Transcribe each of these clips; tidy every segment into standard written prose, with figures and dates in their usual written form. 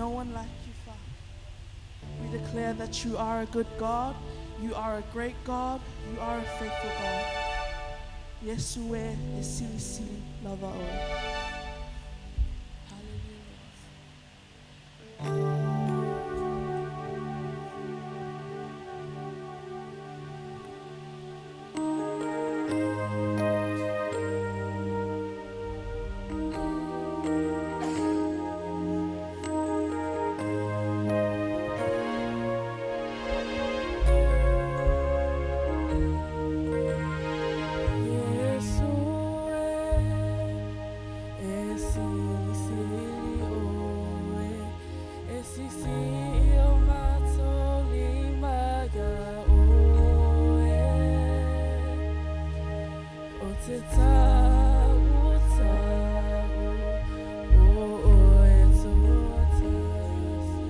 no one like you, Father. We declare that you are a good God, you are a great God, you are a faithful God. Iesu e, e silisili lava oe. Hallelujah. Iesu e, e silisili oe, e sisi o matou lima ia oe. O te tau tau o oe tuatasi.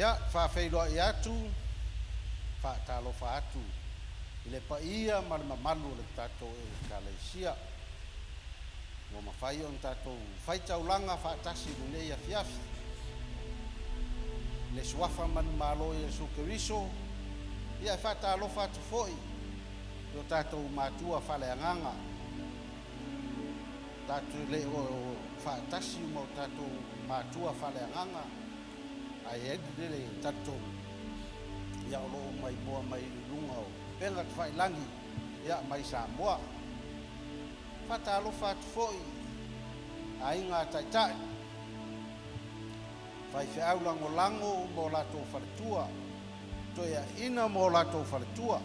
Ia, faafeiloai atu, faatalofa atu i le paia ma le mamalu o le tatou Ekalesia ua mafai ona tatou faitaulaga faatasi i lenei afiafi. I le suafa manumalo o Iesu Keriso, ia e faatalofa atu foi i o tatou matua faaleagaga, tatou le o faatasi ma o tatou matua faaleagaga, ae i ai le talitonu ia o lo o maimoa mai i luga o upega tafailagi ia mai Samoa. Faatalofa atu foi aiga taitai, faifeau lagolago ma o latou faletua, toeaiina ma o latou faletua,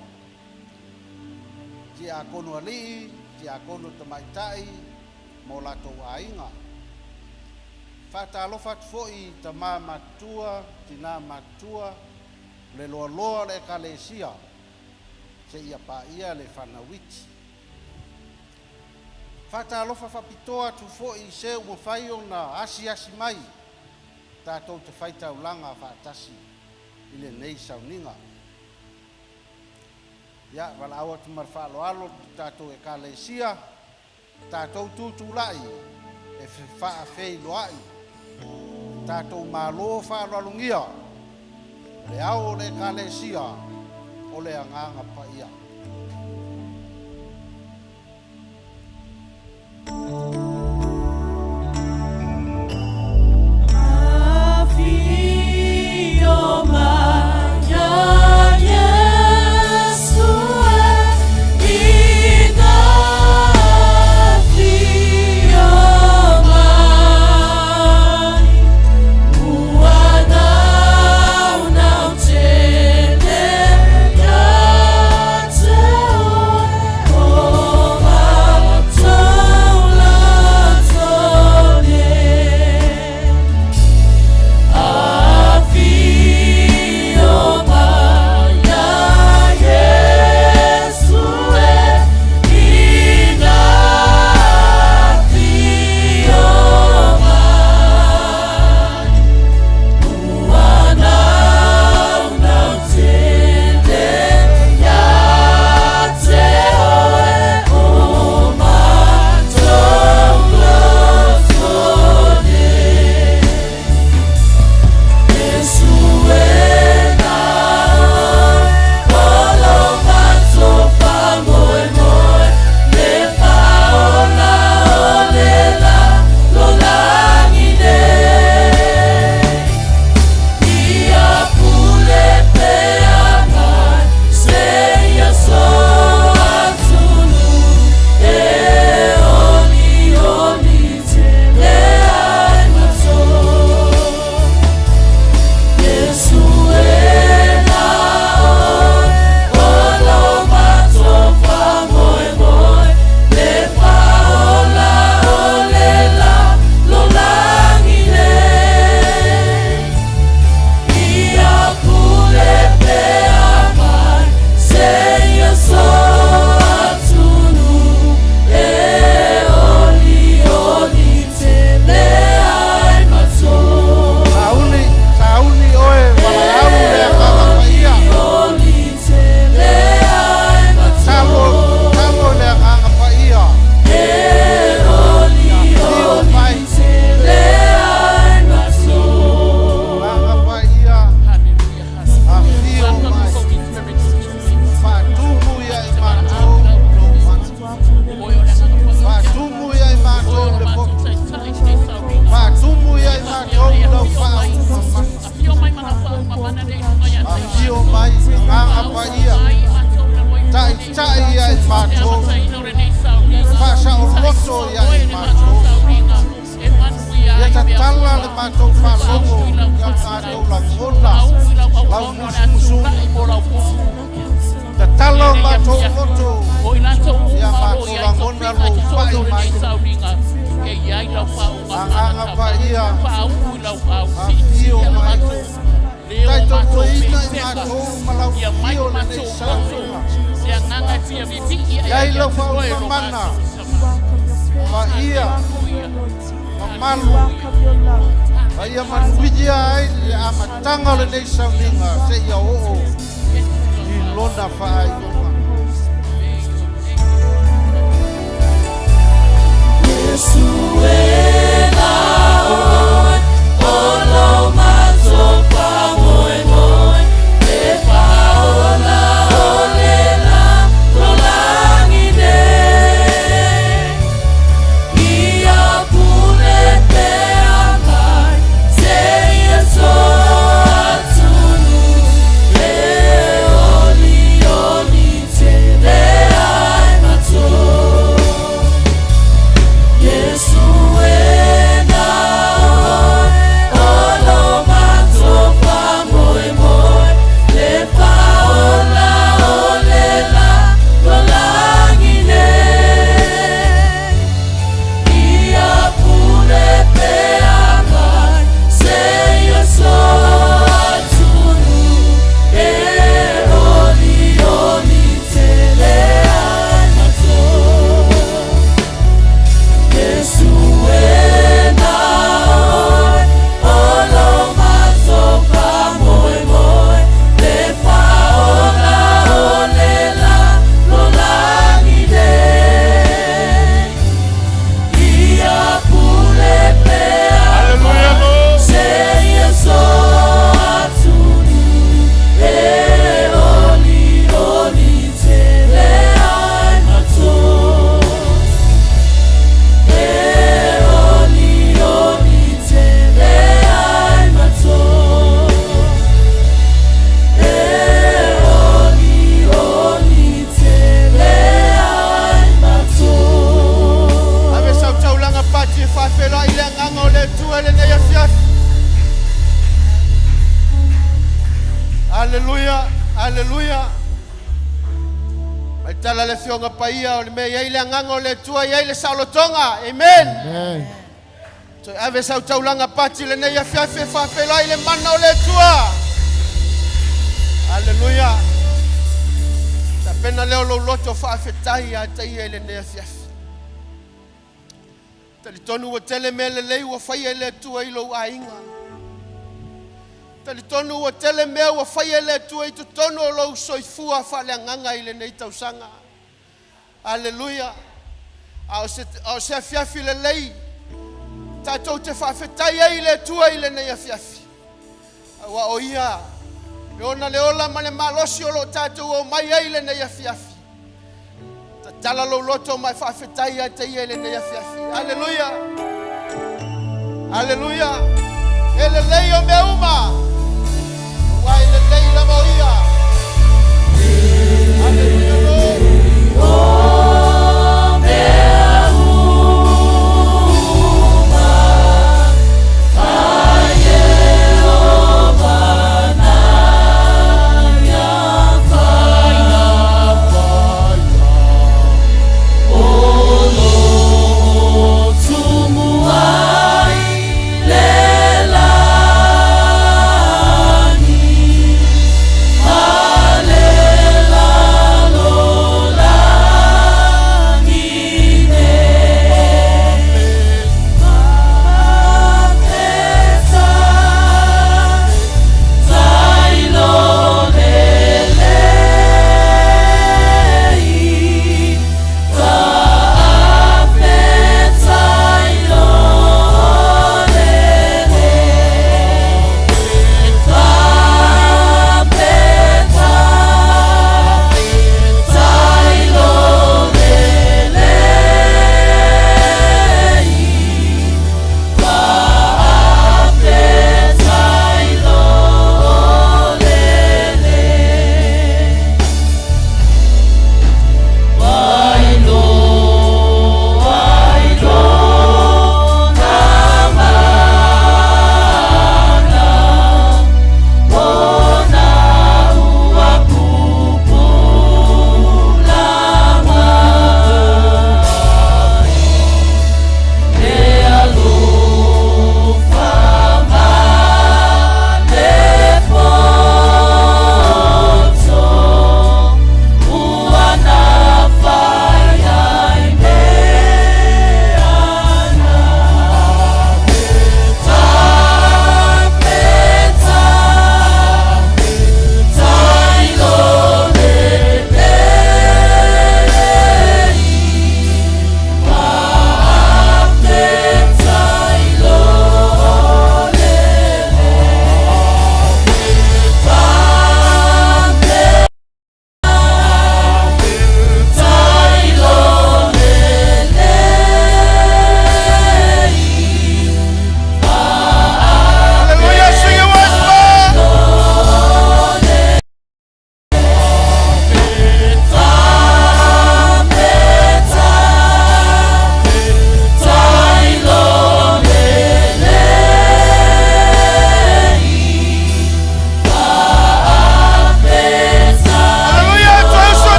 tiakono alii, tiakono tamaitai ma o latou aiga. Faatalofa atu foi i tamā matutua, tinā matutua, le loaloa o le Ekalesia seia paia le fanau iti. Faatalofa faapitoa atu foi i se ua mafai ona asiasi mai tatou te faitaulaga faatasi i lenei sauniga. Ia, valaau atu ma le faaaloalo le tatou Ekalesia, tatou tutulai. E fefaafeiloai le tatou Malo faaaloalogia, le ao o le Ekalesia o le Agaga Paia. Afio mai ia Iesu e ina afio mai ua naunau tele ia te oe o matou latone. Afio mai ia Iesu e ina afio mai ua naunau tele ia te oe o matou latone. Yesu e na o lo matou faamoemoe le faaola o le lalolagi nei. Ia pule pea mai seia so atunuu e olioli tele ai matou. Yesu e na o lo matou faamoemoe le faaola o le lalolagi nei. Ia pule pea mai seia so atunuu e olioli tele ai matou. Sauni, sauni oe, valaau le Agaga Paia. Oli tele ai Talo, matou. talo le Agaga Paia. E oli Afio oli mai. tele ai matou. Agaga Paia. Afio mai. Faatumu ia i matou lou mana. Faatumu ia i matou le poto. Faatumu ia i matou lau faaumamana. Afio mai Agaga Paia. Taitai ia i matou. Faasaoloto ia i matou. Ia tatala le matou faalogo ia matou lagona. Lau musumusuga. Tatala o matou loto. Ia matou lagona lou pai mai. Agaga Paia. Afio mai. Taitotoina i matou ma lau afio lenei sauniga. Iai lau faaumamana. Paia. Mamalu. Paia manuia ai le amataga o lenei sauniga seia oo i lona faaiuga. Yesu e na oe o lo matou faamoemoe le faaola o le lalolagi nei. Ia pule pea mai seia so atunuu e olioli tele ai matou. Yesu e Aleluia, aleluia. Mai tala le Afioga Paia o le mea e i ai le Agaga o le Atua e i ai le saolotoga. Amen. Amen. Toe ave sau taulaga pati lenei afiafi e faafeiloai le mana o le Atua. Aleluia. Tapena lea o lou loto faafetai ia te ia i lenei afiafi. Talitonu ua tele mea lelei ua faia e le Atua i lou aiga. Talitonu ua tele mea ua faia e le Atua i totonu o lou soifua faaleagaga i lenei tausaga. Aleluia. A o se, a o se afiafi lelei tatou te faafetai ai i le Atua i lenei afiafi. Aua o ia e ona le ola ma le malosi o lo o tatou omai ai i lenei afiafi. Tatala lou loto ma e faafetai ia te ia i lenei afiafi. Aleluia. Aleluia. E lelei o mea uma. Aua e lelei lava o ia. Aleluia, Lord. O mea uma, a Ieova na faia, o lo o tumu ai le lagi.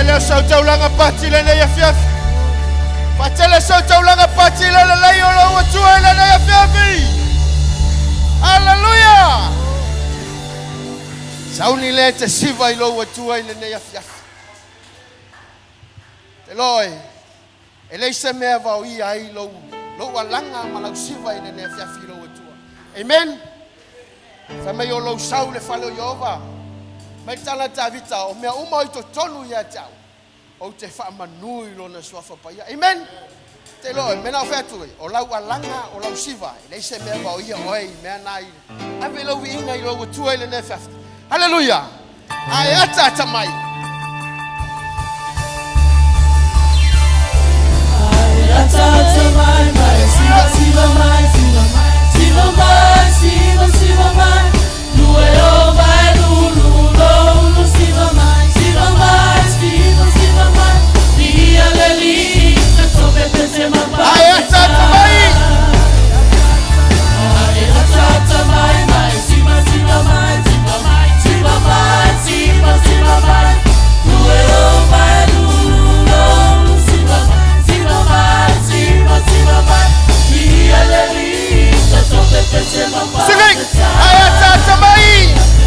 Faatele o sau taulaga pati i lenei afiafi. Faatele sau taulaga pati i le lelei o lou Atua i lenei afiafi. Aleluia! Sauni lea e te siva i lou Atua i lenei afiafi. Te loa e, e leai se mea e vaoia ai lou, lou alaga ma lau siva i lenei afiafi i lou Atua. Amen. Fai mai o lou sau i le fale o Ieova, mai le tala a Tavita, o mea uma o i totonu ia te au, ou te faamanu i lona suafa paia. Amen. Te iloa oe, mea na ou fai atu ai, o lau alaga, o lau siva, e leai se mea e vaoia oe i mea na i ave lau viiga i lou Atua i lenei afiafi. Haleluia! Ae ataata mai. Ae ataata mai mai siva siva mai siva mai siva mai siva siva mai lue o mai lulu lo lu siva mai siva mai siva siva mai ia le li te tope te te ma Ae ataata mai. Ae ataata mai mai siva siva mai siva mai siva mai siva siva mai lue o mai lulu lo lu siva mai siva mai siva siva mai ia le li te tope te te ma Sing it! Ae ataata mai.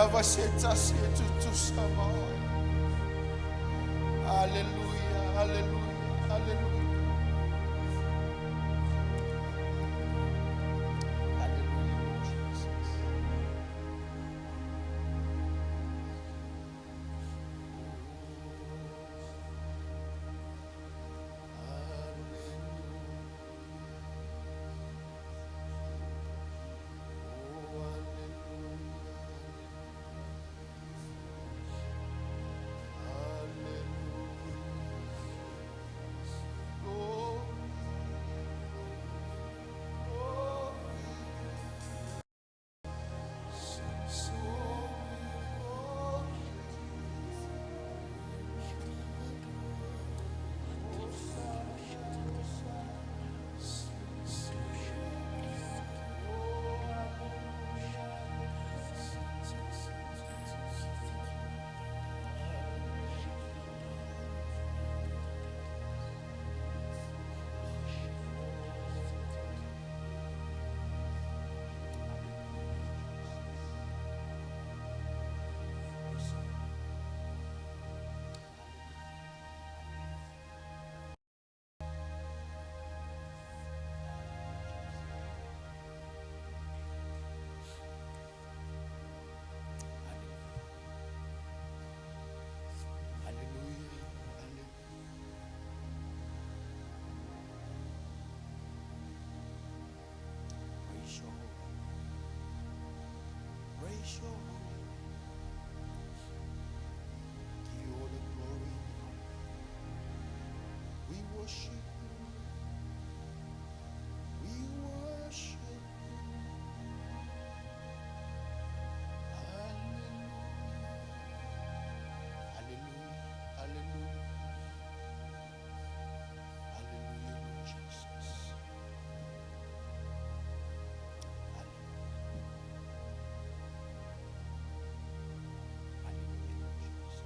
lava se tasi e tutusa ma oe. Aleluia, aleluia, aleluia. Hallelujah, Lord Jesus. Hallelujah. Hallelujah. Praise your holy. Praise your holy. Give you all the glory and the honor. We worship you. We worship you. Hallelujah. Hallelujah. Hallelujah. Hallelujah, Lord Jesus. Hallelujah. Hallelujah, Lord Jesus.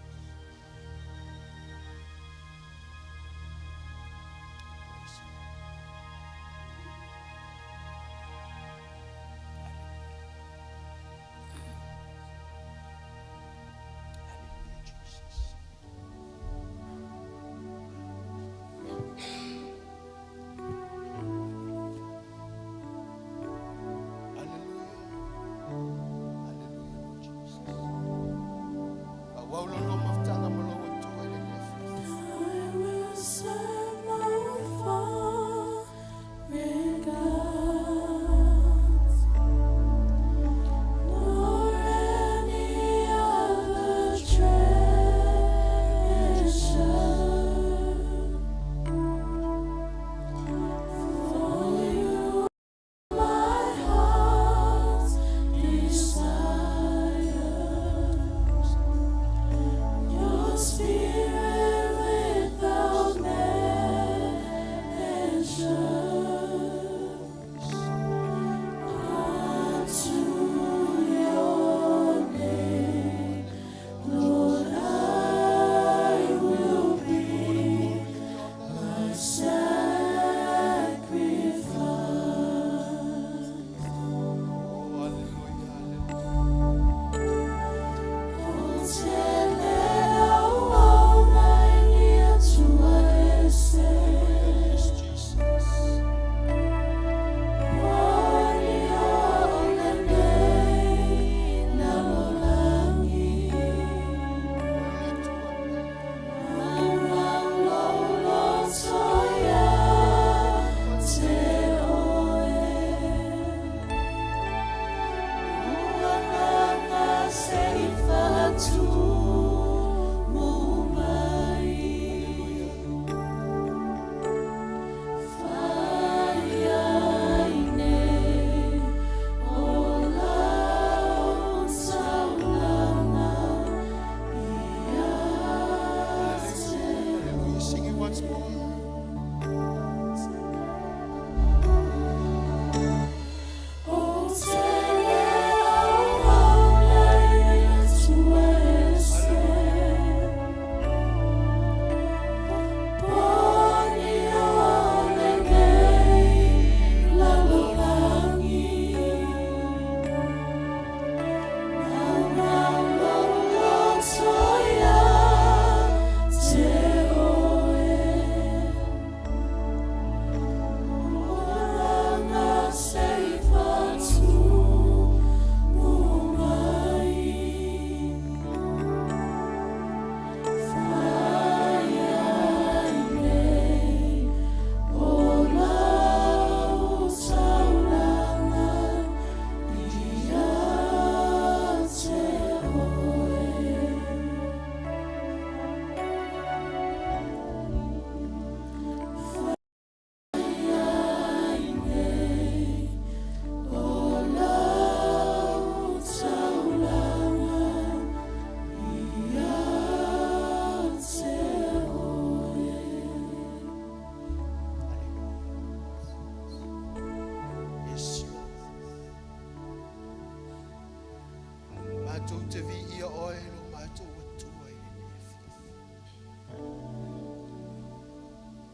Matou te viia oe lo matou Atua i lenei afiafi.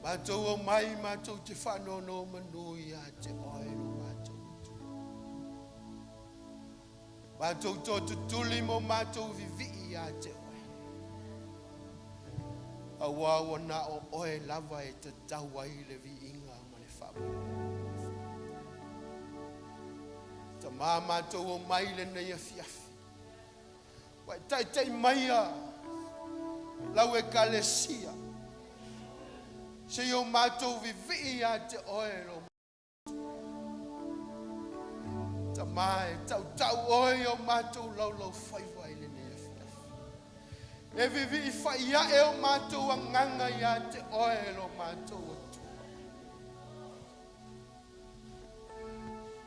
Matou omai matou te faanonomanu ia te oe lo matou Atua. Matou toatutuli mo matou vivii ia te oe. Aua ua na o oe lava e tatau ai le viiga ma le faamanu. Tama matou omai lenei afiafi. Ua e taitai maia lau ekalesia. Se i o matou vivii ia te oe lo Tama e tautau oe i o matou laulaufaiva i lenei afiafi. E vivii faiae o matou agaga ia te oe lo matou Atua.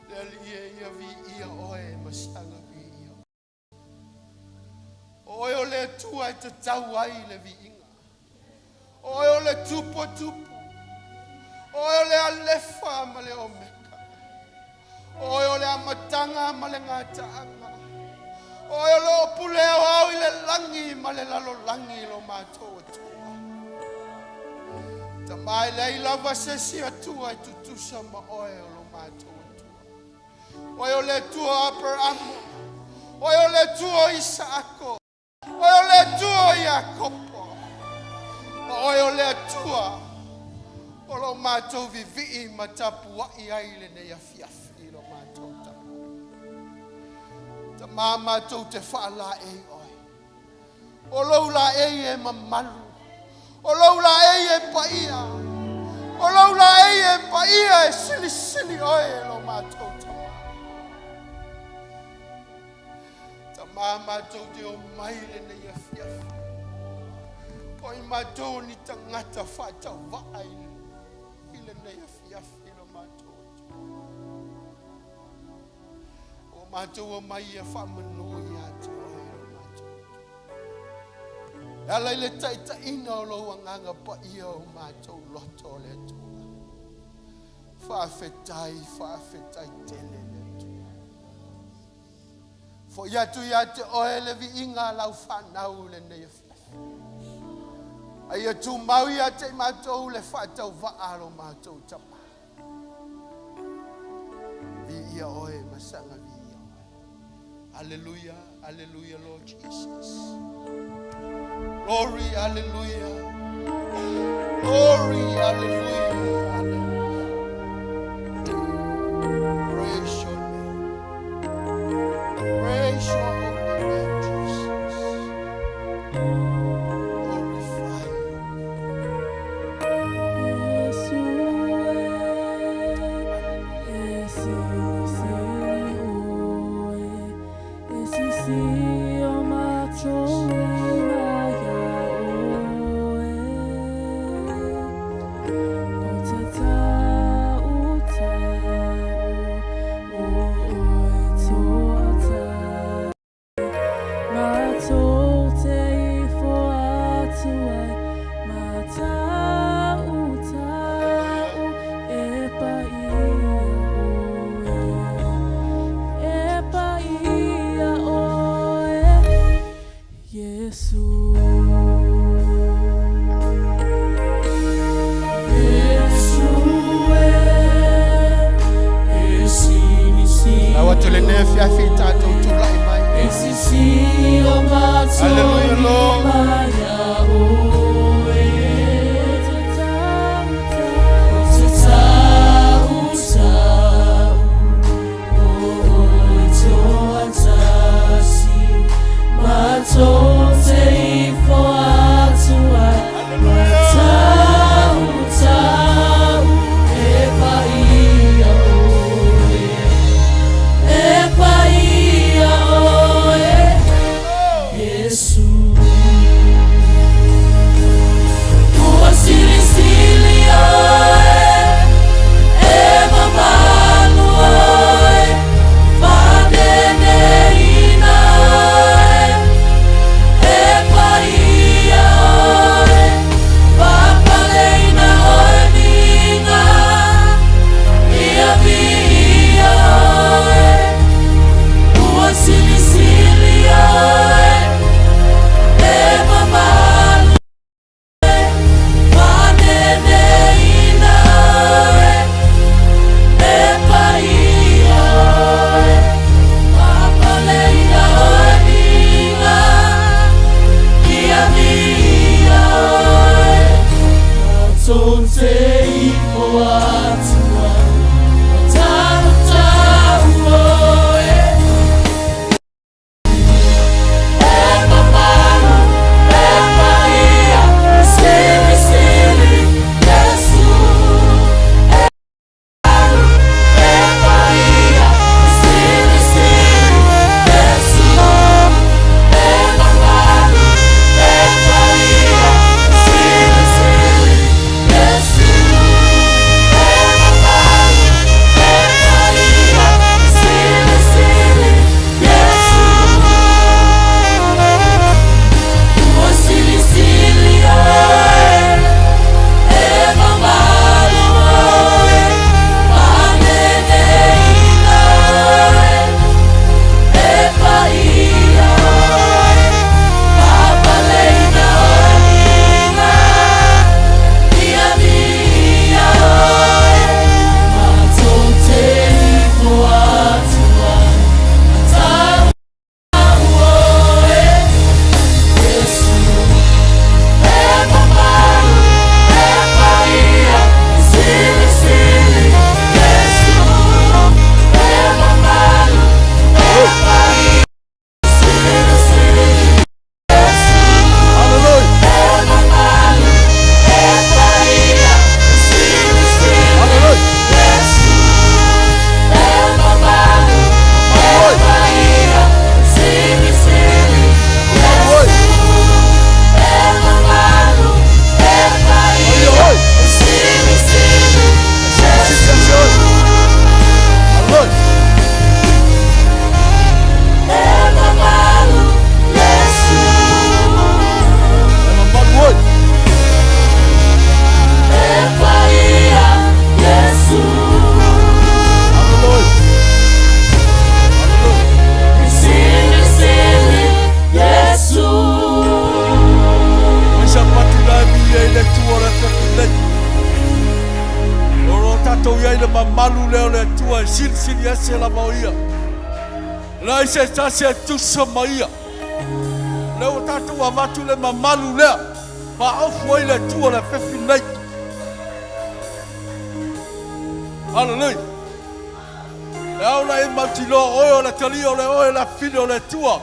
Le Alii e ia viia oe ma saga viia. O oe o le Atua e tatau ai le viiga. O oe o le Tupu o tupu. O oe o le Alefa ma le Omeka. O oe o le Amataga ma le Gataaga. O oe o le pule aoao i le lagi ma le lalolagi lo matou Atua. Tama e leai lava se isi Atua e tutusa ma oe o lo matou Atua. Oe o le Atua o Aperamo, Oe o le Atua o Isaako, Oe o le Atua o Iakopo, ma Oe o le Atua o lo matou vivii ma tapuai ai lenei afiafi i lo matou tama. Tama matou te faalaei oe. O lou laei e mamalu, o lou laei e paia, o lou laei e paia e silisili oe e lo matou tama. Tama matou te omai lenei afiafi. O i matou ni tagata faatauvaa i lenei afiafi lo matou Atua. O matou omai ia faamanu ia te oe lo matou Atua. E ala i le taitaiga o lou agaga paia o matou loto o le Atua. Faafetai, faafetai tele le Atua. Foi atu ia te oe le viiga a lau fanau lenei afiafi. A ia tumau ia te i matou le faatauvaa a lo matou tama. Viia oe ma saga viia oe. Hallelujah, hallelujah, Lord Jesus. Glory, hallelujah. Glory, hallelujah, hallelujah. Praise your name. Praise your holy name, Jesus. Glorify your Lau atu lenei afiafi i tatou tulai mai. Hallelujah, Lord. ese lava o Ia. Leai se tasi e tusa ma Ia. Lea ua tatou avatu le mamalu lea, faaofu ai le Atua le afefi nei. Haleluia. E ao ona e mautinoa oe o le talia o le oe le afifine o le Atua.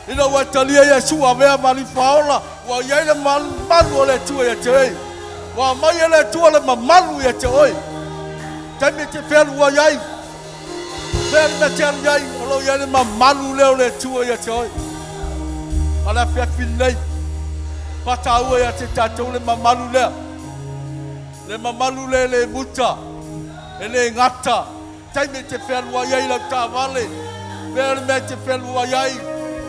Ina ua e talia Iesu avea ma Alii Faaola, ua i ai le mamalu o le Atua ia te oe. Ua aumai e le Atua le mamalu ia te oe. Taimi e te fealuai ai, fea le mea te alu i ai, o lo o i ai le mamalu lea o le Atua ia te oe. A le afiafi lenei, faataua ia te tatou le mamalu lea. Le mamalu lea e le muta, e le gata, taimi e te fealuai ai lau taavale, fea le mea e te fealuai ai,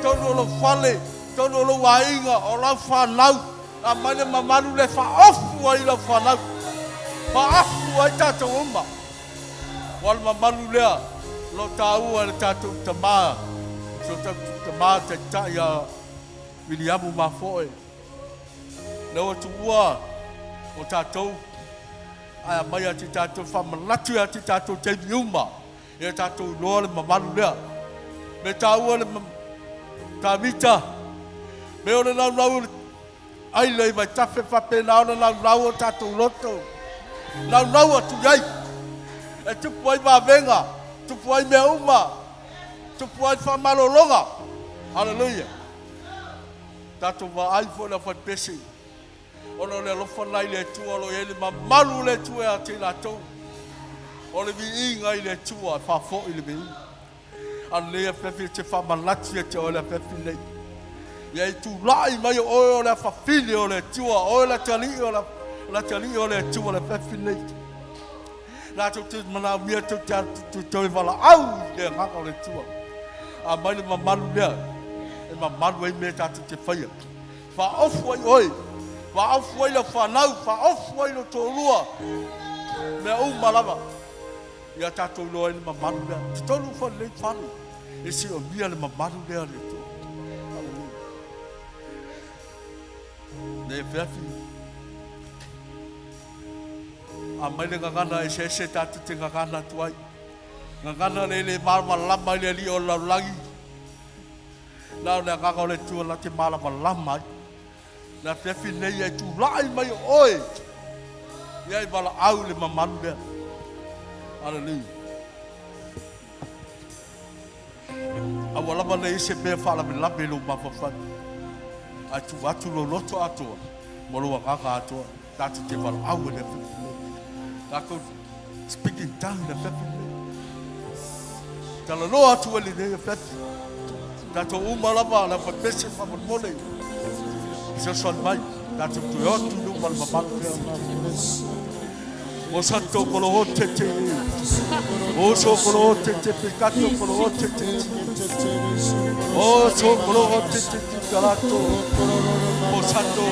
tonu o lou fale, tonu o lou aiga, o lau fanau, aumai le mamalu lea e faaofu ai lau fanau, faaofu ai tatou uma. Ua le mamalu lea o lo o taua e le tatou tama, si o tatou tama taitai a Viliamu Mafoe. Lea ua tuua o tatou ae aumai ia te tatou, faamanatu ia te tatou taimi uma, ia tatou iloa le mamalu lea. Me taua le Tavita, me o le laulau o le aila i Vaitafe faapena ona laulau o tatou loto, laulau atu i ai, e tupu ai vavega, tupu ai mea uma, tupu ai faamalologa. Haleluia. Tatou vaai foi le aufaipese, ona o le alofa lena i le Atua o lo o i ai le mamalu o le Atua ia te i latou. O le viiga i le Atua e faafoi le viiga. A lenei afiafi e te faamanatu ia te oe le afiafi lenei. Ia i tulai mai o oe o le afafine o le Atua, oe le atalii o le, le atalii o le Atua le afiafi lenei. Latou te manaomia tou te atu toe valaau i le agaga o le Atua. Aumai le mamalu lea e mamalu ai mea tatou te faia. Faaofu ai oe, faaofu ai lau fanau, faaofu ai lou toalua, mea uma lava. Ia tatou iloa ai le mamalu lea. Totonu foi lenei fale, e siomia le mamalu lea le Atua. Haleluia. Nei afiafi, aumai le gagana eseese tatou te gagana atu ai. Gagana le le malamalama i le alii o le lalolagi. Na o le agaga o le Atua la te malamalama ai. Le afiafi nei e tulai mai o oe ia i valaau le mamalu lea. Hallelujah. Aua lava nei se mea faalavelave i lou mafaufau. Ae tuu atu lou loto atoa ma lou agaga atoa. Tatou te valaau i le afiafi nei. Tatou speak in tongue i le afiafi nei. Talanoa atu ai lenei afiafi. Tatou uma lava le faipese faamolemole. Fesoasoani mai. Tatou toe o atu i luma le mamalu lea. O santo kolo o te te. O so kolo o te te pekato kolo o te te. O so kolo o te te te kalato. O santo.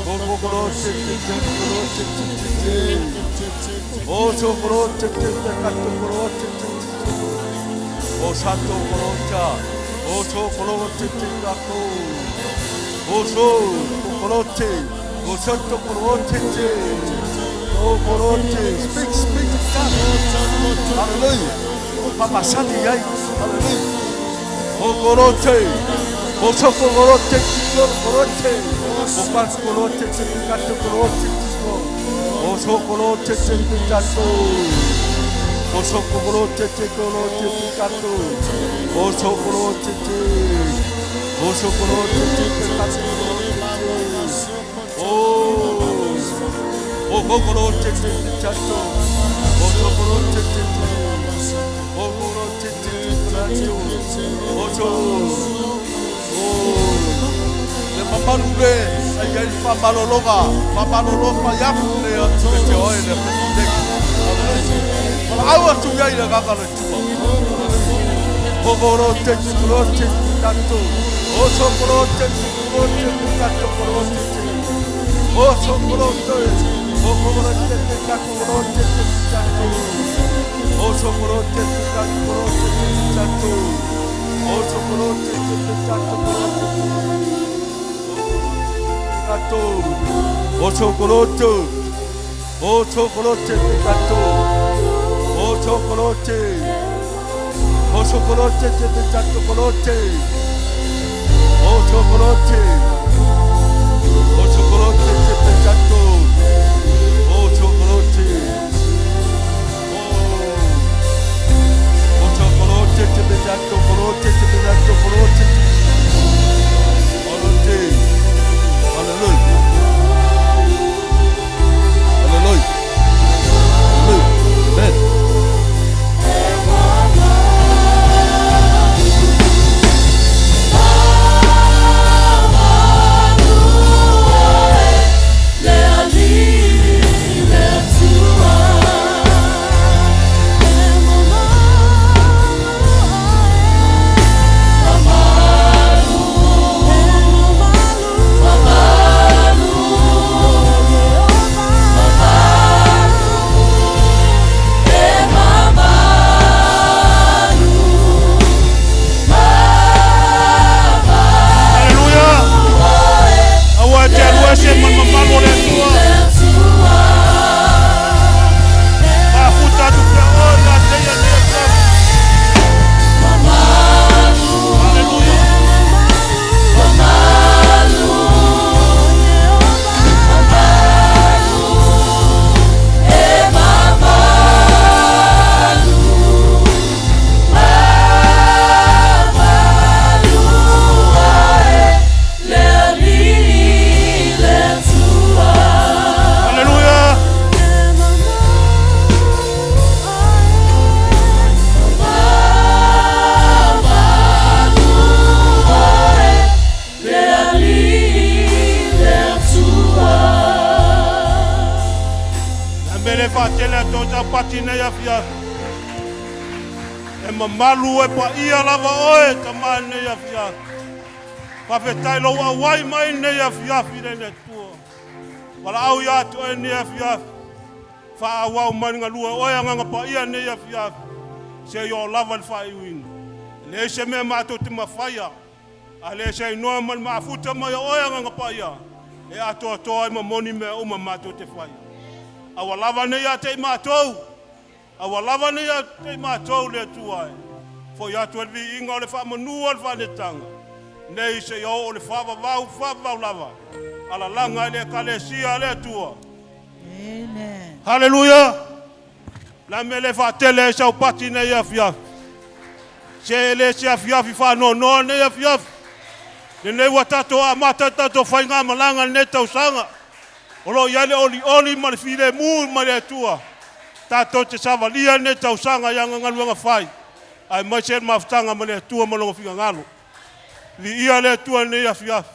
O kolo o te te te kolo o te te te te. O so kolo o te te pekato kolo o te te te. O santo kolo o ta. O so kolo o te te kato. O so kolo o te. O santo kolo o te te. O kolo o te. Speak, speak, speak. Hallelujah. Pamasani ai. Hallelujah. O kolo o te. O so kolo o te. Kolo o te. O pa kolo o te te kato kolo o te te. O so kolo o te te kato. O so kolo o te te kolo o te te kato. O so kolo o te te. O so kolo o te te kato kolo o te te. O o kolo o te te kato. O so kolo o te te te. O kolo o te te kato. O so o le mamalu le ai ai faamalologa faamalolofa iafu le atu e te oe le nei. Valaau atu i ai le agaga le Atua. O kolo te te kolo te kato. O so kolo te te kolo te kato kolo te te. O so kolo te o kolo te te kato kolo te te kato. O so kolo te te kato kolo te te kato. O so kolo te te kato kolo te te kato. O so kolo te o so kolo te te kato. O so kolo te O sokolote te te tato kolote. O sokolote. O sokolote te te tato. O sokolote. O. O sokolote te te tato kolote te te tato kolote. Kolote. Hallelujah. Hallelujah. Hallelujah. Amen. Aleluia. Aua te alu ese ma le mamalu o le Atua. Faafuta atu pea oe ia te ia nei afiafi. Aleluia. Aleluia. Le mea lea e faatele atu ai sau pati i lenei afiafi. E mamalu e paia lava oe tama i lenei afiafi. Faafetai lou auai mai i lenei afiafi i le Atua. Valaau ia te oe i lenei afiafi. Faaauau mai le galue oe Agaga Paia i lenei afiafi. Seia oo lava i le faaiuina. E leai se mea matou te mafaia. A le se inoa ma le maafuta mai o oe Agaga Paia e atoatoa ai ma moni mea uma matou te faia. Aua lava ne i ia te i matou, aua lava ne i ia te i matou le Atua e. Foi atu e le viiga o le faamanu o le faanetaga, nei seia oo le faavavau, faavavau lava, alalaga i le Ekalesia a le Atua. Amen. Haleluia! La mea le faatele ai sau pati nei afiafi. Se le se afiafi faanoanoa nei afiafi. Lenei ua tatou amata tatou faigamalaga lenei tausaga. O lo o i ai le olioli ma le filemu mai le Atua. Tatou te savalia lenei tausaga i ana galuega fai. Aemaise le mafutaga ma le Atua ma lona finagalo. Viia le Atua lenei afiafi.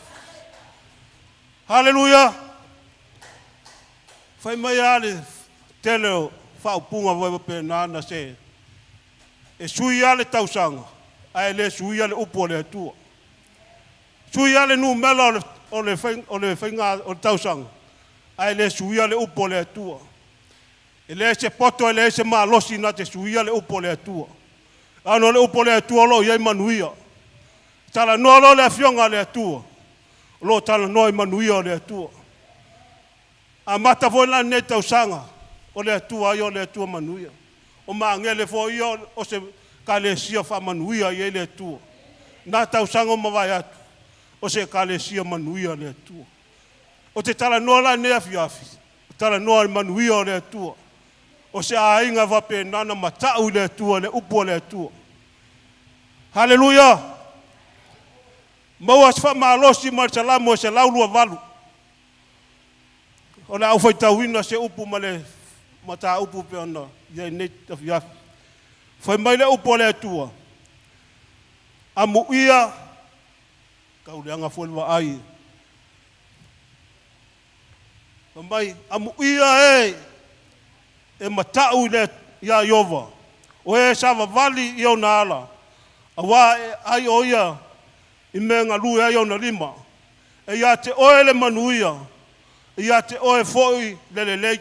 Haleluia! Fai mai lava le tele o faaupuga foi faapena na se e sui lava le tausaga ae le suia le upu a le Atua. Sui lava le numera o le, o le, o le, faiga, o le tausaga ae le suia le upu a le Atua. E leai se poto e leai se malosi na te suia le upu a le Atua. Ona o le upu a le Atua o lo o i ai manuia. Talanoa loa le afioga a le Atua, o lo o talanoa i manuia o le Atua. Amata foi la lenei tausaga, o le Atua ia o le Atua manuia. O magele foi ia o se ekalesia faamanuia i ai le Atua. Na tausaga o mavae atu, o se ekalesia manuia le Atua. O te talanoa la lenei afiafi, talanoa i le manuia o le Atua. O se aiga faapena na matau i le Atua, le upu a le Atua. Haleluia! Maua se faamalosi mai le Salamo e 128. O le a ou faitauina se upu ma le mataupu pe ona i ai nei afiafi. Fai mai le upu a le Atua, amuia, tauleaga foi le vaai. Fai mai, amuia e e matau i le ia Ieova, o e savavali i ona ala, auā e ai o ia i mea e galue ai ona lima. E ia te oe le manuia, e ia te oe foi le lelei.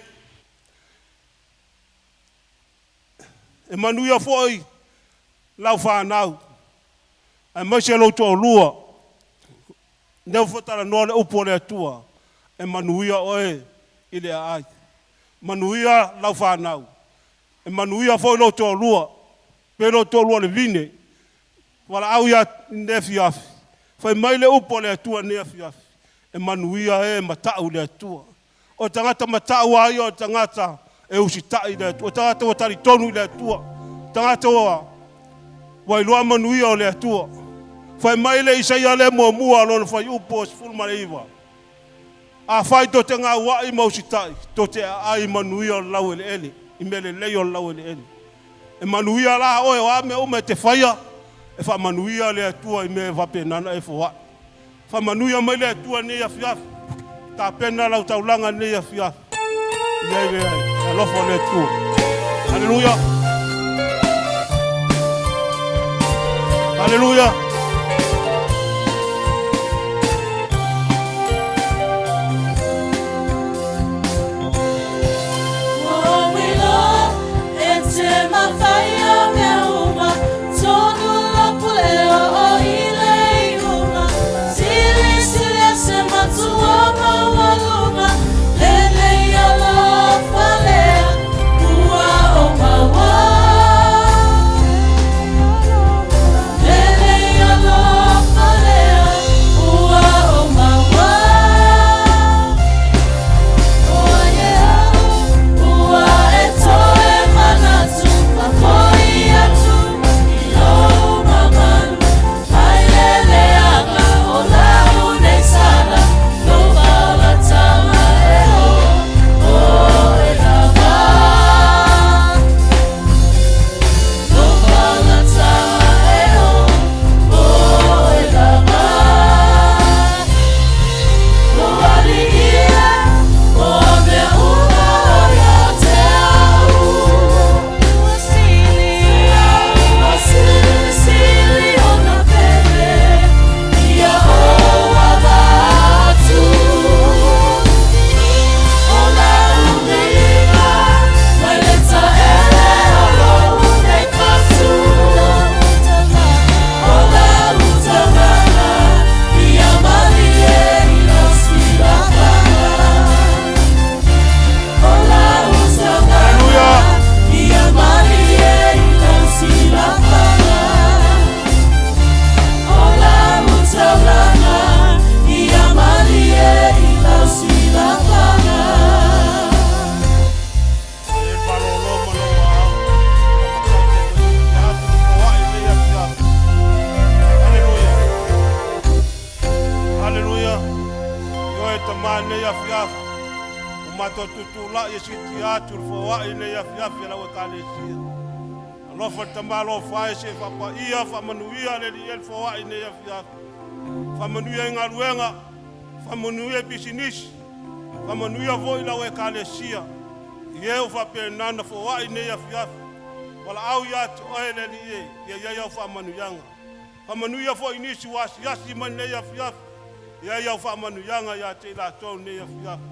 E manuia foi lau fanau, aemaise lou toalua. Lea ua talanoa le upu a le Atua, e manuia oe i le aai. Manuia lau fanau. E manuia foi lou toalua, pe lou toalua o le vine. Valaau ia lenei afiafi, fai mai le upu a le Atua i lenei afiafi, e manuia e matau i le Atua. O tagata matau a ia o tagata e usitai i le Atua, o tagata ua talitonu i le Atua, o tagata ua ua iloa manuia o le Atua. Fai mai le Isaia lea muamua lona fuaiupu o 19, Afai tou te gauai ma usitai, tou te aai i manuia o le laueleele, i mea lelei o le laueleele. E manuia la oe o a mea uma e te faia, e faamanuia le Atua i mea e faapena ona e foai. Faamanuia mai le Atua i lenei afiafi. Tapena lau taulaga i lenei afiafi. I ai le alofa o le Atua. Haleluia. Haleluia. Haleluia. Ioe Tama i lenei afiafi, ua matou tutulai e siitia atu le foai i lenei afiafi a lau Ekalesia. Alofa le Tama alofa e se faapaia, faamanuia le Alii e le foai i lenei afiafi. Faamanuia i galuega, faamanuia i pisinisi, faamanuia foi i lau Ekalesia. I e ua faapena ona foai i lenei afiafi, valaau ia te oe le Alii e, ia i ai au faamanuiaga. Faamanuia foi i nisi ua asiasi mai lenei afiafi. I ai au faamanuiaga ia te i latou lenei afiafi.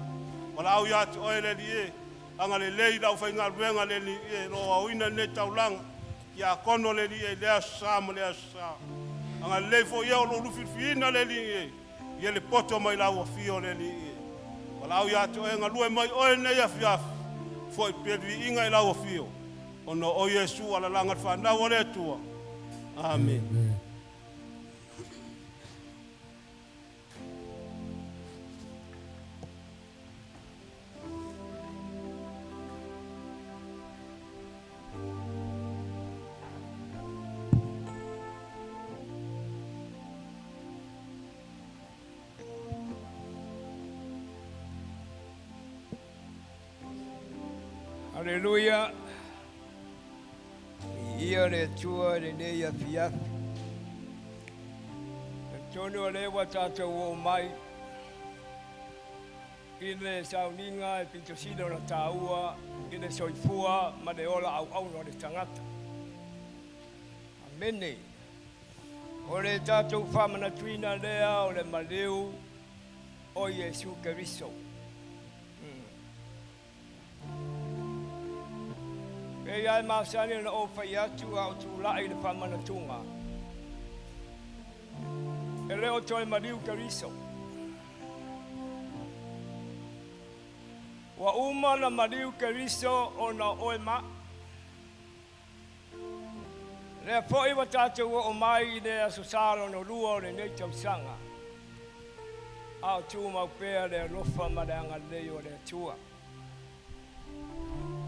Valaau ia te oe le Alii e, agalelei i le aufaigaluega le Alii e, o lo o aoina lenei taulaga, tiakono le Alii e i lea aso Sa ma lea aso Sa. Agalelei foi e o lo o lufilufiina le Alii e, ia le poto mai lau afio le Alii e. Valaau ia te oe galue mai oe lenei afiafi, foi pea le viiga i lau afio, ona o Iesu alalaga le fanau a le Atua. Amene. Aleluia! Viia le Atua i lenei afiafi. Talitonu o lea ua tatou oo mai i le sauniga e pito sili ona taua i le soifua ma le ola auauna o le tagata. Amene. O le tatou faamanatuina lea o le maliu o Iesu Keriso. Pei lava e masani ona ou fai atu a o tulai i le faamanatuga, e le o toe maliu Keriso. Ua uma ona maliu Keriso ona o oe ma. Lea foi ua tatou oo mai i le Aso Sa lona lua o lenei tausaga, a o tumau pea le alofa ma le agalelei o le Atua.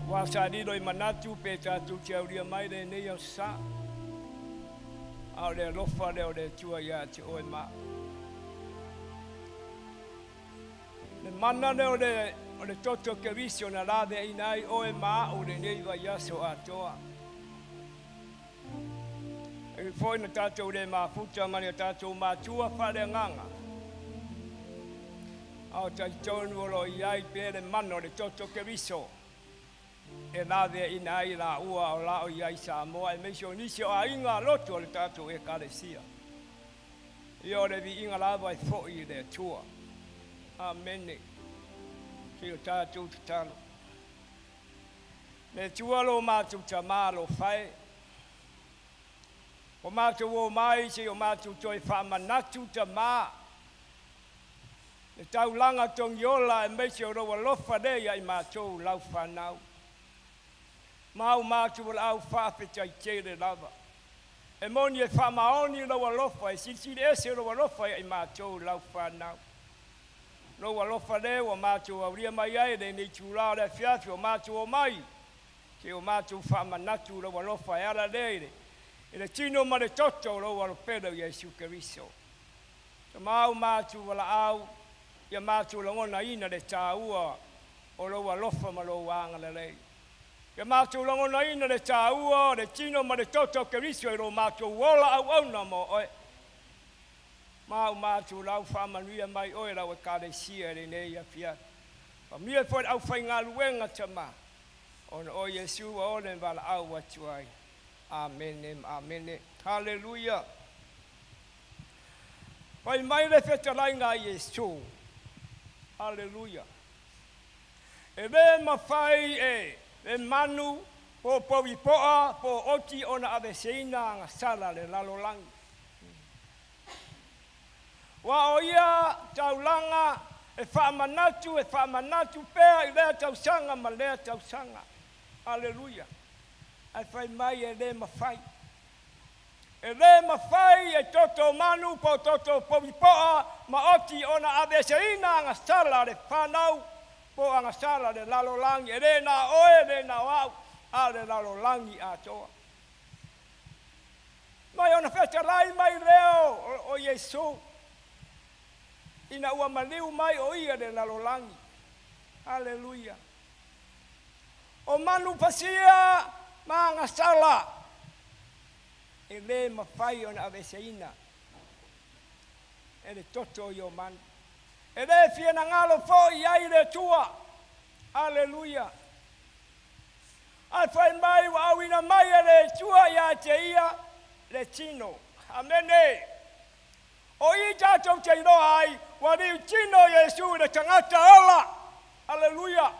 Ua sa lilo i manatu pe tatou te aulia mai lenei Aso Sa, a o le alofa lea o le Atua ia te oe ma au. Le mana lea o le, o le toto Keriso na laveaiina ai oe ma au lenei vaiaso atoa. E foi na tatou le mafuta ma le tatou matua faaleagaga. A o talitonu o lo o i ai pea le mana o le toto Keriso e laveaiina ai laua o la o i ai Samoa aemaise o nisi o aiga lotu o le tatou Ekalesia. Ia o le viiga lava e foi i le Atua. Amene. Se o tatou tatalo. Le Atua lo matou Tama alofa e, ua matou o mai se i o matou toe faamanatu Tama, le taulaga togiola aemaise o lou alofa lea ia i matou lau fanau. Ma au matou valaau faafetai tele lava. E moni e faamaoni lou alofa, e silisili ese lou alofa ia i matou lau fanau. Lou alofa lea ua matou aulia mai ai lenei itula o le afiafi ua matou omai, se i o matou faamanatu lou alofa e ala lea i le, i le tino ma le toto o lou Alopele o Iesu Keriso. Tamau matou valaau, ia matou lagonaina le taua o lou alofa ma lou agalelei. Ia matou lagonaina le taua o le tino ma le toto o Keriso i lo matou ola auauna mo oe. Ma u matou lau faamanuia mai oe lau Ekalesia i lenei afiafi. Faamanuia foi le aufaigaluega Tama, ona o Iesu ua ole valaau atu ai. Amene ma amene. Haleluia. Fai mai le fetalaiga a Iesu. Haleluia. E le mafai e le manu po povi poa po oti ona aveseina agasala le lalolagi. Ua o ia taulaga e faamanatu, e faamanatu pea i lea tausaga ma lea tausaga. Aleluia! Ae fai mai e le mafai. E le mafai e toto manu po toto povi poa ma oti ona aveeseina agasala a le fanau po agasala a le lalolagi. E le na o oe, e le na o au, a o le lalolagi atoa. Mai ona fetalai mai lea o Iesu, ina ua maliu mai o ia le lalolagi. Aleluia. O manu pasia ma agasala e le mafai ona aveeseina e le toto o ia manu. E le finagalo foi i ai le Atua. Aleluia. Ae fai mai ua auina mai e le Atua ia te ia le tino. Amene. O i tatou te iloa ai ua liu tino Iesu i le tagata ola. Aleluia.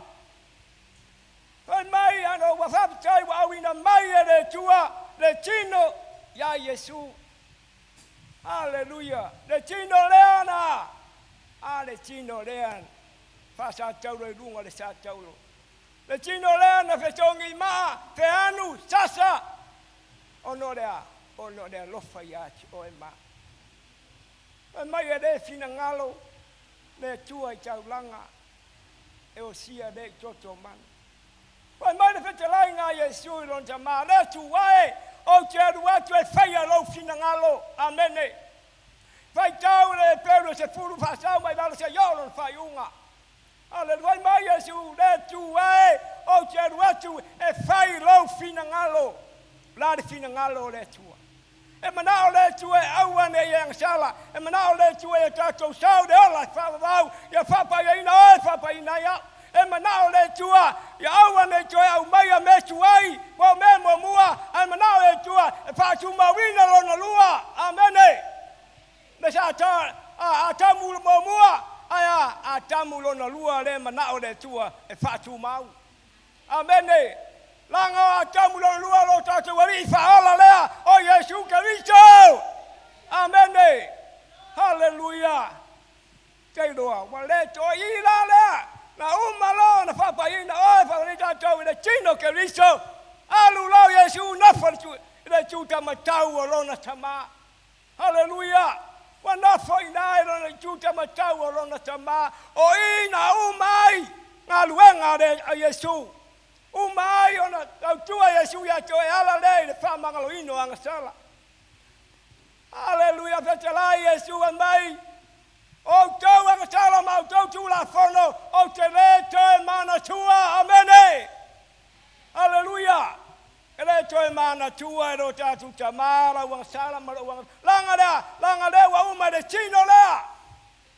Fai mai ano ua faafetai ua auina mai e le Atua le tino ia Iesu. Aleluia. Le tino lea na a le tino lea faasataulo i luga o le sataulo. Le tino lea na fetogi maa, feanu, sasa, ona o le a? Ona o le alofa ia te oe ma. Fai mai e le finagalo le Atua i taulaga e osia lea i toto o manu. Fai mai le fetalaiga a Iesu i lona tama, Le Atua e, ou te alu atu e faia lou finagalo. Amene. Faitau le Heperu e sefulu faasau mai lalo seia oo lona faaiuga. Aleluai mai Iesu, le Atua e, ou te alu atu e fai lou finagalo. O le a le finagalo o le Atua? E manao le Atua e aua ne i e agasala. E manao le Atua ia tatou sau le ola e faavavau, ia faapaiaina oe, faapaiaina ai au. E manao le Atua ia aua ne i toe aumaia mea tuai po o mea muamua, ae manao le Atua e faatumauina lona lua. Amene. Me sa ta a Atamu muamua, ae a Atamu lona lua lea e manao le Atua e faatumau. Amene. Laga o Atamu lona lua lo tatou Alii faaola lea o Iesu Keriso. Amene. Haleluia. Te iloa, ua le toe i la lea, na uma loa ona faapaiina oe, faapaiina tatou i le tino o Keriso. Alu loa Iesu nofo i le I le itu taumatau o lona tamā. Haleluia! Ua nofo i ina i lona itu taumatau o lona tamā. O i na uma ai galuega a le a Iesu. Uma ai ona tautua Iesu ia te oe e ala lea i le faamagaloina o agasala. Haleluia! Fetalai Iesu fai mai, O outou agasala ma outou tulafono ou te lē toe manatua. Amene! Aleluia! E le toe manatua e lo tatou Tama lau agasala ma lou agasala. Laga lea, laga lea ua uma i le tino lea.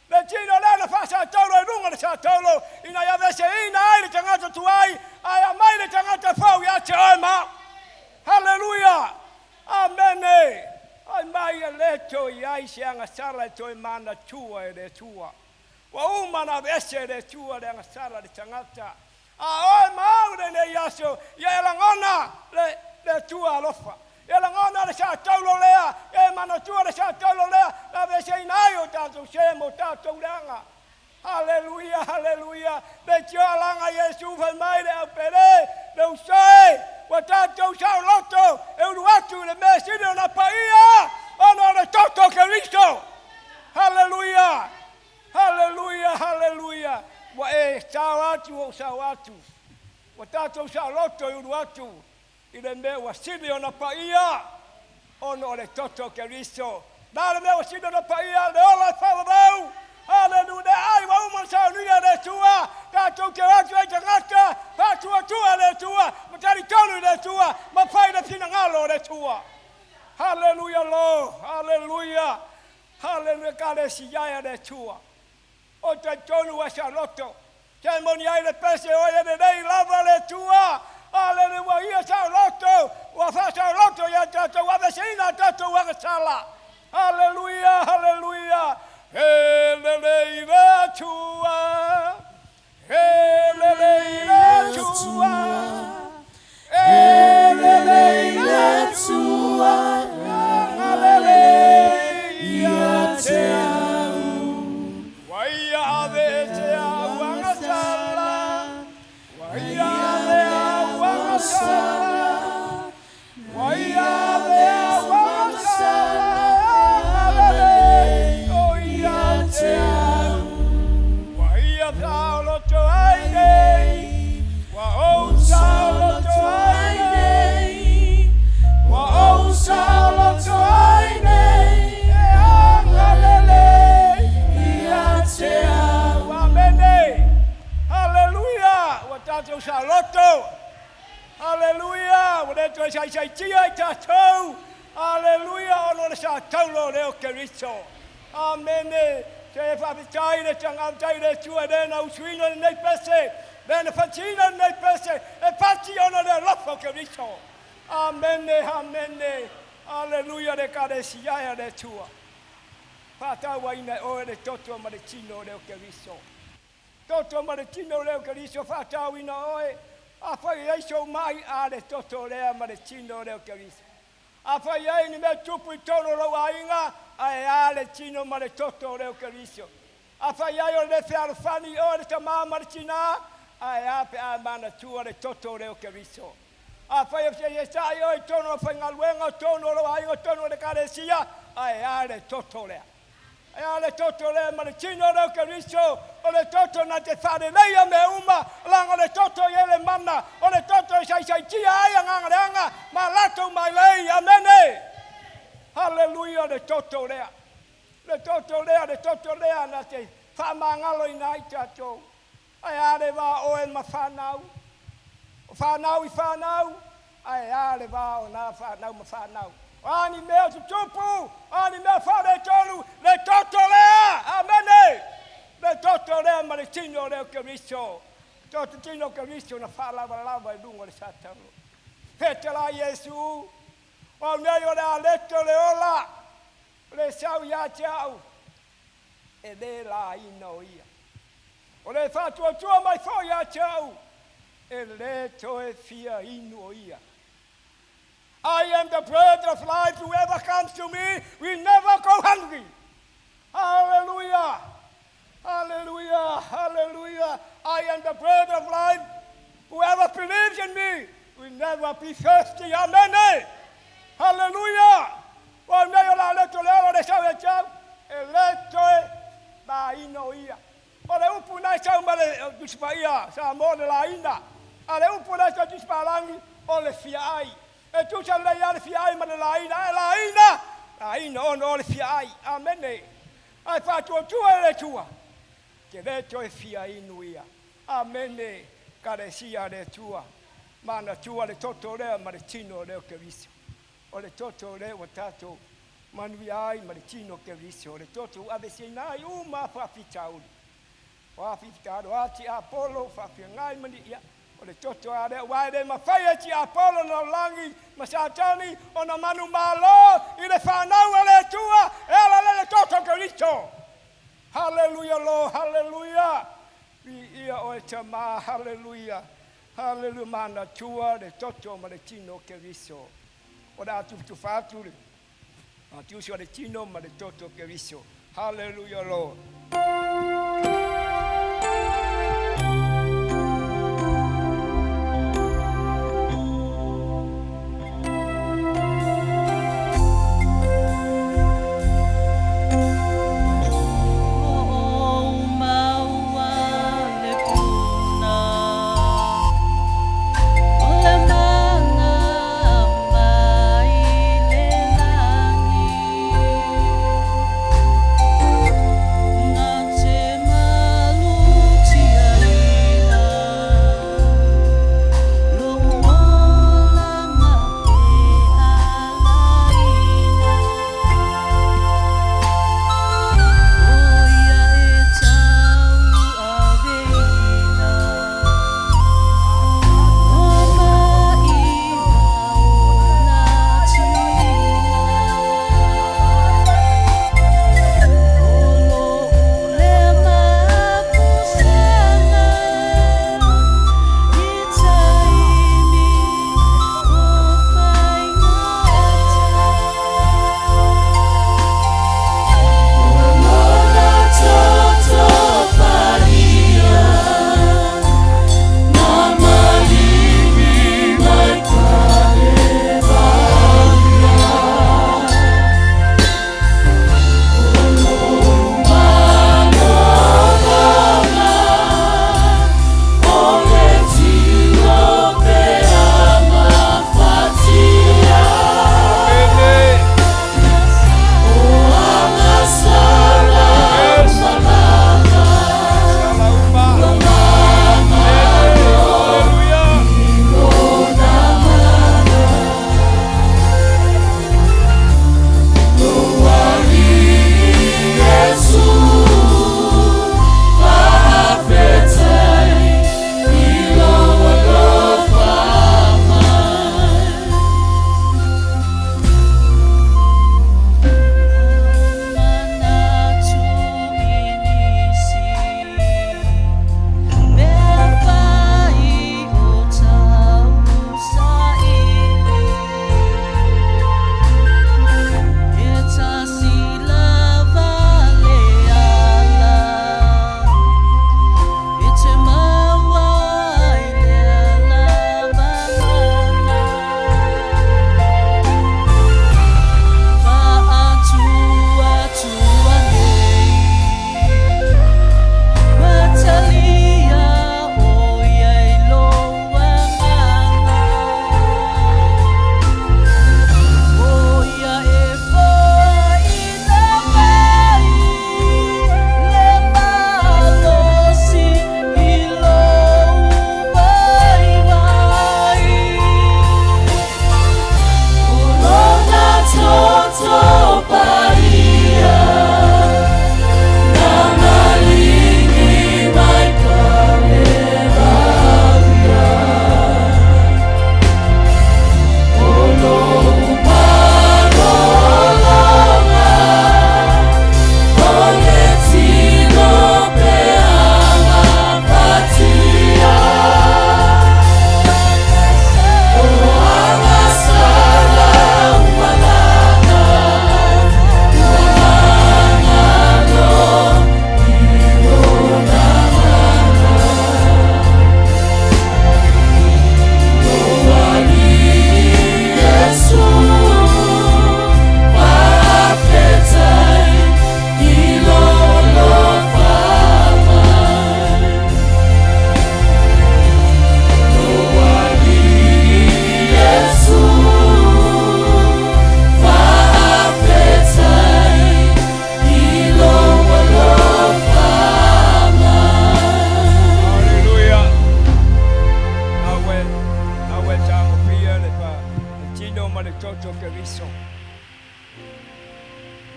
Le tino lea na faasataulo i luga o le sataulo ina ia aveeseina ai le tagata tuai ae aumai le tagata fou ia te oe ma au. Haleluia! Amene! Fai mai e le toe i ai se agasala e toe manatua e le Atua. Ua uma ona aveese e le Atua le agasala i le tagata. A oe ma au i lenei aso, ia e lagona le, le Atua alofa. Ia lagona le sataulo lea, ia e manatua le sataulo lea, na aveeseina ai o tatou se ma o tatou leaga. Haleluia, haleluia, le tioa laga Iesu fai mai le au pele, le uso e, ua tatou saoloto e ulu atu i le mea sili ona paia, ona o le toto o Keriso. Haleluia, haleluia, haleluia, ua e sao atu, ua ou sao atu, ua tatou saoloto e ulu atu i le mea ua sili ona paia, ona o le toto o Keriso. Na le mea ua sili ona paia, le ola e faavavau. Haleluia, le ai ua uma ona saunia e le Atua, tatou te o atu ai tagata, faatuatua e le Atua, ma talitonu i le Atua, ma fai le finagalo o le Atua. Haleluia lo, haleluia, haleluia, Ekalesia e a le Atua. O talitonu ua saoloto. Se moni ai le pese oe e lelei lava le Atua. Alele ua ia saoloto, ua faasaoloto ia tatou aveseina a tatou agasala. Haleluia, haleluia. E lelei le Atua. E lelei le Atua. E lelei le Atua. Agalelei ia te au. Ua ia ave e te au agasala. Ua ia ave au agasala. Ua ia ave au agasala. Agalelei o ia te au. Ua ia saoloto ai nei. Ua ou saoloto ai nei. Ua ou saoloto ai nei. E agalelei ia te au. Amene. Haleluia. Ua tatou saoloto. Haleluia. Ua le toe saisaitia i tatou. Haleluia. Ona o le sataulo o lea o Keriso. Amene. Se faafetai le tagata i le Atua e le na usuina lenei pese, le na fatiina lenei pese, e fati ona o le alofa o Keriso. Amene, amene. Aleluia le Ekalesia e a le Atua. Faatauaina e oe le toto ma le tino o le o Keriso. Toto ma le tino o le o Keriso faatauina oe. Afai e i ai sou mai, a le toto lea ma le tino o le o Keriso. Afai ai ni mea tupu i totonu o lou aiga, ae a le tino ma le toto o leo Keriso? Afai ai o le fealofani oe le tamā ma le tinā, ae a pe a manatua le toto o leo Keriso? Afai o feiesaʻi oe i totonu o faigaluega, o totonu o lou aiga, o totonu o le Ekalesia, ae a le toto lea? E a le toto lea ma le tino o leo Keriso, o le toto na te faaleleia mea uma, laga o le toto e i ai le mana, o le toto e saisaitia ai agaga leaga ma latou mailei. Amene! Haleluia! Le toto lea, le toto lea, le toto lea na te faamagaloina ai tatou. Ae a le va o oe ma fanau? O fanau i fanau, ae a le va o nā fanau ma fanau? O a ni mea tutupu, o a ni mea faaletonu, le toto lea! Amene! Le toto lea ma le tino lea o Keriso. Toto tino o Keriso na faalavalava i luga o le sataulo. Petela Iesu, o au nei o le aleto le ola, o le sau ia te au, e lē laina o ia. O le faatuatua mai foi ia te au, e lē toe fia inu o ia. I am the bread of life, whoever comes to me will never go hungry. Hallelujah! Hallelujah! Hallelujah! I am the bread of life. Whoever believes in me will never be thirsty. Amen. le Tusi Paia Samoa o le laina. A le upu lea i Tusi Palagi o le fiaai. E tusa lelei lava le fiaai ma le laina, ae laina, laina ona o le fiaai. Amene. Ae faatuatua e le Atua, te le toe fia inu ia. Amene. Kalesia a le Atua, manatua le toto lea ma le tino lea o Keriso. O le toto lea ua tatou manuia ai ma le tino o Keriso, o le toto ua aveeseina ai uma faafitauli. O a fifitaalo a tiapolo faafeagai ma ni ia, o le toto a lea aua e le mafai e tiapolo le lalolagi ma Satani ona manumalo i le fanau a le Atua e ala lea i le toto o Keriso. Haleluia Lord, haleluia. Viia oe Tama, haleluia. Haleluia manatua le toto ma le tino o Keriso. O le a tufatufa atu le Matiusi o le tino ma le toto o Keriso. Haleluia Lord.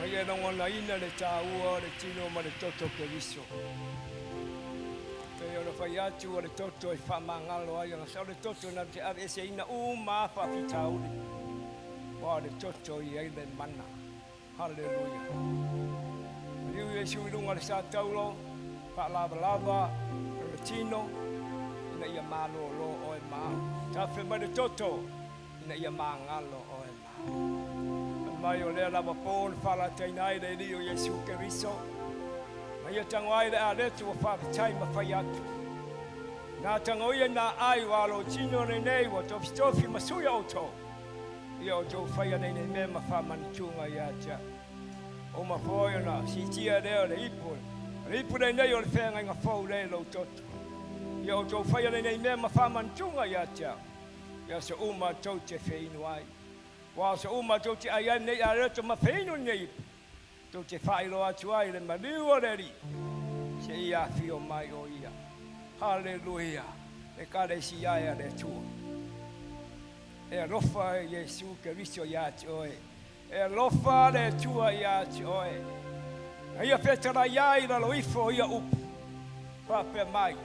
Ma ia lagonaina le taua o le tino ma le toto Keriso. Pei ona fai atu o le toto e faamagalo ai ona sao le toto na te aveeseina uma lava faafitauli. Aua o le toto e i ai le mana. Haleluia. Maliu Iesu i luga o le sa taulo, faalavalava lona tino ina ia malolo oe ma au. Tafe mai le toto ina ia magalo oe ma au. Fai mai o lea lava po na faalataina ai le Alii o Iesu Keriso, ma ia tago ai le aletu ua faafetai ma fai atu. Na tago ia na ai ua alo tino lenei ua tofitofi ma suia outou. Ia outou faia nei nei mea ma faamanatuga ia te au. Uma foi ona siitia lea o le ipu, o le ipu lenei o le feagaiga fou lea i lou toto. Ia outou faia nei nei mea ma faamanatuga ia te au, i aso uma tou te feinu ai. Ua aso uma tou te ai ai lenei aleto ma feinu lenei ipu, tou te faailoa atu ai le maliu o le Alii, seia afio mai o Ia. Haleluia! Ekalesia e a le Atua. E alofa Iesu Keriso iā te oe. E alofa le Atua iā te oe. Na ia fetalai ai i lalo ifo o ia upu, faapea mai,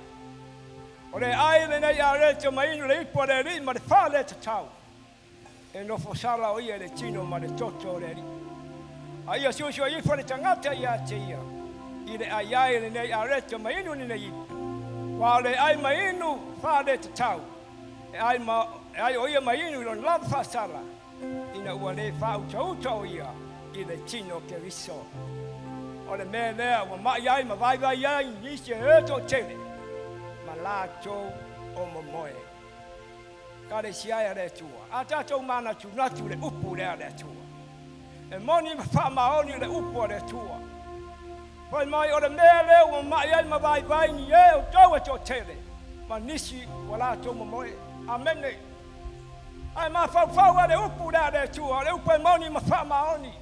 O le ai lenei arete ma inu le ipu a le Alii ma le fale tatau. E nofo sala o ia i le tino ma le toto o le Alii. A ia suesue ifo le tagata iā te ia, i le ai ai lenei arete ma inu lenei ipu. Ua o le ai ma inu fale tatau. E ai ma, e ai o ia ma inu i lona lava faasala, ina ua le faautauta o ia i le tino o Keriso. O le mea lea ua maʻi ai ma vaivai ai nisi e toatele ma latou o momoe. Kalesia e a le Atua, a tatou manatunatu le upu lea a le Atua. E moni ma faamaoni le upu a le Atua. Fai mai o le mea lea ua ma'i ai ma vaivai ni e outou e toatele ma nisi ua latou momoe. Amene. Ae mafaufau a le upu lea a le Atua, o le upu e moni ma faamaoni.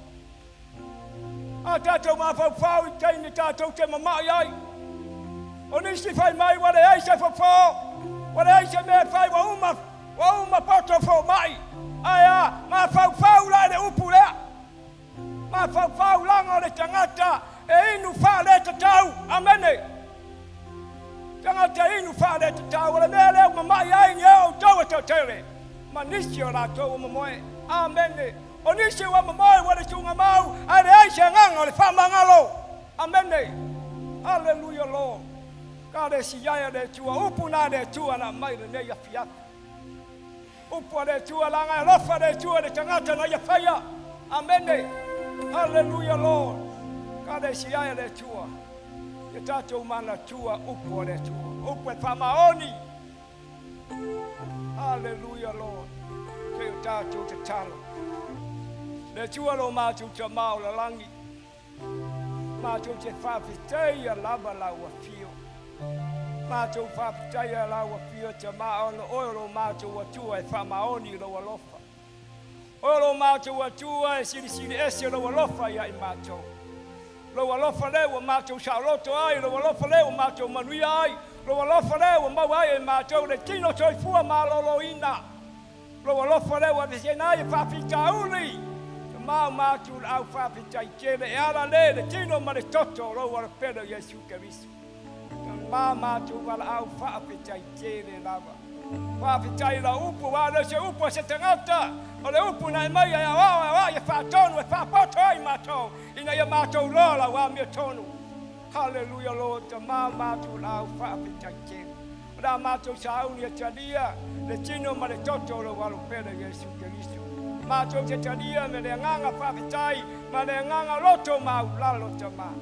A tatou mafaufau i taimi tatou te mama'i ai, o nisi fai mai ua leai se fofo, ua leai se mea e fai, ua uma, ua uma poto foma'i. Ae a mafaufau la i le upu lea. Mafaufau laga o le tagata e inu faaletatau. Amene. Tagata inu faaletatau, o le mea lea ua mamai ai ni ao outou e toatele, ma nisi o latou ua momoe. Amene. O nisi ua momoe ua le tuugamau, ae leai se agaga o le faamagalo. Amene. Haleluia Lord. Kalesi ai a le Atua, upu na a le Atua na aumai lenei afiafi. Upu a le Atua, laga e alofa le Atua i le tagata na ia faia. Amene. Haleluia Lord. Kalesi ae le Atua. Ia tatou manatua upu a le Atua. Upu e faamaoni. Haleluia Lord. Se i o tatou tatalo. Le Atua lo matou Tama o lalagi. Matou te faafetaia lava lau afio. Matou faafetaia lau afio Tama ona oe o lo matou Atua e faamaoni i lou alofa. Oe o lo matou Atua e silisili ese lou alofa ia i matou. Lou alofa lea ua matou saoloto ai, lou alofa lea ua matou manuia ai, lou alofa lea ua maua ai e matou le tino soifua maloloina. Lou alofa lea ua aveseina ai e faafitauli te maumatu le au faafetai tele e ala le le tino ma le toto o lou alopele o Iesu Keriso. Ma matou valaau faafetai tele lava. Faafetai i lau upu, aua e le o se upu a se tagata, o le upu na e maia e aoao e aoai e faatonu e faapoto ai matou ina ia matou loa lau amiotonu. Haleluia Lord, Tama matou laau faafetai tele. O le a matou sauni e talia le tino ma le toto o lou Alo pele Iesu Keriso. Matou te talia me le agaga faafetai ma le agaga loto maulalo, Tama.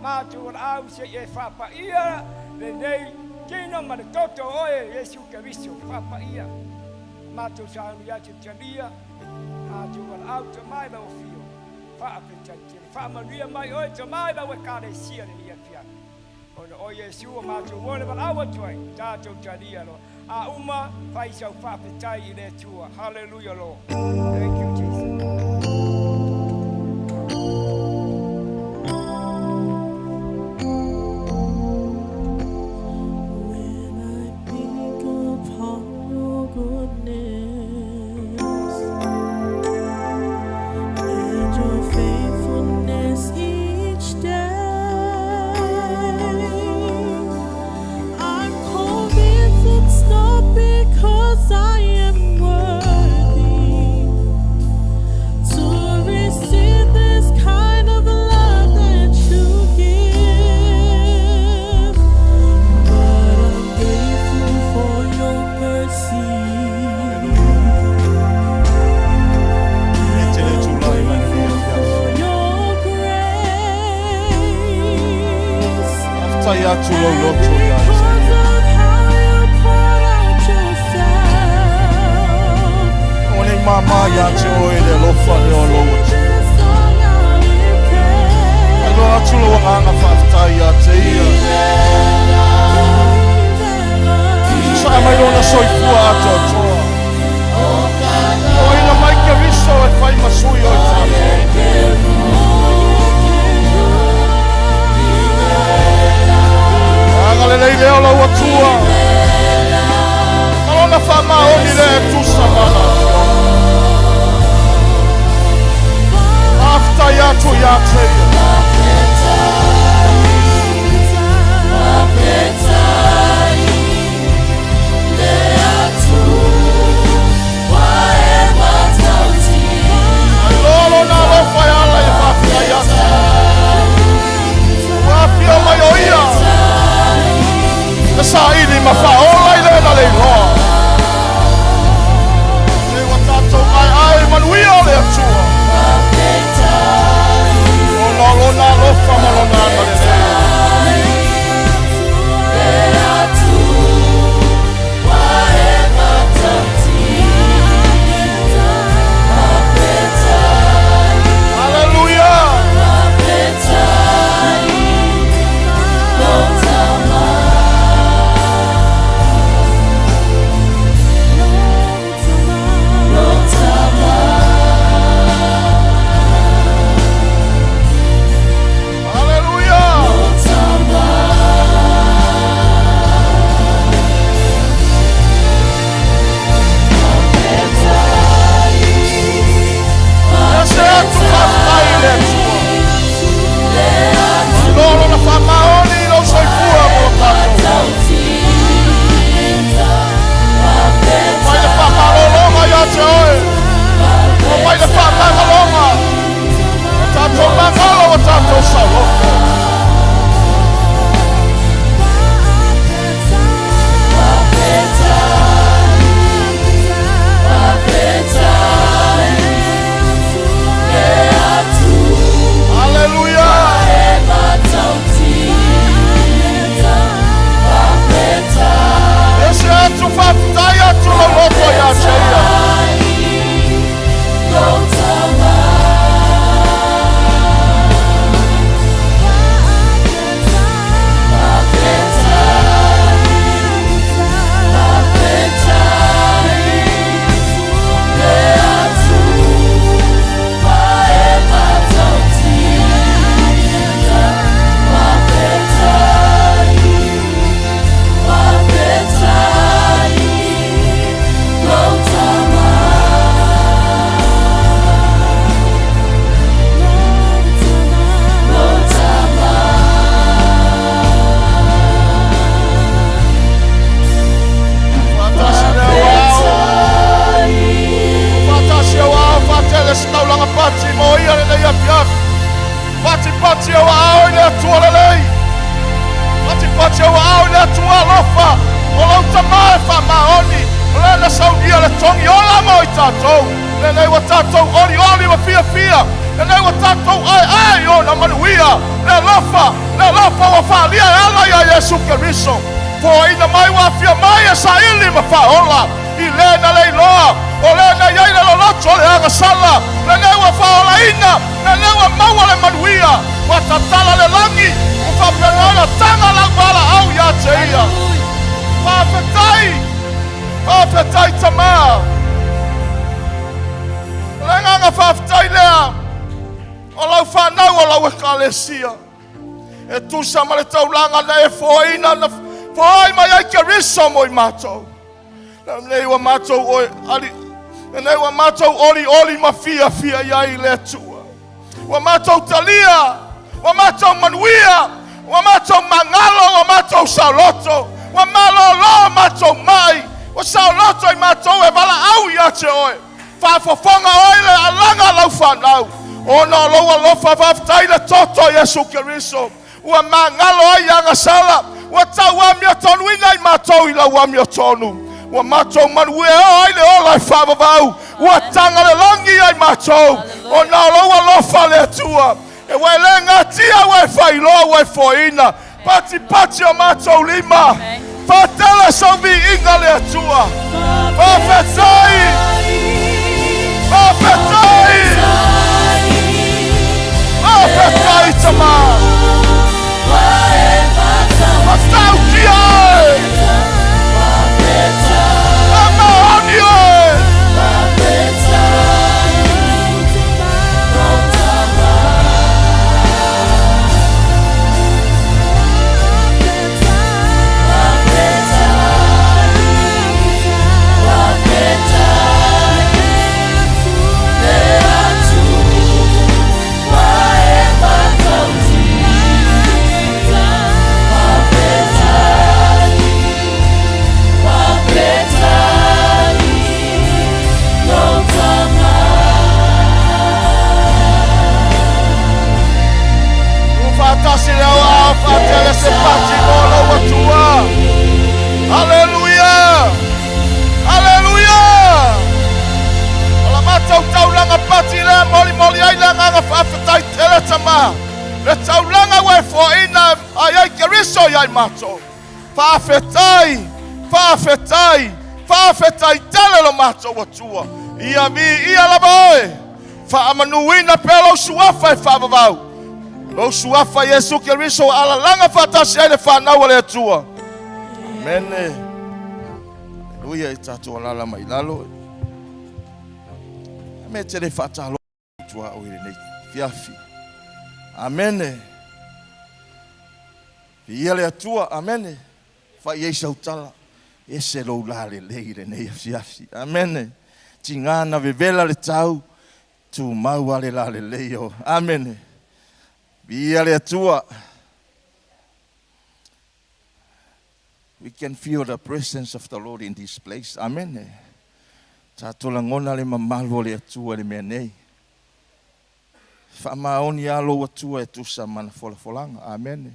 Matou valaau se i e faapaia lenei tino ma le toto o oe Iesu Keriso. Faapaia. Matou sauni ia te talia, matou valaau, Tama, i lau afio. Faafetai tele. Faamanuia mai oe, Tama, i lau Ekalesia lenei afiafi. Ona o Iesu o matou moe le valaau atu ai, tatou talia loa. A uma, fai sau faafetai i le Atua. Hallelujah Lord. Thank you Jesus. When I think upon your goodness and your faithfulness. Faafetai atu lou loto ia te Ia. Aua ne i māmā ia te oe le alofa lea o lou Atua. Faailoa atu lou agaga faafetai ia te Ia. Sasaa mai lona soifua atoatoa. Foaina mai Keriso e fai ma sui o i tatou. Agalelei lea o lau Atua ma lona faamaoni lea e tusa ma ana atoaga. Faafetai atu ia te Ia. Ailoa lona alofa e ala i le faafetai atu. Ua afio mai o ia e saili ma faaola i le na le iloa. Se ua tatou aeae i manuia o le Atua. Ona o lona alofa ma lona agalelei. Haleluia! Haleluia! Ese atu faafetai i le Atua. Malo lona faamaoni i lou soifua ma lo tatou. Mai le faamalologa ia te oe. O mai le faamagaloga. O tatou magalo o tatou saoloto. Haleluia! Ese atu faafetai atu lou loto ia te Ia. Faatasi lea o ao. Faatasi o ao, faatele se taulaga pati mo ia lenei afiafi. Patipati o ao i le Atua lelei. Patipati o ao i le Atua alofa. O lau tamā e faamaoni. O lea na saunia le togi ola mo i tatou. Lenei ua tatou olioli ma fiafia. Lenei ua tatou aeae i ona manuia. Le alofa, le alofa ua faalia e ala ia Iesu Keriso. Foaina mai ua afia mai e saili ma faaola. I le na le iloa, o le na i ai le loloto o le agasala, lenei ua faaolaina, lenei ua maua le manuia, ua tatala le lagi, ua faapena ona taga lau valaau ia te ia. Faafetai, faafetai Tamā. O le agaga faafetai lea o lau fanau o lau Ekalesia. E tusa ma le taulaga na e foaina na foai mai ai Keriso mo i matou. Lenei ua matou oi ali lenei ua matou olioli ma fiafia i ai i le Atua. Ua matou talia, ua matou manuia, ua matou magalo, ua matou saoloto, ua malōlō matou mai, ua saoloto i matou e valaau ia te oe. Faafofoga oe i le alaga a lau fanau, ona o lou alofa faafetai i le toto o Iesu Keriso, ua magalo ai i agasala, ua tau amiotonuina i matou i lau amiotonu. Ua matou manuia e oo ai le ola e faavavau, ua taga le lagi ai matou, ona o lou alofa le Atua. E ua e le gatia, ua e faailoa, ua e foeina. Patipati o matou lima. Faatele sau viiga le Atua. Faafetai. Faafetai. Faafetai tama. Matautia e. Faamaoni oe. Ua faatasi le aoao faatele se pati mo lou Atua. Aleluia! Aleluia! O la matou taulaga pati lea molimoli ai le agaga faafetai tele tama. Le taulaga ua e foaina ai ai Keriso ia i matou. Faafetai, faafetai, faafetai tele lo matou Atua. Ia viia lava oe. Faamanuina pea lou suafa e faavavau. Lou suafa Iesu Keriso ua alalaga faatasi ai le fanau a le Atua. Amene. Aleluia i tatou alala mai lalo. Ame te le faatalo tua o i lenei fiafi. Amene. Viia le Atua. Amene. Fai ai sau tala. Ese lou la lelei i lenei afiafi. Amene. Tiga na vevela le tau, tumau a le la lelei o. Amene. Viia le Atua. We can feel the presence of the Lord in this place. Amene. Tatou lagona le mamalu o le Atua i le mea nei. Faamaoni lava lou Atua e tusa ma ana folafolaga. Amene.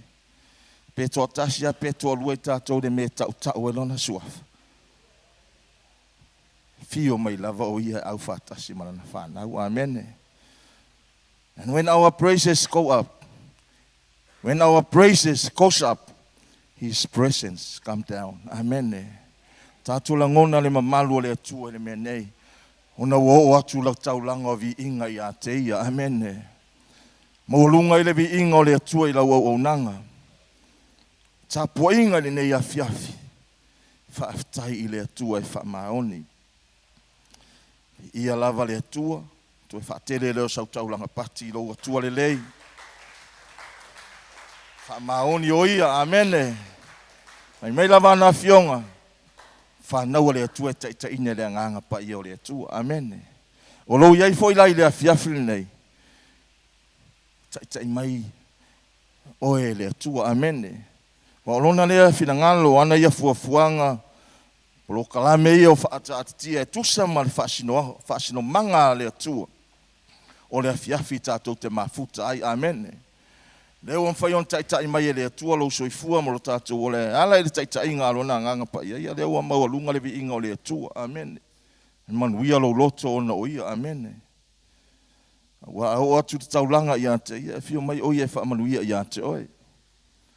Pe toatasi lava pe toalua i tatou i le mea e tautau ai Lona Suafa, fio mai lava o Ia e aufaatasi ma Lana fanau. Amene. And when our praises go up, when our praises goes up, His presence come down. Amene. Tatou lagona le mamalu o le Atua i le mea nei, ona ua oo atu lau taulaga o viiga ia te Ia. Amene. Maualuga ai le viiga o le Atua i lau auaunaga. Tapuaiga i lenei afiafi, faafetai i le Atua e faamaoni. Viia lava le Atua, toe faatele lea o sau taulaga pati i lou Atua lelei. Faamaoni o Ia, amene. Mai mai lava ana afioga, fanau a le Atua e taitaiina i le Agaga Paia o le Atua, amene. O lou i ai foi la i le afiafi lenei, Taitai mai oe e le Atua. Amene. Aua o Lona lea finagalo, o ana ia fuafuaga, polokalame ia o faaataatitia e tusa ma le faasinomaga a le Atua o le afiafi tatou te mafuta ai. Amene. Lea ua mafai ona taitai mai e le Atua lou soifua ma lo tatou ola e ala i le taitaiga a Lona Agaga Paia ia, lea ua maualuga le viiga o le Atua. Amene. E manuia lou loto ona o Ia. Amene. Aua a oo atu le taulaga ia te ia, e afio mai o ia e faamanuia ia te oe.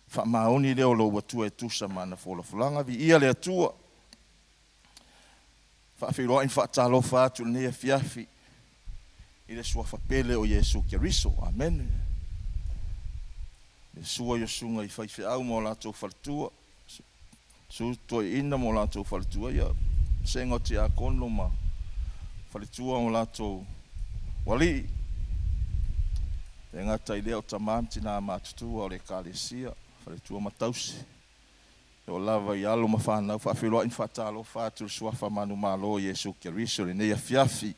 Faamaoni lea o lou Atua e tusa ma ana folafolaga. Viia le Atua. Faafeiloai ma faatalofa atu i lenei afiafi i le Suafa pele o Iesu Keriso. Amene. Le sua i o susuga i faifeau ma o latou faletua, su toeaina ma o latou faletua, ia, vasega o tiakono ma faletua ma o latou alii, e gata i lea o tama ma tina matutua o le Ekalesia, faletua ma tausi, e oo lava i alo ma fanau, faafeiloai ma faatalofa atu i le Suafa manumalo o Iesu Keriso i lenei afiafi.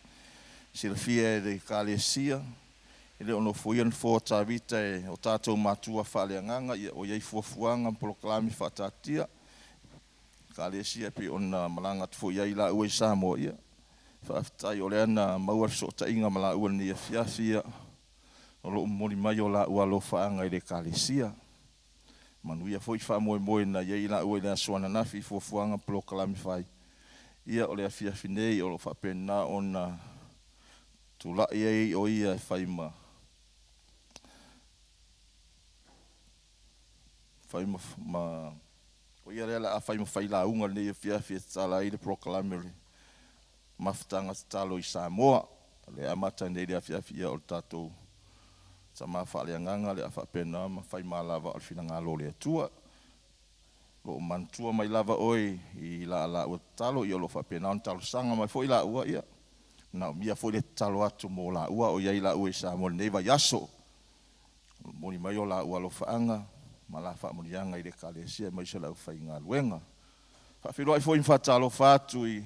Silafia e le Ekalesia, E le o nofoia le nofoa o Tavita e o tatou matua faaleagaga, ia o i ai fuafuaga ma polokalame faataatia Ekalesia e pei ona malaga atu foi ai laua i Samoa. Ia, faafetai o lea na maua le fesootaiga ma laua i lenei afiafi, ia, o lo o momoli mai o laua alofaaga i le Ekalesia. Manuia foi faamoemoe na i ai laua i le aso ananafi i fuafuaga ma polokalame fai. Ia, o le afiafi nei o lo o faapena ona Tulai ai o ia e fai ma fai ma, ma o ia lea o le a fai ma failauga i lenei afiafi e tatala ai le polokalame o le mafutaga tatalo i Samoa. O lea e amata nei i le afiafi ia o le tatou tama faaleagaga o le a faapena ma fai malava o le finagalo o le Atua. O lo o manatua mai lava oe i la laua tatalo, ia o lo o faapena ona talosaga mai foi laua, ia manaomia foi le tatalo atu mo laua o i ai laua i Samoa i lenei vaiaso. Momoli mai o laua alofaaga ma la faamanuiaga i le Ekalesia aemaise o le aufaigaluega. Faafeiloai foi ma faatalofa atu i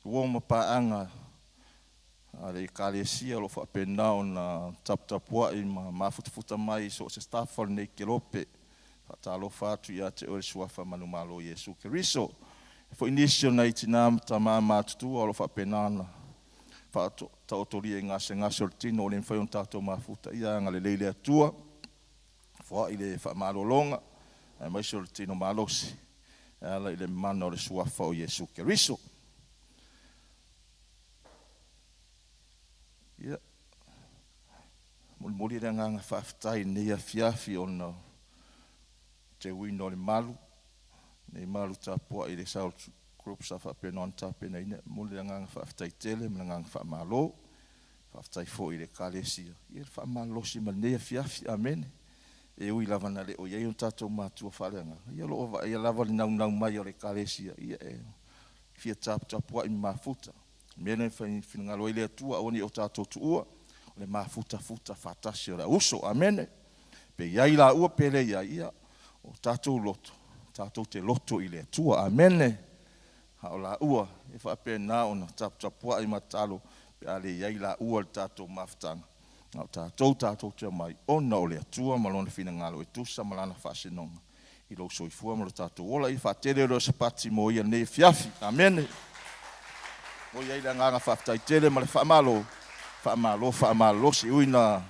uo ma paaga a le Ekalesia o lo o faapena ona taputapuai ma mafutafuta mai i so o se tafa o lenei kelope. Faatalofa atu ia te oe le Suafa manumalo o Iesu Keriso. E foi nisi o nai tina ma tama matutua o lo o faapena ona faataotolia i gasegase o le tino ua le mafai ona tatou mafuta, ia agalelei le Atua, foai le faamalologa aemaise o le tino malosi e ala i le mana o le Suafa o Iesu Keriso. Ia, molimoli le agaga faafetai i lenei afiafi ona o teuina o le malu, nei malu tapuai i le South Group sa faapena ona tapenaina. E momoli le agaga faafetai tele ma le agaga faamalo. Faafetai foi i le Ekalesia i le faamalolosi mai i lenei afiafi. Amene. E ui lava na le o i ai o tatou matua faaleagaga, ia o lo o vaaia lava le naunau mai o le Ekalesia ia e fia taputapuai ma mafuta. O le mea lea e fai finagalo ai le Atua aua ne i o tatou tuua, o le mafutafuta faatasi o le auuso. Amene. Pe i ai laua pe le i ai, ia o tatou loto, tatou te loto i le Atua. Amene. A o laua e faapena ona taputapuai ma tatalo pe a le i ai laua i le tatou mafutaga, a o tatou tatou te omai ona o le Atua ma Lona finagalo e tusa ma Lana faasinoga i lou soifua ma lo tatou ola. Ia faatele lea o se pati mo ia i lenei afiafi. Amene. Momoli ai le agaga faafetai tele ma le faamalo, faamalo faamalolosi. E ui ina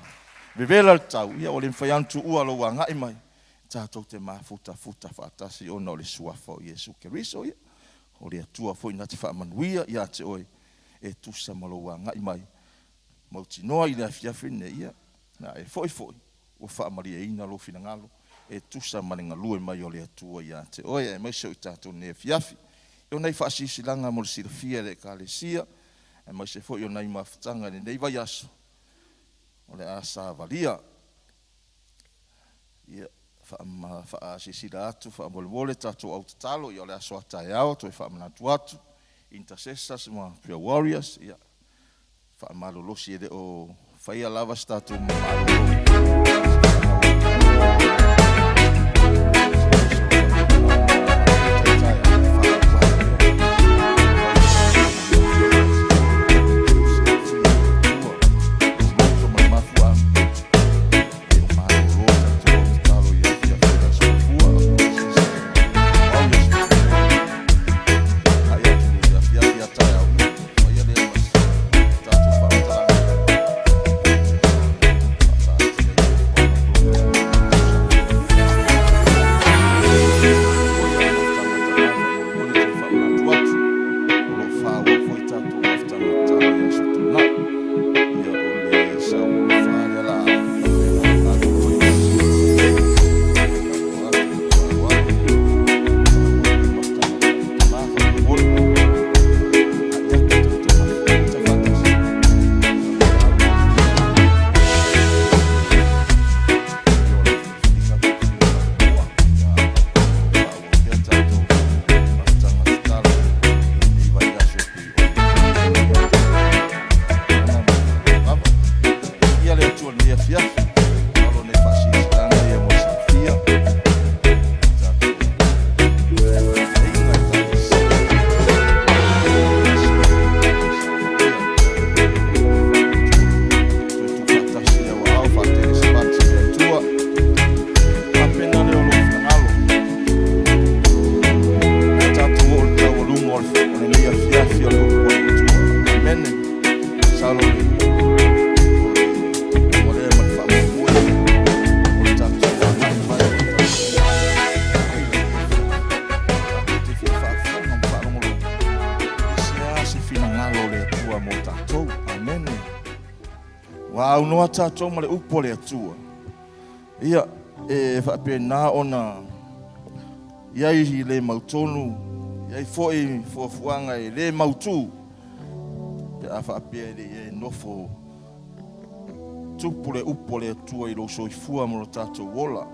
vevela le tau, ia ua le mafai lava ona tuua lou agai mai, tatou te mafutafuta faatasi ona o le Suafa o Iesu Keriso. Ia, o le Atua foi na te faamanuia ia te oe e tusa ma lou agai mai mautinoa i le afiafi lenei, ia, a e foi foi, ua faamalieina lou finagalo e tusa ma le galue mai o le Atua ia te oe, aemaise o i tatou i lenei afiafi. O nai faasilasilaga mo le silafia e le Ekalesia, aemaise foi o nai mafutaga i lenei vaiaso o le a savalia. Ia, faasilasila atu faamolemole tatou au tatalo, ia o le aso a taeao, toe faamanatu atu, Intercessors ma Prayer Warriors, ia, faamalolosi e le o faia lava se tatou malolo. Ua aunoa tatou ma le upu a le Atua. Ia, E faapena ona i ai i le mautonu, i ai foi fuafuaga e le mautu, pe a faapea e le i e nofo tupu le upu a le Atua i lou soifua ma lo tatou ola.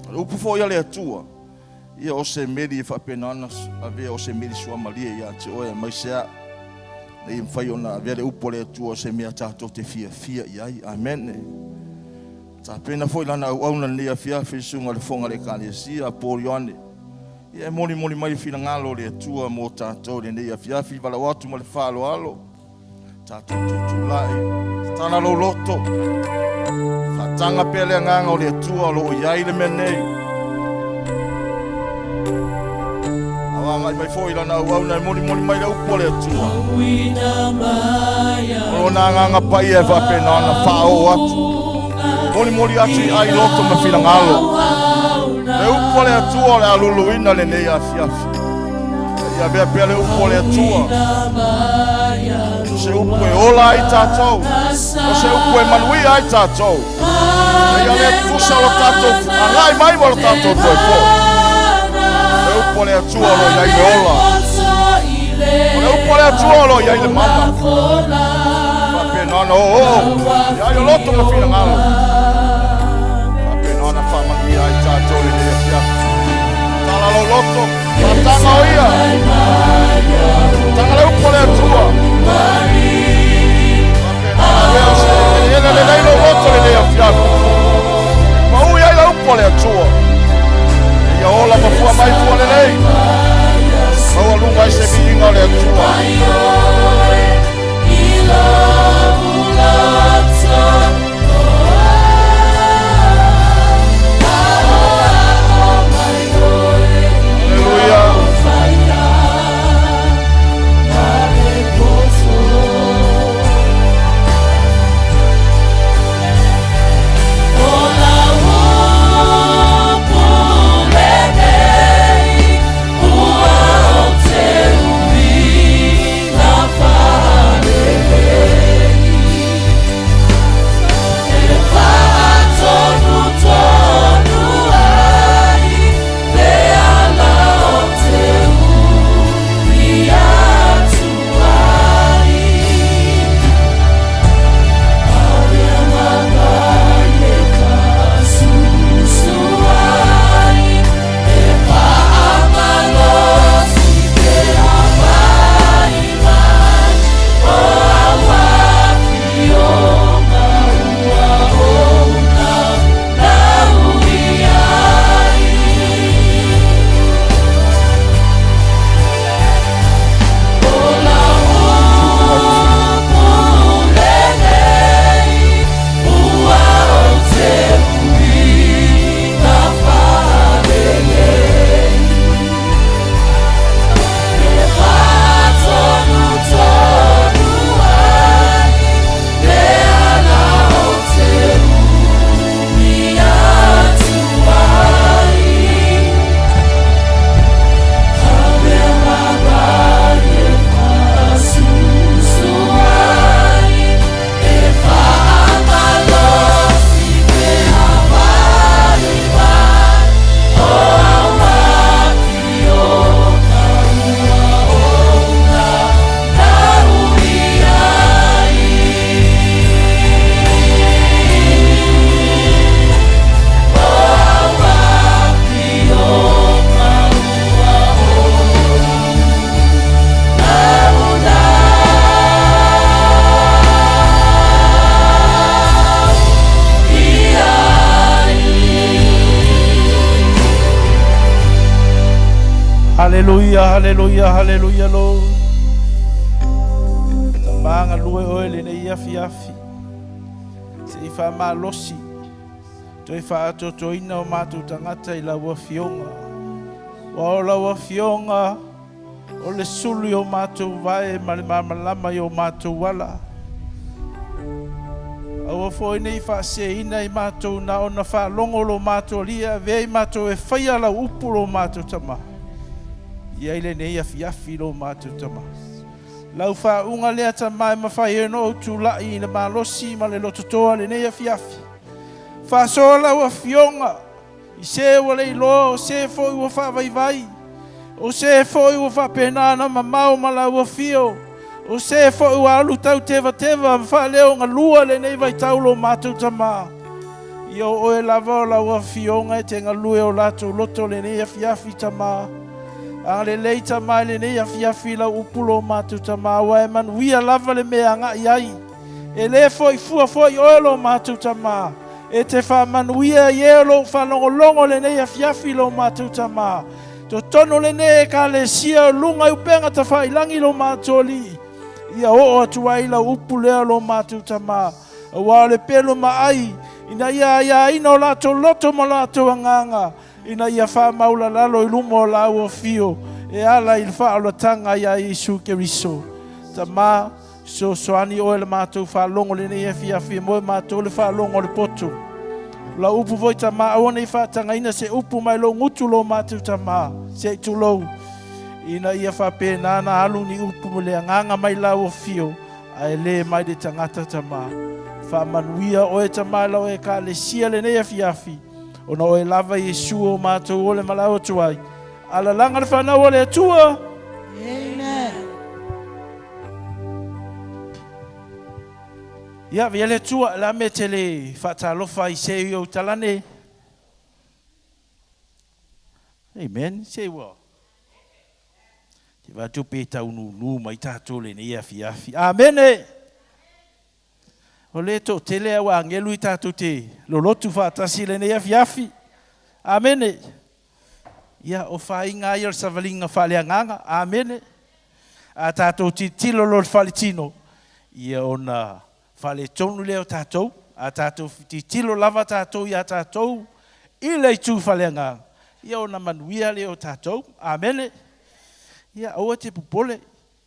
O le upu foi a le Atua, ia o se meli e faapena ona avea o se meli suamalie ia te oe aemaise a'u, ina ia mafai ona avea le upu a le Atua o se mea tatou te fiafia i ai. Amene. Tapena foi lana auauna i lenei afiafi le susuga i le Fofoga o le Ekalesia a Paul Ioane. Ia e molimoli mai le finagalo o le Atua mo tatou i lenei afiafi, valaau atu ma le faaaloalo. Tatou tutulai, tatala lou loto, faataga pea le agaga o le Atua o lo o i ai le mea nei. A agai mai foi lana auauna e molimoli mai le upu a le Atua. O lona agaga paia e faapena ona faaoo atu, molimoli atu i ai loto ma finagalo. Le upu a le Atua o le a luluina lenei afiafi. Ia avea pea le upu a le Atua. O se upu e ola ai tatou. O se upu e manuia ai tatou. Ia le tusa o lo tatou agai mai ma lo tatou toe foi. Le upu a le Atua o lo o i ai le ola. O le upu a le Atua o lo o i ai le mana. Faapena ona oo i ai o loto ma finagalo. Faapena ona faamanuia ai tatou i lenei afiafi. Tala lou loto. Faataga o ia. Taga le upu a le Atua. Faapena ona avea o se eleele lelei lou loto lenei afiafi. Pau i ai le upu a le Atua. Ia ola ma fua mai fua lelei. Maualuga ai se viiga o le Atua. Haleluia. Haleluia, haleluia, haleluia, Lord. Tama galue oe lenei afiafi. Se i faamalosi, toe faaatoatoaina o matou tagata i lau Afioga. Ua o lau Afioga o le sulu i o matou vae ma le malamalama i o matou ala. Aua foi ne i faaseseina i matou na ona faalogo lo matou Alii e avea i matou e faia lau upu lo matou Tama. I ai lenei afiafi lo matou Tama. Lau faauuga lea Tama e mafai ai ona ou tulai i le malosi ma le lototoa lenei afiafi. Faasoa lau Afioga. I se ua le iloa, o se foi ua faavaivai, o se foi ua faapena ona mamao ma lau afio, o se foi ua alu tau tevateva ma faaleogalua lenei vaitau lo matou Tamā. Ia o oe lava o lau afioga e te galue o latou loto lenei afiafi, Tamā. Agalelei, Tamā, i lenei afiafi i lau upu lo matou Tamā, aua e manuia lava le mea e agai ai. E lē foi fua foi oe lo matou Tamā, e te faamanuia i e o lou faalogologo lenei afiafi lo matou Tamā. Totonu lenei Ekalesia o luga i upega tafailangi lo matou Alii, ia oo atu ai lau upu lea lo matou Tamā, aua o le pelu ma ai, ina ia aiaina o latou loto ma latou agaga, ina ia faamaulalalo i luma o lāua afio e ala i le faaolataga iā Iesu Keriso. Tamā, Fesoasoani oe le matou faalogo lenei afiafi e moe matou le faalogo o le poto. O lau upu foi Tamā, aua ne i faatagaina se upu mai lou gutu lo matou Tamā, se i tulou, ina ia faapena na alu ni upu ma le agaga mai lau afio, ae le mai le tagata Tamā. Faamanuia oe Tamā i lau Ekalesia lenei afiafi, ona oe lava Iesu o matou ole ma lau atu ai. Alalaga le fanau a le Atua. Amen. Ia, via le Atua, la me te le faatalofa i se i ou talane. Amen. Se ua. Te vatu pe tau nunu mai tātou lenei afiafi. Amene. O le to tele au angelu i tātou te lolotu whaatasi lenei afiafi. Amene. Ia, o fāiga ia o le savaliga faaleagaga. Amene. A tatou tilotilo loa i le faletino, ia ona faaletonu lea o tatou. A tatou tilotilo lava tatou iā tatou i le itu faaleagaga, ia ona manuia lea o tatou. Amene. Ia, aua e te popole,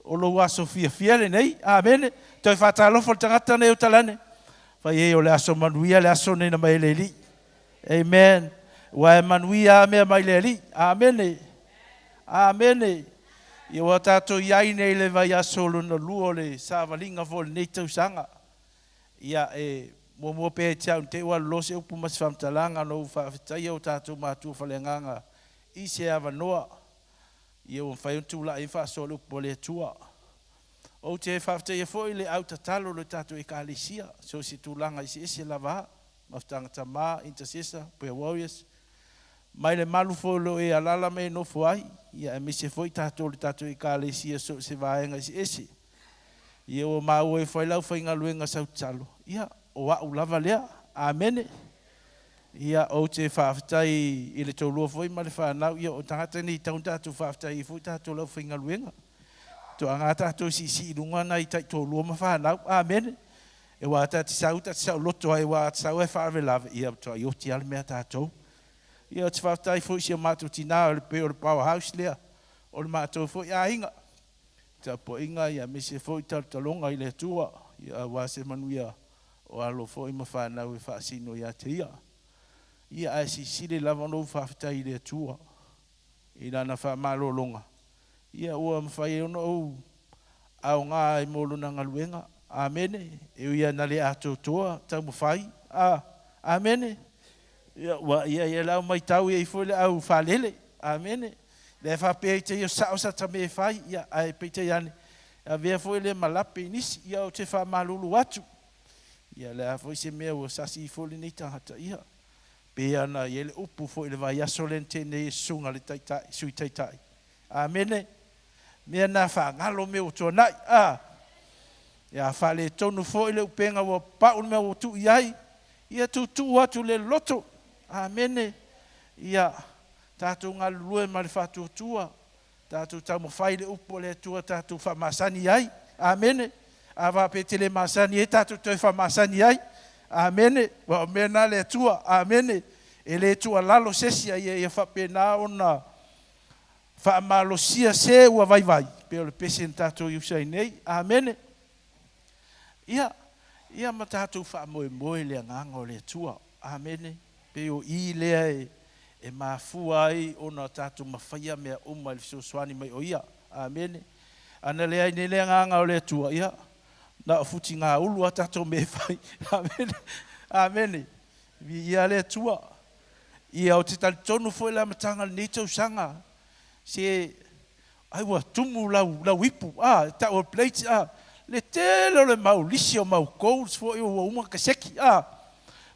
o lou aso fiafia lenei. Amene. Toe faatalofa le tagata nei o Talane. Fai ai o le aso manuia le aso nei na mai e le Alii. Amen. Ua e manuia a mea mai le Alii. Amene. Amene. Ia ua tatou i ai nei le vaiaso lona lua o le savaliga foi o lenei tausaga. Ia e muamua pea ia te au te ua alu loa se upu ma se faamatalaga ona ou faafetaia o tatou matua faleagaga i se avanoa ia ua mafai ona tulai ai ma faasoa le upu a le Atua. Ou te faafetaia foi le au tatalo o le tatou Ekalesia, so o se tulaga eseese lava a. Mafutaga Tama, Intercessor, Prayer Warriors, mai le malu foi o lo o e alaala ma e nofo ai, ia aemaise foi tatou le tatou Ekalesia so o se vaega eseese. Ia ua maua ifo ai le aufaigaluega sau tatalo, ia o a'u lava lea. Amene. Ia ou te faafetai i le toalua foi ma le fanau, ia o tagata nei e tatau ona tatou faafetai ai foi tatou le aufaigaluega. Toaga tatou e siisii i luga nai taitoalua ma fanau. Amene. Aua ta te sau, ta te saoloto ai, aua a te sau ae faalavelave, ia matua oti lava le mea a tatou. Ia, ou te faafetai foi i si o matou tina, o le pei o le power house lea o le matou foi aiga. Tapuaiga ia aemaise foi talotaloga i le Atua, ia aua se manuia o alo foi ma fanau e faasino ia te Ia. Ia, ae silisili lava ona ou faafetai i le Atua i Lana faamalologa, ia ua mafai ai ona ou aoga ai mo Lona galuega. Amene. E ui lava ina le atoatoa taumafai. A. Amene. Ia, ua ia ia le au maitau e i ai foi le au faalele. Amene. Lea e faapea ai te ia sao sa ta mea e fai, ia, ae peitai ane, e avea foi lea ma lape i nisi. Ia, ou te faamalulu atu. Ia, o le a foi se mea ua sasi ifo lenei tagata, ia, Pei ona i ai le upu foi i le vaiaso lea na tea nei e Susuga le Taitai, Sui Taitai. Amene. Mea na faagalo mea ua tuanai. A! Ia faaletonu foi le upega ua pau le mea ua tuu i ai, ia tuutuu atu le loto. Amene. Ia tatou galulue ma le faatuatua, tatou taumafai le upu a le Atua tatou faamasani ai. Amene. A faapea e te le masani ai, tatou toe faamasani ai. Amene. Aua o mea na a le Atua. Amene. E le tuualalo se isi, a ia faapena ona faamalosia se ua vaivai, pei o le pese na tatou i usa ai nei. Amene. Ia, ia ma tatou faamoemoe i le Agaga o le Atua. Amene. Pei o i lea e, e mafua ai ona tatou mafaia mea uma i le fesoasoani mai o Ia. Amene. Ana leai nei le Agaga o le Atua, ia, na o futigaulu a tatou mea e fai. Amene. Amene. Viia le Atua. Ia, ou te talitonu foi i le amataga o lenei tausaga, se ai ua tumu lau, lau ipu, a, tau o le plate, a, le tele o le mau lisi o mau goals foi ua uma kaseki, a,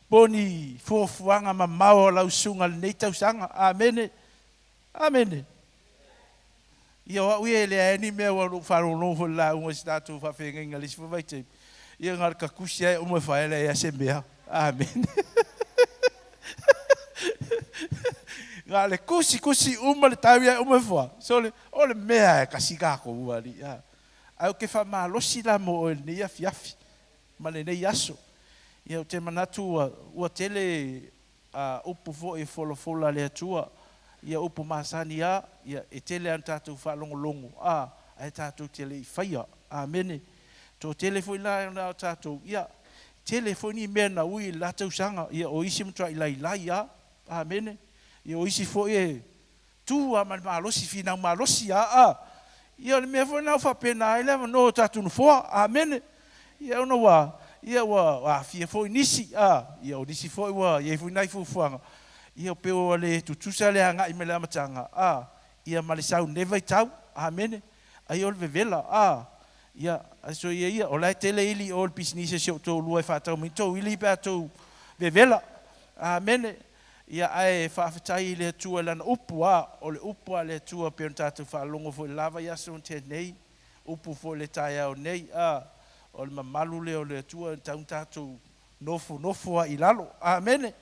po o ni fuafuaga mamao a lau susuga i lenei tausaga. Amene. Amene. Ia, o au ia e leai ni mea, ua ou faalogologo foi i le lauga i se tatou faafeagaiga i le isi foi vaitaimi, ia na o le takusi lava e uma e fai, e leai lava se mea. Amene. Na o le kusi, kusi uma le tau ia e uma e fua. Sole, o le mea e kasi kākou alii. A. Ae ou te faamalosi la mo oe i lenei afiafi ma lenei aso. Ia ou te manatu ua, ua tele a upu foi e folafola a le Atua, ia upu masani a, ia e tele a na tatou faalogologo a, ae tatou te le i faia. Amene. Toatele foi la na o tatou, ia, tele foi ni mea na ui i le la tausaga, ia o isi e matuai lailai a. Amene. Ia o isi foi e tu a ma le malosi, finau malosi a, a. Ia o le mea foi lena ua faapena ai le avanoa o tatou nofoa. Amene. Ia ona ua, ia ua aafia foi nisi, a, ia o nisi foi ua i ai foi nai fuafuaga, ia pei ua le tutusa le agai mai le amataga, a, ia ma le sau i lenei vaitau. Amene. Ai o le vevela, a, ia, ae soia ia, o la e tele ili i o i le pisinisi a si ou toalua e faatau mai tou ili pe a tou vevela. Amene. Ia, ae faafetai i le Atua i Lana upu, a, o le upu a le Atua pei ona tatou faalogo foi i le la vaiaso na tea nei, upu foi i le taeao nei, a, o le mamalu lea o le Atua e tatau ona tatou nofonofo ai i lalo. Amene.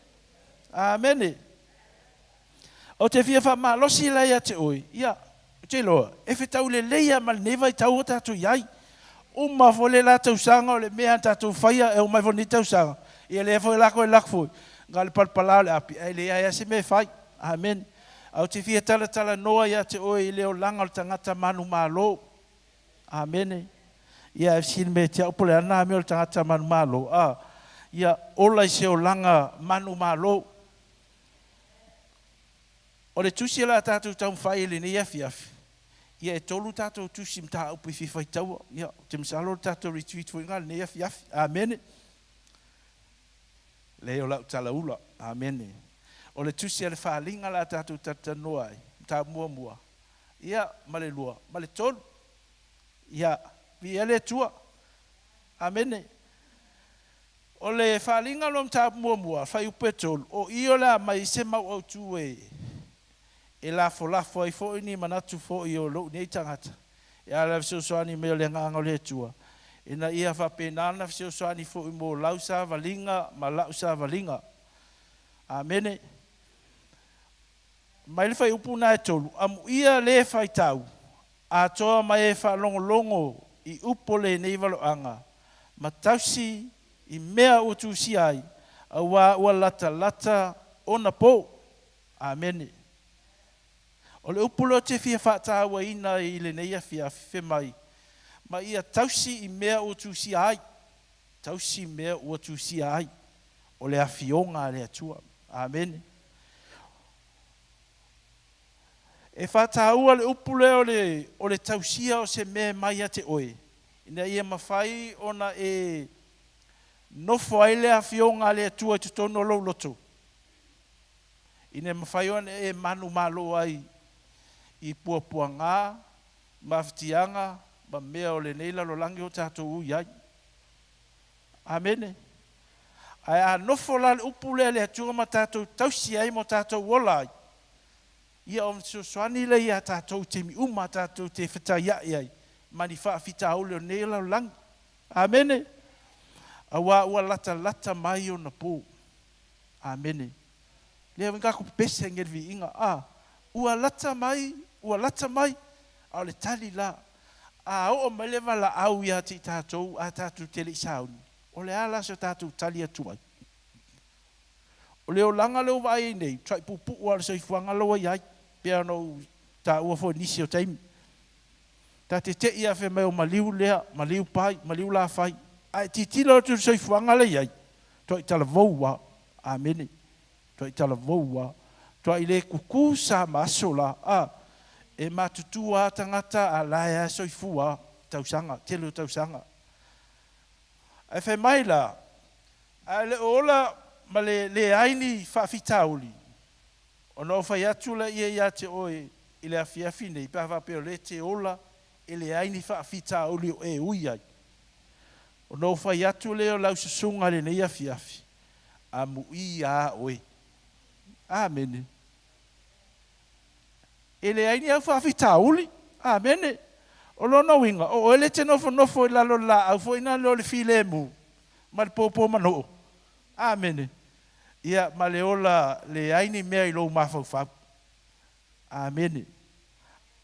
Amene. Ou te fia faamalosi la ia te oe, ia, ou te iloa, e fetau lelei lava ma lenei vaitau o tatou i ai. Uma foi le la tausaga o le mea na tatou faia e oo mai foi i lenei tausaga, ia lea foi lako e lako foi, na o le palapala o le api, ae leai lava se mea e fai. Amene. Ae ou te fia talatalanoa ia te oe i le olaga o le tagata manumalo. Amene. Ia, e fesili mai ia te au po o le a lena mea o le tagata manumalo? A, ia, ola i se olaga manumalo. O le tusi o le a tatou taumafai i lenei afiafi, ia e tolu tatou tusi mataupu e fia faitaua. Ia, ou te masalo o le tatou retreat foi lena i lenei afiafi. Amene. Leai o lau talaula. Amene. O le tusi a le faaaliga o le a tatou talatalanoa ai, mataupu muamua, ia, ma le lua, ma le tolu. Ia, viia le Atua. Amene. O le faaaliga o le mataupu muamua, fuaiupu e 3, o i o le a aumai ai se mau autu e e lafolafo ai foi ni manatu foi o lou nei tagata e ala i le fesoasoani mai o le Agaga o le Atua, ina ia faapena ona fesoasoani foi mo lau savaliga ma la'u savaliga. Amene. Mai le fuaiupu na e 3, Amuia le faitau atoa mai e faalogologo i upu o lenei valoaga, ma tausi i mea ua tusia ai, auā ua latalata ona po. Amene. O le upu lea ou te fia faatauaina i lenei afiafi, fai mai, ma ia tausi i mea ua tusia ai, tausi i mea ua tusia ai, o le Afioga a le Atua. Amene. E faataua le upu lea o le, o le tausia o se mea e mai ia te oe, ina ia mafai ona e nofo ai le Afioga a le Atua i totonu o lou loto, ina ia mafai ona e manumalo ai i puapuaga, mafatiaga ma mea o lenei lalolagi o tatou ui ai. Amene. Ae a nofo la le upu lea a le Atua ma tatou tausi ai ma o tatou ola ai, ia ona fesoasoani lea ia tatou i taimi uma tatou te fetaia'i ai ma ni faafitauli o lenei lalolagi. Amene. Auā ua latalata mai ona po. Amene. Lea ua tatou pepese i le viiga, a, ua lata mai, ua lata mai. A o le tali la, a oo mai le valaau ia te i tatou a tatou te le i sauni, o le a la so tatou tali atu ai? O le olaga lea ua vaai ai nei, matuai puupuu lava o le soifuaga la ua i ai, pei ona ou taua foi i nisi o taimi. Ta te te i lava fai mai o maliu lea, maliu pai, maliu lafai, ae tilotilo atu i le soifuaga la e i ai, matuai talavou lava. Amene. Tuai talavou a. Tuai le kuku sa ma aso la a. E matutua a tagata a lae a soifua a tausaga, tele o tausaga. Ae fai mai la, a e le o ola ma le leai ni faafitauli. Ona ou fai atu laia ia te oe i le afiafi nei, pe a faapea o lea e te ola e leai ni faafitauli o e ui ai. Ona ou fai atu lea o lau susuga i lenei afiafi, Amuia a oe. Amene. E leai ni au faafitauli. Amene. O lona uiga, o oe lea e te nofonofo i lalo o le laau foi na lea o le filemu ma le pōpō manoo. Amene. Ia, ma le ola leai ni mea i lou mafaufau. Amene.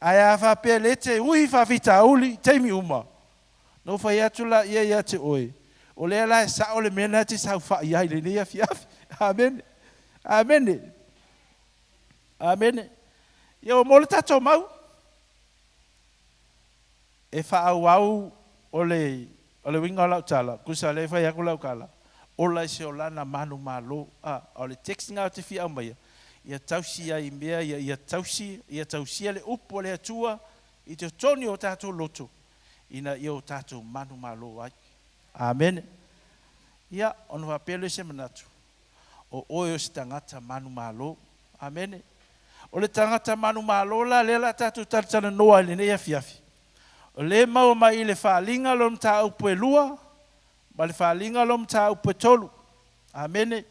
Ae a faapea lea e te ui i faafitauli i taimi uma, na ou fai atu laia ia te oe, o lea la e sao le mea lena e te saofai ai i lenei afiafi. Amene. Amene. Amene. Ia ua maua le tatou mau? E faaauau o le o le uiga o lau tala, tusa lea e fai atu lau tala, ola i se olaga manumalo. A, o le text lena ou te fia aumaia, ia tausi ai i mea ia, ia tausi, ia tausia le upu a le Atua i totonu o tatou loto, ina ia o tatou manumalo ai. Amene. Ia, ona faapea lea o se manatu, o oe o se tagata manumalo. Amene. O le tagata manumalo la lea o le a tatou talatalanoa i lenei afiafi, o lea e maua mai i le Faaaliga lona mataupu e 2 ma le Faaaliga lona mataupu e 3. Amene.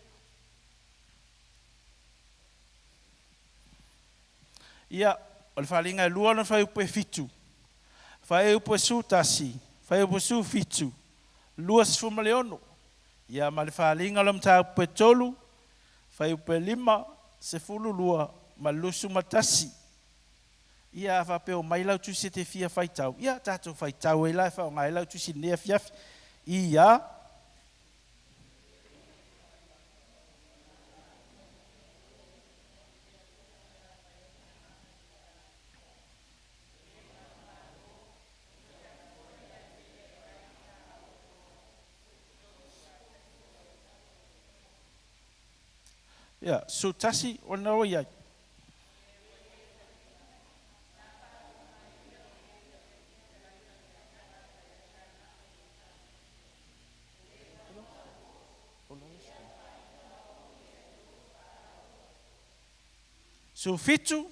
Ia, o le Faaaliga e 2 lona fuaiupu e 7, fuaiupu e 11, fuaiupu e 17, 26. Ia ma le Faaaliga o le mataupu e 3, fuaiupu e 5, 12 ma le 21. Ia a faapea o mai lau tusi e te fia faitau, ia tatou faitau ai la e faaaoga ai lau tusi i lenei afiafi. Ia. Ia, 11, o lena ua i ai. 17.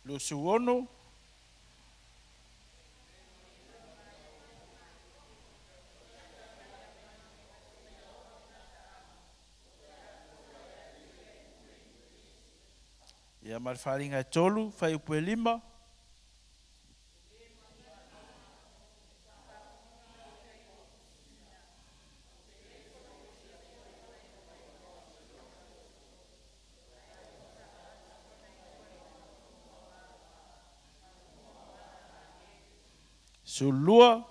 26. Ia ma le Faaaliga e 3, fuaiupu e 5. 12.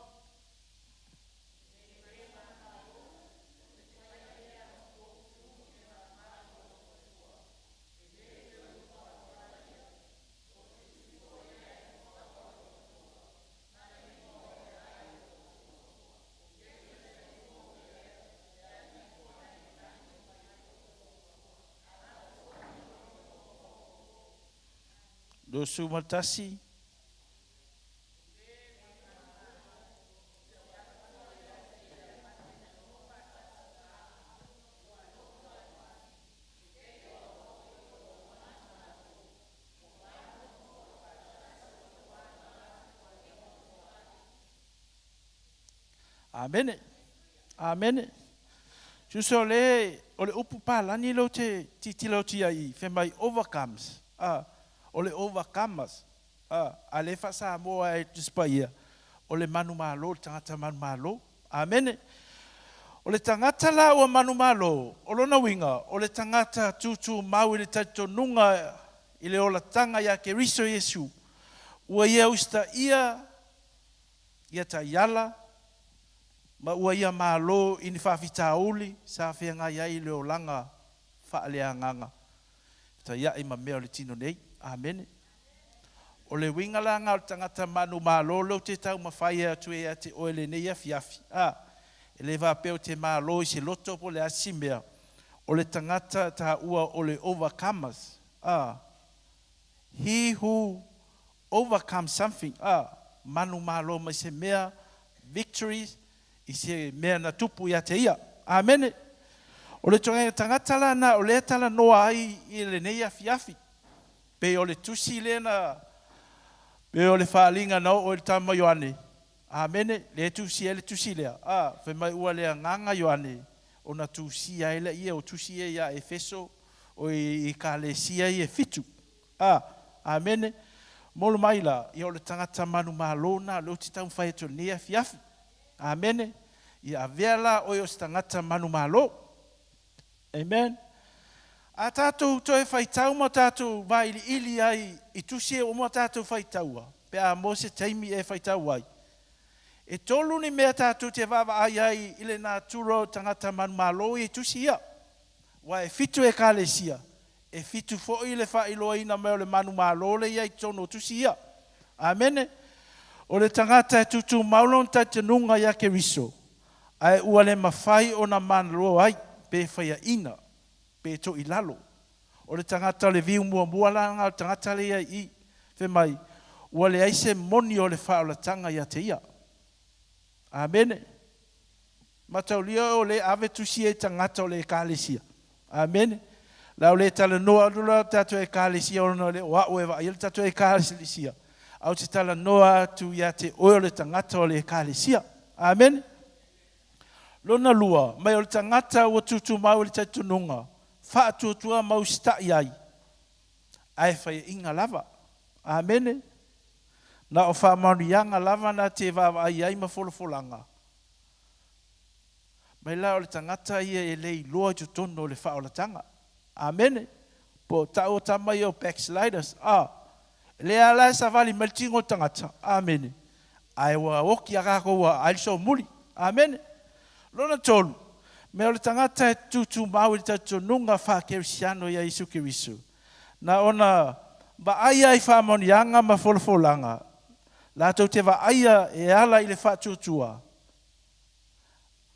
21. Amene. Amene. Tusa o le o le upu palani lea ou te tilotilo atu i ai i, fai mai overcomes. A, o le overcomers. A, a lea e faa-Samoa e Tusi Paia, o le manumalo, le tagata manumalo. Amene. O le tagata la ua manumalo, o lona uiga, o le tagata tutumau i le talitonuga i le olataga ia Keriso Iesu, ua ia usitaia ia taiala ma ua ia malo i ni faafitauli sa feagai ai i le olaga faaleagaga, fetaiai ma mea o le tino nei. Amene. O le uiga la lena o le tagata manumalo lea ou te taumafai atu ai ia te oe i lenei afiafi, a, e le faapea ou te malo i se loto po o le a se mea, o le tagata taua o le overcomers, a, he who overcomes something, a, manumalo mai se mea, victories, i se mea na tupu ia te ia. Amene. O le ituaiga tagata la lena o lea e talanoa ai i lenei afiafi. Pei o le tusi lea na, pei o le faaaliga na oo i le tama Ioane, Amene, lea e tusia ai le tusi lea, a, fai mai ua le agaga Ioane ona tusia ai lea o tusi ia ia Efeso o i Ekalesia ia e fitu. A, Amene. Momoli mai la, ia o le tagata manumalo lena o lea ou te taumafai atu i lenei afiafi. Amene. Ia avea la oe o se tagata manumalo. Amen. A tatou toe faitau ma tatou vailiili ai i tusi e uma tatou faitaua, pe a maua se taimi e faitau ai. E tolu ni mea tatou te vaavaai ai i le natura o tagata manumalo ia i tusi ia. Aua e fitu ekalesia, e fitu foi le faailoaina mai o le manumalo lea i ai i totonu o tusi ia. Amene. O le tagata e tutumau lona talitonuga ia Keriso, ae ua le mafai ona manalo ai, pe faiaina, pe toilalo. O le tagata o le viu muamua la lena o le tagata lea i i, fai mai, ua leai se moni o le faaolataga ia te ia. Amene. Mataulia o le ave tusi ai i tagata o le ekalesia. Amene. La o le talanoa atu la tatou ekalesia ona le o a'u e vaaia le tatou ekalesia, ae ou te talanoa atu ia te oe o le tagata o le ekalesia. Amene. Lona lua, mai o le tagata ua tutumau i le talitonuga, faatuatua ma usitai ai, ae faiaina lava. Amene. Na o faamanuiaga lava na te vaavaai ai ma folafolaga. Mai la o le tagata ia e le iloa i totonu o le faaolataga. Amene. Po o ta'u o tama ia o backsliders. A, lea la e savali mai le tino o le tagata. Amene. Ae ua oki a kākou ua ai le soomuli. Amene. Lona tolu, mea o le tagata e tutumau i le talitonuga faa-Kerisiano ia Iesu Keriso, na ona vaaia i faamanuiaga ma folafolaga, latou te vaaia e ala i le faatuatua,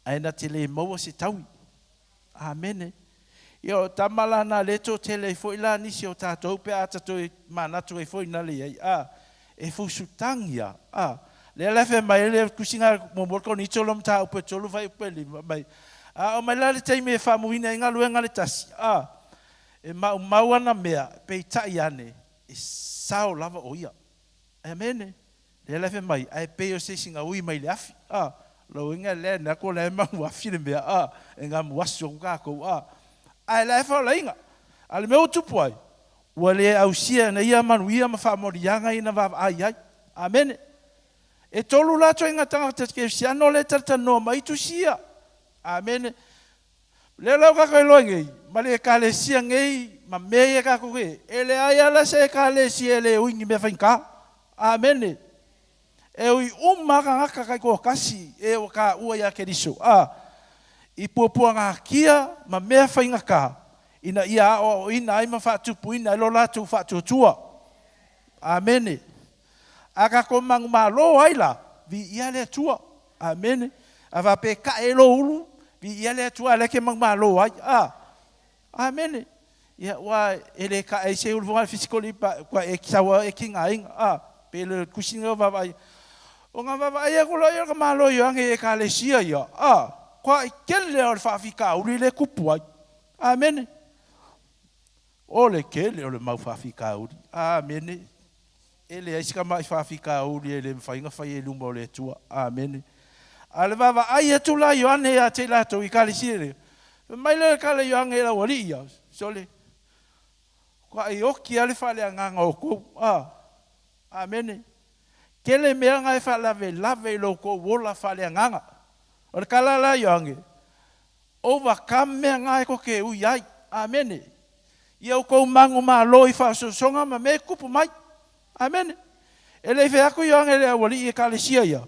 ae na te le maua se taui. Amene. Ia o tama la na le toatele ai foi la nisi o tatou pe a ta toe manatu ai foi na le iai, a, e fusutagia, a, lea la e fai mai ai le tusiga muamua o le Korinito lona mataupu e tolu fuaiupu e lima, mai, a oo mai la le taimi e faamuina ai galuega a le tasi, a, e maumau ana mea, peitai ane, e sao lava o ia. Amene. Lea la e fai mai, ae pei o se isi na ui mai le afi, a, lou uiga lea na ko la e mau afi le mea, a, e gamu asu aku kākou, a, ae la e faolaina. A le mea ua tupu ai, ua le ausia e ia manuia ma faamoliaga ia na vaavaai ai. Amene. E tolu la ituaiga tagata kerisiano lea e talatalanoa mai i tusi ia. Amene. Lea la ua kākou iloa nei, ma le ekalesia nei, ma mea ia kākou nei, e leai lava la se ekalesia e le ui ni mea faigata. Amene. E ui uma lava tagata taitoatasi e ua taua ia Keriso, a, i puapuagatia ma mea faigata, ina ia aoaoina ai ma faatupuina ai lo latou faatuatua. Amene. A tatou manumalo ai la, viia le Atua. Amene. A faapea e tae ai lou ulu, viia le Atua, a lea e te manumalo ai. A. Amene. Ia, ua e le tae ai se ulu foi fisikoli pa, ua e sau a e tigaina. A. Pe le tusi nei o vaavaai. O na vaavaai atu loa ia o le tamaloa Ioane i ekalesia ia, a, toai tele o le faafitauli lea e tupu ai. Amene. O le tele o le mau faafitauli. Amene. E leai se tamai faafitauli e le mafai ona fai ai i luma o le Atua. Amene. A o le vaavaai atu la Ioane ia te i latou i Ekalesia lea, fai mai lea o le tala Ioane i lau alii ia, sole, matua oti lava le faaleagaga o outou. A. Amene. Tele mea na e faalavelave i lo outou ola faaleagaga. O le tala la Ioane, Overcome mea na e tou te ui ai. Amene. Ia outou manumalo i faaosoosoga ma mea e tutupu mai. Amene. E le i fai atu Ioane i le aualii i ekalesia ia,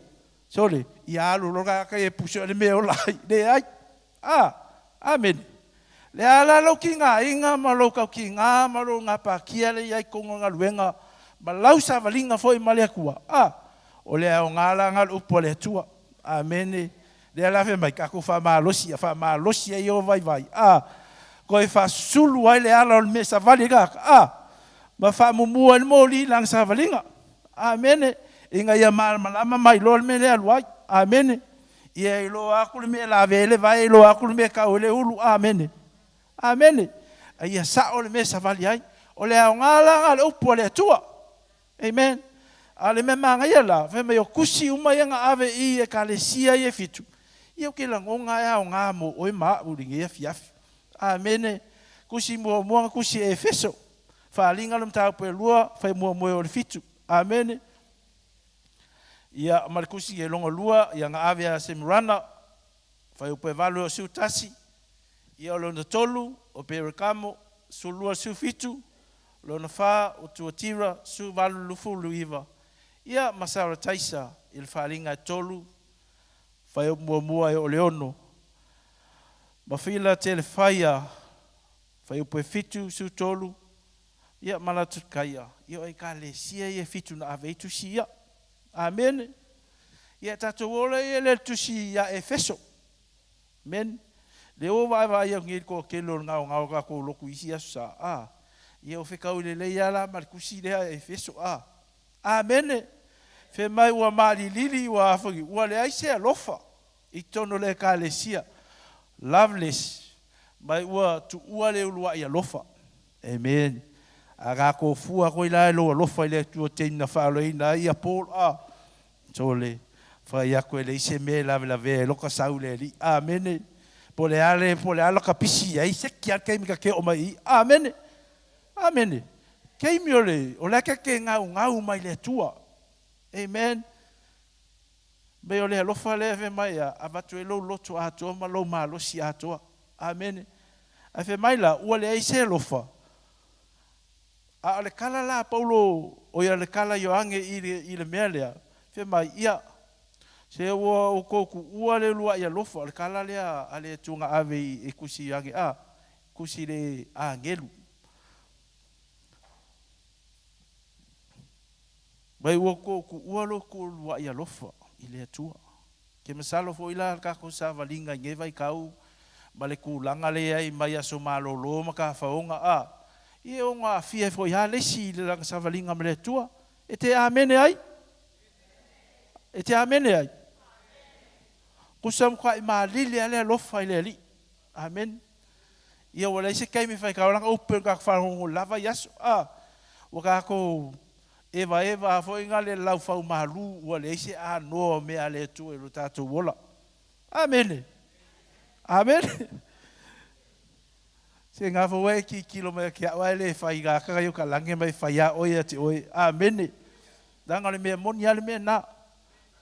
Sole, ia alu loa le tagata ia e pusi o le mea e ola ai. Leai. A. Amene. Le a la lou tigaina ma lou tautiga ma lou gapatia lea e i ai i totonu o le galuega Ma lau savaliga foi ma le Atua, a, o le aoga la lena o le upu a le Atua. Amene. Lea la fai mai, tatou faamalosi, ia faamalosi ai ou vaivai, a, toe faasusulu ai le ala o le mea e savali ai le tagata, a, ma faamumu ai le moli i lana savaliga. Amene. Ina ia malamalama ma iloa le mea lea e alu ai. Amene. Ia iloa atu le mea e lave ai le vae, iloa atu le mea e tau ai le ulu. Amene. Amene. A ia sao le mea e savali ai. O le aoga la lena o le upu a le Atua. Amen. A o le mea manaia la, fai mai o tusi uma ia na ave i Ekalesia ia e fitu, ia ou te lagona e aoga mo oe ma aʻu i lenei afiafi. Amene. Tusi muamua na tusi e Efeso, Faaaliga o le mataupu e lua, fai muamua e o le fitu. Amene. Ia, ma le tusi e lona lua, ia na ave a Semurana, fai upu e valu e o 11, ia o lona tolu, o Peregamo, 12 17, lona fa, o Tuatira, 18 29, ia ma Sarataisa i le faaaliga e tolu, fai upu muamua e o le ono, ma Fila Telefaia, fai upu e fitu, 13, ia ma Latutaia, ia o Ekalesia ia e fitu na ave ai tusi ia. Amene. Ia tatou ola ia le tusi ia Efeso. Amen. Le o vaavaai atu nei i le toatele o le gaogao o tatou lotu i isi aso sa, a, ia o fetaui lelei lava la ma le tusi lea a Efeso, a. Amene. Fai mai ua malilili ua afai, ua leai se alofa i totonu o le Ekalesia. Loveless. Mai ua tuua le uluai alofa. Amen. A tatou fua atu ai la i lou alofa i le Atua taimi na faaaloina ai ia Paul, a, Sole, fai atu e leai se mea e lavelavea ai loka sau i le Alii. Amene. Po o le a le, po o le a laka pisi i ai, seki lava le taimi ta te oo mai i i. Amene. Amene. Taimi o le, o la e ta te gaugau mai le Atua. Amen. Mei o le alofa lea fai mai a avatu ai lou loto atoa ma lou malosi atoa. Amene. Ae fai mai la, ua leai se alofa. A o le tala la a Paulo, ʻo ia le tala a Ioane i le, i le mea lea, fai mai, Ia, se ua outou tuua le uluaʻi alofa, o le tala lea a le Atua na ave i, e tusi Ioane, a, tusi i le agelu. Mai ua outou tuua lo outou uluaʻi alofa i le Atua. Ke masalo foi la le tatou savaliga i nei vaitau ma le tulaga lea i ai mai aso malolo ma tafaoga a, ia e ono aafia ai foi lava le isi i le lana savaliga ma le Atua. E te amene ai? E te amene ai? Kusa matuai malili lava le alofa i le Alii. Amene. Ia ua leai se taimi e fai kau lana upu e tatou faalogologo lava i aso a, ua tatou Evaeva foi nga le laufau malu ua leai se anoa o mea a le Atua i lo tatou ola. Amene. Amene. Se nga fo e tilotilo mai ke au ae le fai ga ka yo ka lange mai fai a oe ia te oe. Amene. Leaga o le mea moni a le mea na.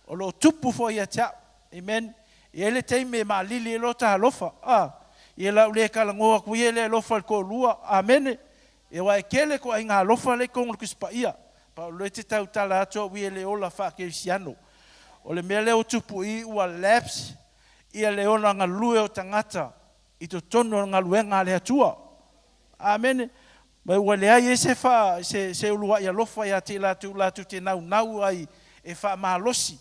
O lo o tupu foi ia te au. Amen. E i ai le taimi e maalili ai loa ta alofa. A, ia la u le talanoa atu ia i le alofa i le toalua. Amene. E aua e tele ituaiga alofa lea i totonu o le Tusi Paia. Paulo e te tautala atu au ia i le ola faakerisiano. O le mea lea ua tupu i i ua lapse ia le ola galue o tagata i totonu o le galuega a le Atua. Amene. Ma ua leai ai se fa, se, se uluai alofa ia te i latou latou te naunau ai e faamalosi,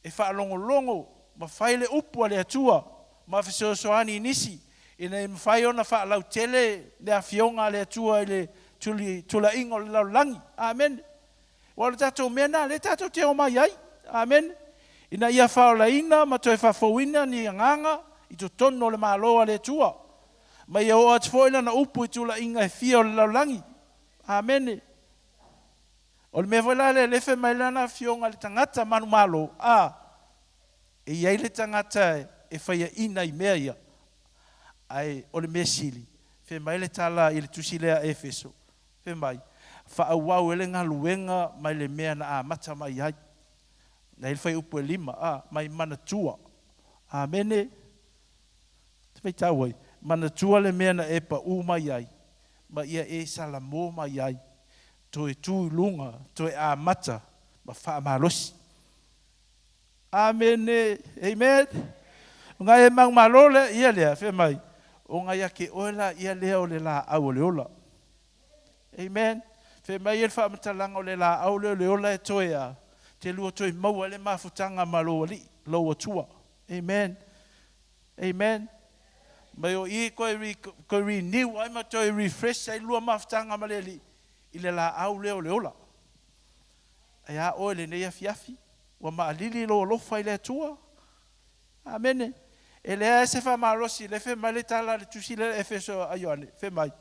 e faalogologo ma fai le upu a le Atua ma fesoasoani i nisi, ina ia mafai ona faalautele le Afioga a le Atua i le tuli, tulaiga o le lalolagi. Amene. Aua o le tatou mea lena lea tatou te omai ai. Amene. Ina ia faaolaina ma toe faafouina ni agaga i totonu o le Malo a le Atua, ma ia oo atu foi Lana upu i tulaiga e fia o le lalolagi. Amene. O le mea foi la lea lea fai mai lana afioga i le tagata manumalo, a, e i ai le tagata e faiaina i mea ia, ae o le mea sili, fai mai le tala i le tusi lea a Efeso, fai mai, Faaauau ai le galuega mai le mea na amata mai ai. Na i ai le fuaiupu e lima, a, mai manatua. Amene. Te faitau ai, manatua le mea na e paʻū mai ai, ma ia e salamo mai ai. Toe tu i luga, toe amata ma faamalosi. Amene. Amen. O ngai e manumalo lea ia lea, fai mai, o ngai ake oe la ia lea o le laau o le ola. Amen. Fai mai ai le faamatalaga o le laau lea o le ola e toe a, te lua toe maua ai le mafutaga ma lou Alii, lou Atua. Amen. Amen. Mai o i koe re, koe renew ai ma toe refresh ai lua mafutaga ma le Alii i le laau lea o le ola. Ae a oe lenei afiafi, ua maalili lou alofa i le Atua? Amene. E leai se faamalosi, le fai mai le tala a le tusi lea Efeso a Ioane, fai mai,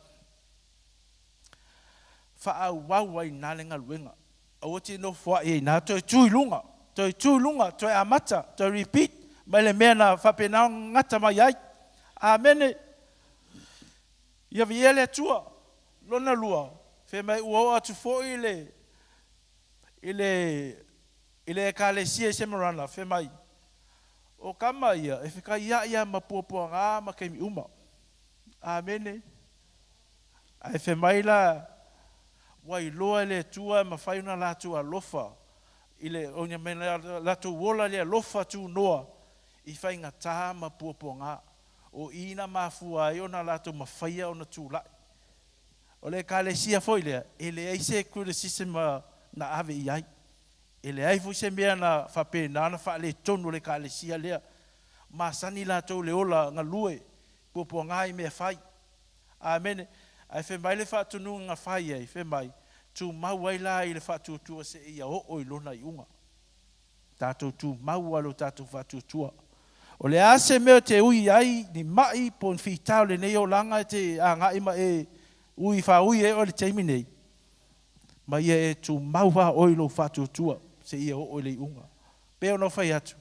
Faaauau ai ina le galuega. Aua te nofoai ai ina, toe tu i luga, toe tu i luga, toe amata, toe repeat mai le mea na faapena ona gata mai ai. Amene. Ia viia le Atua. Lona lua, fai mai ua oo atu foi le i le i le Ekalesia i Semarana, fai mai, O kama ia e fekaiaʻi a ma puapuaga ma taimi uma. Amene. Ae fai mai la, ua iloa e le Atua e mafai ona latou alofa i le, o ina mai latou ola i le alofa tunoa i faigata ma puapuaga. O i na mafua ai ona latou mafaia ona tulai. O le Ekalesia foi lea, e leai se criticism na ave i ai. E leai foi se mea na faapena ona faaletonu o le Ekalesia lea. Masani latou i le ola galue, puapuaga i mea fai. Amene. Ae fai mai le faatonuga na fai ai, fai mai, Tumau ai la i le faatuatua seia oo i lona iuga. Tatou tumau a lo tatou faatuatua. O le a se mea te ui ai ni maʻi po o ni fita o lenei olaga e te agai ma e ui faaui ai oe i le taimi nei, ma ia e tumau lava oe i lou faatuatua seia oo i le iuga. Pei ona ou fai atu,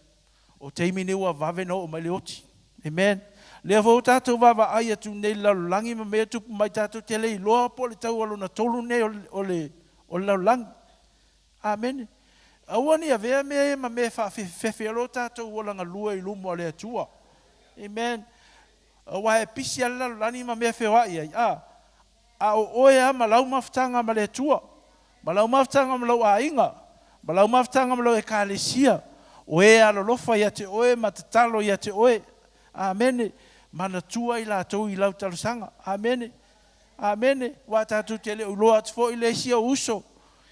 o taimi nei ua vave ona oo mai le oti. Amen. Lea foi ua tatou vaavaai atu nei i le lalolagi ma mea e tupu mai, tatou te le iloa po o le tau a lona tolu nei o le lalolagi. Amene. Aua ne i avea mea ia ma mea e faafefefefe ai lo tatou ola galue i luma o le Atua. Amen. Aua e pisi lava le lalolagi ma mea feoai ai, a, a o oe lava ma lau mafutaga ma le Atua, ma lau mafutaga ma lou aiga, ma lau mafutaga ma lau ekalesia, o e alolofa ia te oe ma tatalo ia te oe. Amene. Manatua i latou i lau talosaga. Amene. Amene. Aua tatou te le o iloa atu foi le isi ou uso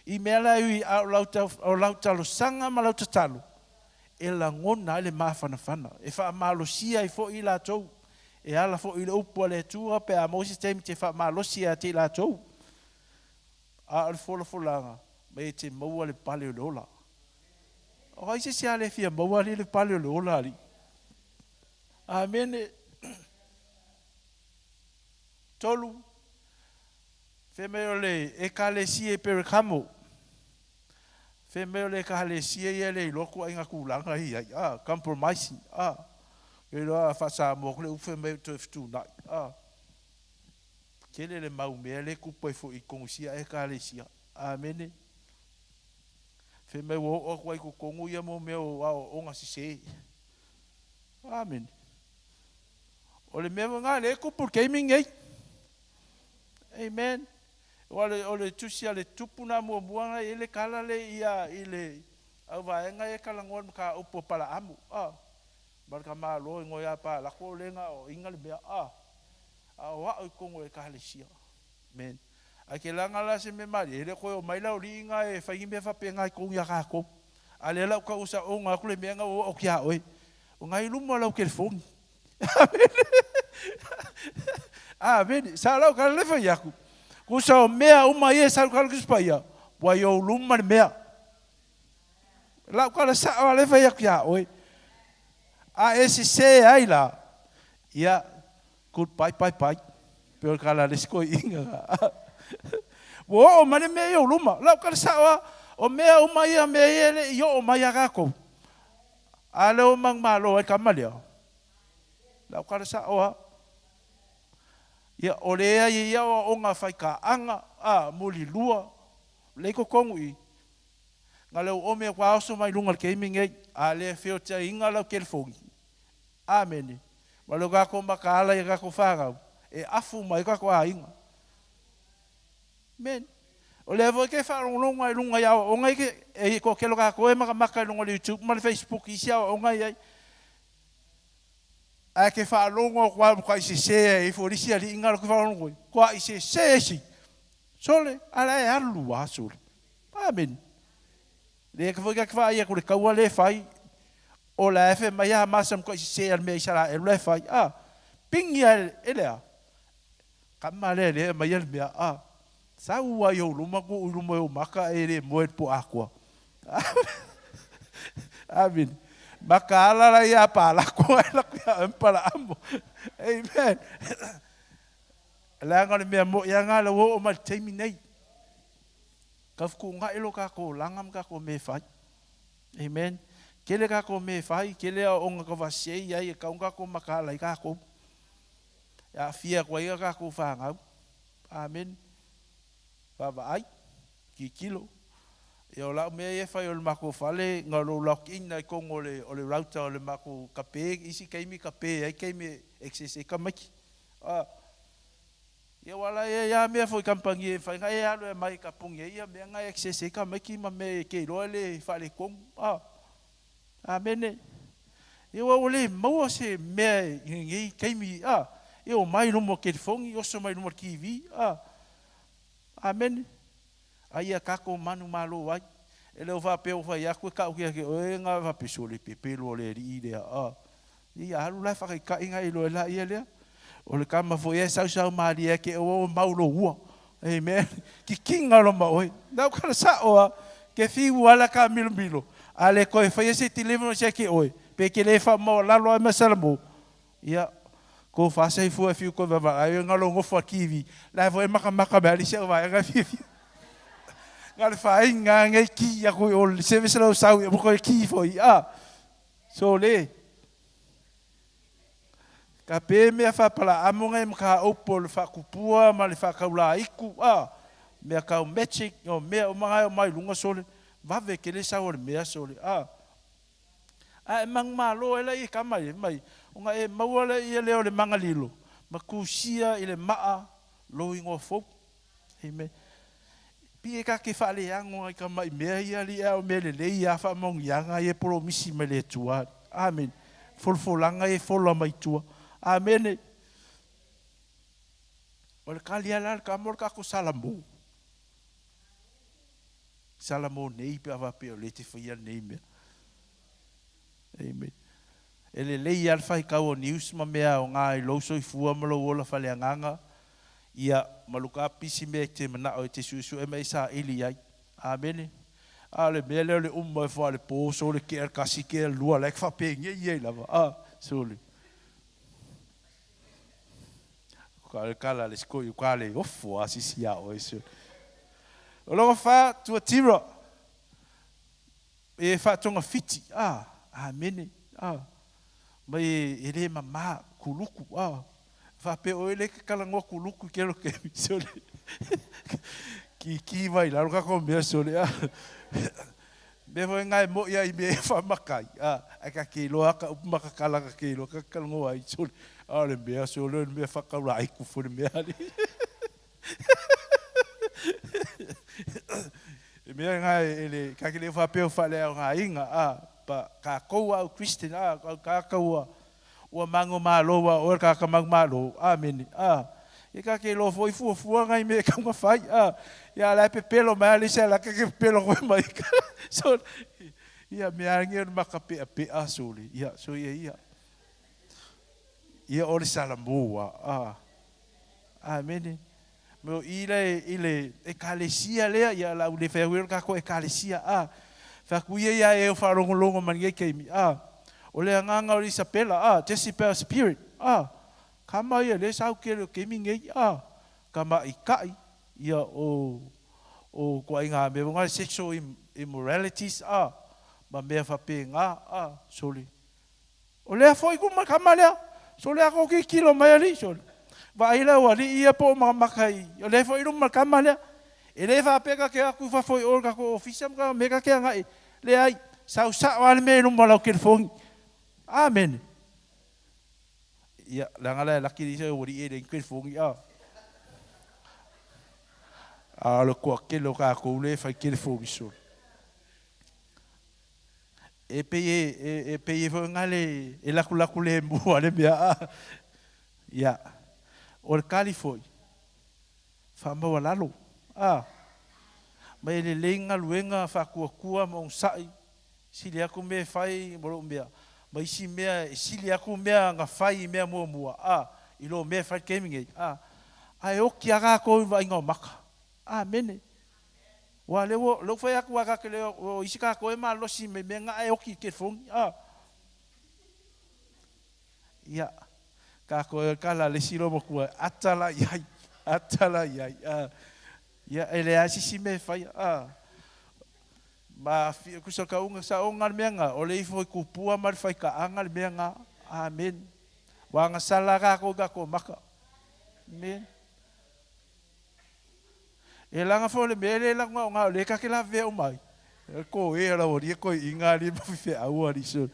i mea la e ui, a o lau talosaga ma lau tatalo e lagona ai le mafanafana, e faamalosia ai foi i latou, e ala foi i le upu a le Atua pe a maua se taimi te faamalosi ia te i latou. A o le folafolaga, mai e te maua le pale o le ola. O ai se isi a le fia maua alii le pale o le ola alii? Amene. Tolu, fai mai o le Ekalesia i Perekamo. Fai mai o le Ekalesia ia e le iloa kuaiga tulaga ia i ai, a, compromising, a. Le iloa a faa-Samoa atu le upu fai mai o toe fetuunai, a. Tele le mau mea le tupu ai foi i totonu i sia Ekalesia. Amene. Fai mai ua oo atu ai i totonu ia mo mea o aoaoga sese. Amene. O le mea lena lea e tupu i le taimi lenei. Amen. O le, o le tusi a le tupu na muamua na i ai le tala le ia i le auvaega ia talanoa i le mataupu a Palaamu, a, ma le tamaloa i ia Palako o le na o inga le mea, a, a o a'o i totonu o ekalesia. Amen. Ae ke laga la se mea malie, e le toe omai la o lii na e fai ni mea faapena i totonu ia tatou. A lea la ua tau saoga atu le mea na ua oo atu ia oe. O na i luma o lau telefoni. Amene. Sa lau tala le fai atu. Kusa o mea uma ia e sau kala Kristo Paia, ua i ou luma le mea. Lau tala sao a le fai atu ia oe. A e sese ai la, ia, goodbye, bye bye. Pe o le tala a le isi toeaina. Ua oo mai le mea i ou luma. Lau tala sao a, o mea uma ia, mea ia e le i oo mai ia tatou. A lea ua manumalo ai le tama lea. Lau tala sao a. Ia, o lea e i ai aoaoga faikaaga, a, mulilua, lea i totonu i i. Na leu ome ua oso mai luga i le taimi nei, a lea feotiaiga lau telefoni. Amene. Ma leo tatou mataala i a tatou fanau, e afu mai ai tatou aiga. Amen. O lea foi ke faalogologo ai i luga i aoaoga ia e toatele o tatou e matamata i luga o le YouTube ma le Facebook i isi aoaoga e i ai. Ae ke faalogo atu lava matua sese ai ifo le isi alii na ke faalogo ai, toai sese isi. Sole, a la e alu lava, sole. Amene. Le ka foi ka vaai aku le kaua le fai, o la e fai mai a masa matuai sese a le mea Isaraelu la e fai, a, pingi a e le a, kama lea lea e aumai le mea, a, sau a i ou luma tuu i luma o ou maka e le moe i le po atoa. Amene. Makaala la ia Palako ae lako ia oe ma Palaamo. Amen. Leaga o le mea moi lava lena ua oo mai i le taimi nei. Tau fetuunai lo tatou olaga ma tatou mea e fai. Amen. Tele tatou mea e fai, tele aoaoga tau faasese i ai e tatau ona tatou mataala ai tatou. E aafia atu ai a tatou fanau. Amen. Vaavaai, tilotilo. Ia o lau mea ia e fai o le matou fale, na o lou log in lava i totonu o le o le router o le matou kape, isi taimi kape ai taimi e access ai tamaiti. A. Ia aua la e i ai lava mea foi kamupani e mafai ona e alu e aumai e tapuni ai ia mea na e access ai tamaiti ma mea e te iloa e le faaletonu. A. Amene. Ia aua ua le maua se mea i lenei taimi, a. Ia omai i luma o telefoni, oso mai i luma o le TV, a. Amene. A ia tatou manumalo ai. E le o faapea ua fai atu e ta'u ia te oe na faapea, sole pepelo o le alii lea, a. Ia alu la e faataitai na iloa e laia lea. O le tama foi e sausau malie ake oe ua mau lou ua. Amen. Kikiga loa ma oe. Na o kala sa'o a. Ke fiu ala ka milomilo. A le toe faia se deliverance ia te oe, pe te le faamaualalo ai ma Salamo. Ia, ko faasaifua e fiu koe vaavaai oe galo nofo a TV. La foi e makamaka mai ali si au vaega e fiafia. Na le faaina nei ki aku i o le service lau sau ia mo koe ki foi. A. Sole. Ka pe mea faapalaamo ngai mataupu o le faatupua ma le faataulaiku a, mea tau magic o mea uma ngai o mai luga sole, vave tele sau o le mea sole a. Ae manumalo ai laia i tama ia, mai, ona e maua laia lea o le magalilo ma tusia i le maa lou igoa fou. Amen. Pi e ka ke faaleago ai ka mai mea ia li a o mea lelei ia faamaoniaga ia polomisi mai le Atua. Amen. Folafolaga ia fola mai tua. Amene. O le kali ala le ka mo le kako Salamo. Salamo nei pe a faapea o le te faia nei mea. Amen. E lelei lava le faitau o news ma mea aoga i lou soifua ma lou ola faaleagaga, ia, ma luka pisi mea e te manao e te suesue ma e saili ai. Amene. A o le mea lea o le uma ifo lava o le po sole kea le kasi kea le lua la e faapenei ai lava, a, sole. Ka le kala le siko i ka le ofo a sisi ia oe sole. O lona fa Tuatira. E faatogafiti, a, amene, a, mai e le mama, kuluku, a, faapea oe le ke talanoa kuluku i kelo kemi, sole, kiki mai lalo kako mea, sole, a, mea foi nga e moi ai mea e faamakai, a, ae ka ke iloa ka upu makakala ka ke iloa ka talanoa ai, sole, a o le mea, sole, o le mea faakaulaiku foi le mea ali. E mea nga e le ka ke le faapea o faaleaogaina a pa kakou au Christian a au kaka ua ua mango malo ua oe ka ka mau malo. Amene. A e ka ke lo foi fuafua ngai me ka fai a ia la pepelo mai le se la ke pepelo ko mai so ia mea ngi o maka pe pe a so le ia so ia ia ia o le Salamoa a Amene. Mo i le, i le ekalesia lea, ia la u le whai o kako ekalesia, a. Whai aku ia ia e o whaalongolongo ma ngai keimi, a. O le anganga o Isabela, a, Jezebel spirit, a. Ka mai ia le sau ke le keimi ngai, a. Ka ma i kai, ia o, o kua inga me ngai sexual immoralities, a. Ma mea whapenga, a, sole. O lea foi ku ma kama lea. So lea ko ki kilo mai ali so. Vaai lea ua alii ia po o makamaka i o lea foi luma kama lea. E le faapea ka ke aku fafo i o ka ko ofisa ma ka me ka ke agai. Leai, sau sa'o lava le mea i luma o lau telefoni. Amene. Ia, leaga la e laki le isi ua alii e leai ni telefoni a. A o le toatele o tatou lea e fai telefoni solo. E pei e, e pei e foi nga le e lakulaku lemu a le mea a. Ia, o le kali foi, faamaualalo. A, ma e lelei galuega faakuakua ma onosai, sili aku mea e fai ma lou mea, ma isi mea e sili aku mea na fai i mea muamua, a, i lo mea e fai i le taimi nei, a, ae oki lava tatou i le vaaiga o maka. Amene. Aua o lea ua, lea ua fai atu aua tatou te le o isi tatou e malosi mai mea na ae oki i le telefoni, a. Ia, tatou e kala le isi loomatua, ata la i ai, ata la i ai. Ia, e leai se isi mea e faia. Ma tusa o le tauga saoga le mea lena, o le ifo i tupua ma le faitaaga le mea lena. Amene. Ua agasala tatou i tatou maka. Amene. E laga foi o le mea e le laga o o lea ta te lavevea uma ai. E koe lau alii e koe inga alii ma faifeau alii so.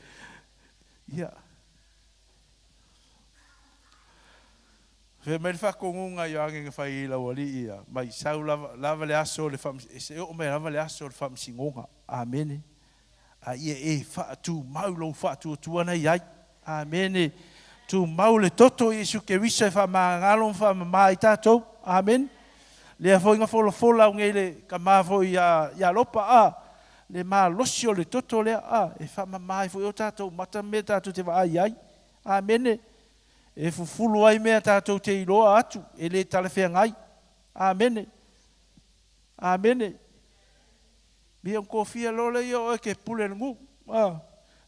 Ia. Fai mai le faatonuga Ioane na fai i lau alii ia, mai sau lava, lava le aso o le faamas, e se oo mai lava le aso o le faamasinoga. Amene. A ia e faatumau lou faatuatua na i ai. Amene. Tumau le toto o Iesu Keriso e faamagalo ma faamama ai tatou. Amene. Lea foi na folafola au nei le tama foi ia, ia Lopa, a, le malosi o le toto lea, a, e faamama ai foi o tatou mata ma mea tatou te vaai ai. Amene. E fufulu ai mea tatou te iloa atu e le talafeagai. Amene. Amene. Ia ona tofia loa lea o oe e te pule i le nuu. A,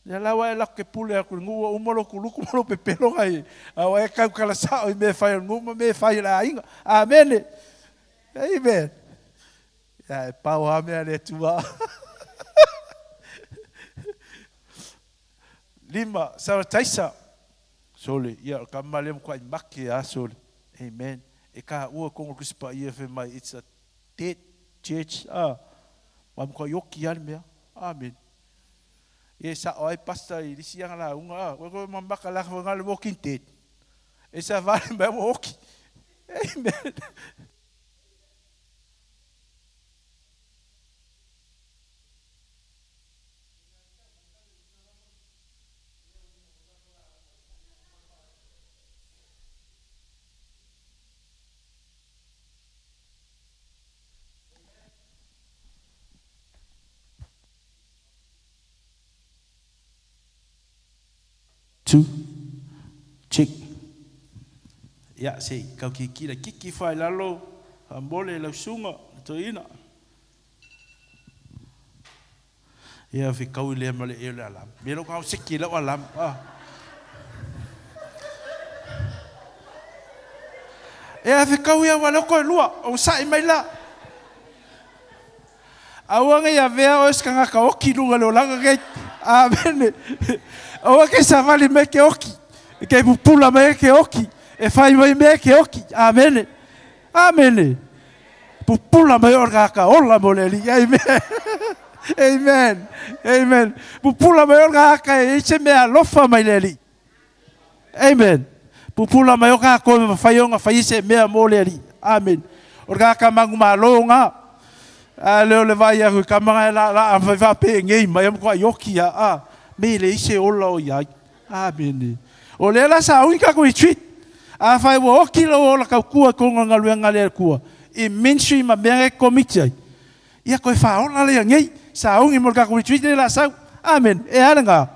lea la ua e alu atu e te pule atu i le nuu ua uma lou kuluku ma lou pepelo nai, a ua e tautala sao i mea e fai a le nuu ma mea e fai a le aiga. Amene. Amen. Ia, e pau lava mea a le Atua. 5, Sarataisa. Sole, ia, o le tama lea matuai make lava, sole. Amen. E taua tonu o le Tusi Paia fai mai, it's a dead church, a, ma matuai oki lava le mea. Amene. Ia e sao ai pastor i le isi ana lauga, a, ua toe mamaka laka foi na le walking dead. E savali mai ua oki. Amen. Two. Check. Ia, se i kau kikila kiki whai lalo, whamole lau sunga, le toeaina. Ia, fekau i lea ma le eo le alarm. Me lou kau seki lau alarm. Ah. Ia, fekau ia wa leo koe lua, o sa'i mai la. Aua ne i avea oe se tagata oki i luga o le olaga nei. Amene. Aua ke savali mai ke oki. Ke pupula mai ke oki. E fai mai mea ke oki. Amene. Amene. Pupula mai o le tagata ola mo le Alii. Amen. Amen. Amen. Pupula mai o le tagata e i ai se mea alofa mai le Alii. Amen. Pupula mai o kākou e mafai ona fai se mea mo le Alii. Amen. O le tagata manumalo na. A le o le vai aku i ka manga e la la a fai whape ngei mai am kwa yoki a a me le ise ola o iai. Amene. O lea la sa ui ka retreat. A fai ua oki lo ola kau kua ko nga ngaluenga le kua. I ministry ma mea e komiti ai. Ia koe whaola le ngei. Sa ungi mo ka retreat le la sau. Amen. E ala nga.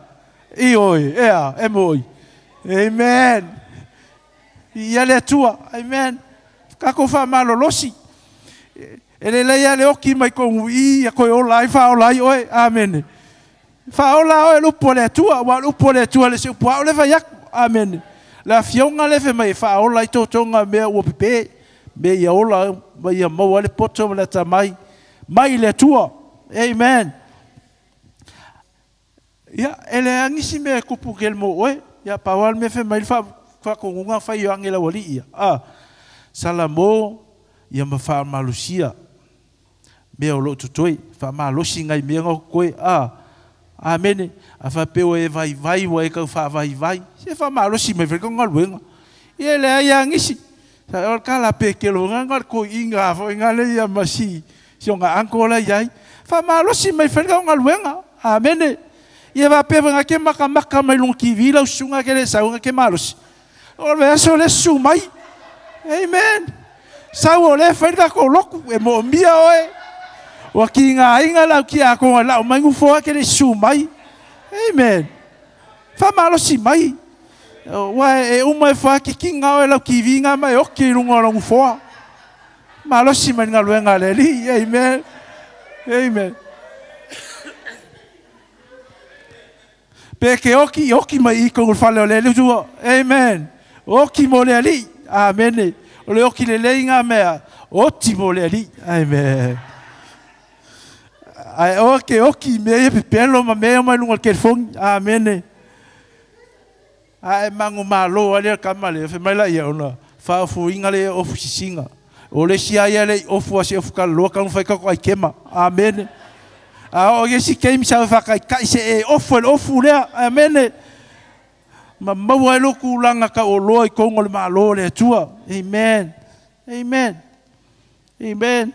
I oi, e a, e moi. Amen. Ia le Atua. Amen. Kako whaamalolosi. E le lei a le oki mai kongu i ia koe ola ai whaola ai oe. Amene. Whaola oe le upu a le Atua. Ua le upu a le Atua le se upu ao le fai aku. Amene. Le afioga le fe mai e whaola i tō mea ua pepe. Me ia ola ma ia maua le poto ma le atamai. Mai le Atua. Amen. Ia, e leai nisi mea e kupu ke le mo oe. Ia, pau lava le mea fai mai le faatonuga fai o age lau alii ia. A, Salamo, ia ma faamalosia mea o loo totoe. Faamalosi nai mea na o totoe. A, Amene. A faapea ua e vaivai, ua e tau faavaivai, se faamalosi mai foi le galuega. Ia, e leai lava nisi. Sa o le kala pekelo nga nga le koiga foi nga le ia ma si si ona uncle la iai. Faamalosi mai foi le galuega. Amene. Ia faapea foi ke makamaka mai luga TV lau susuga ke le sau ke malosi. O le aso le susu mai. Amen. Sau o lea e fai le tatou lotu, e moomia oe. Ua kigaina le au tiakono e lau mai nofoa e te le i susu mai. Amen. Faamalosi mai. Ua e uma ifo lava kikina oe i lau TV na ma e oti i luga o lau nofoa. Malosi mai le galuega a le Alii. Amen. Amen. Pe ke oki, oki mai i tonu i le fale o le Alii. Amen. Oti mo le Alii. Amene. O le oki lelei ngā mea. Oti mo le Alii. Amen. Ae oa ke oki i mea ia pepelo ma mea ia mai luga o le telefoni. Amene. Ae mago malo lava lea tama lea, fai mai laia ona faaofoina lea ofu sisiga. O le isi lava ia le i ofu a se ofu talaloa talu ona fai tatou aikema. Amene. A oo i le isi taimi sa faataitai se e ofu ai le ofu lea. Amene. Ma maua ai lou tulaga tauoloa i totonu o le Malo o le Atua. Amen. Amen. Amen.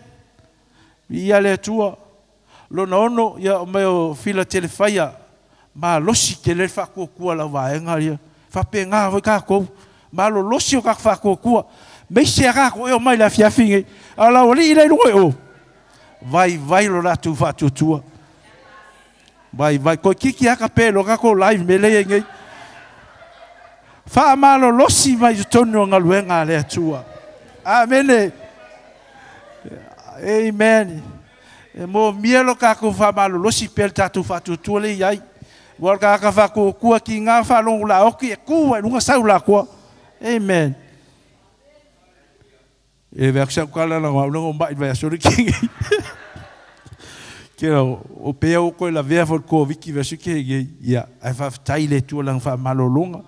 Viia le Atua. Lona ono, ia o mai o Fila Telefaia, malosi tele le faatuatua a lau vaega ia. Faapena foi tatou, malolosi o tatou faatuatua. Meise a tatou e omai i le afiafi nei, a o lau alii la i luga i o, vaivai lo latou faatuatua. Vaivai, toeitiiti lava tape loa tatou live i mea lea e i ai nei. Faamalolosi mai totonu o galuega a le Atua. Amene. Amen. E moomia lo tatou faamalolosi pea le tatou faatuatua lea e i ai. Aua o le tagata faatuatua tiga faalogo laoti e tu lava i luga sau lakoa. Amen. E vea atu sau tala leaga o au lea na ou mai i le vaiaso lenei. Kea o pea ua toe lavea foi i le Koviti vaiaso tea nei. Ia, ae faafetai i le Atua i Lana faamalologa.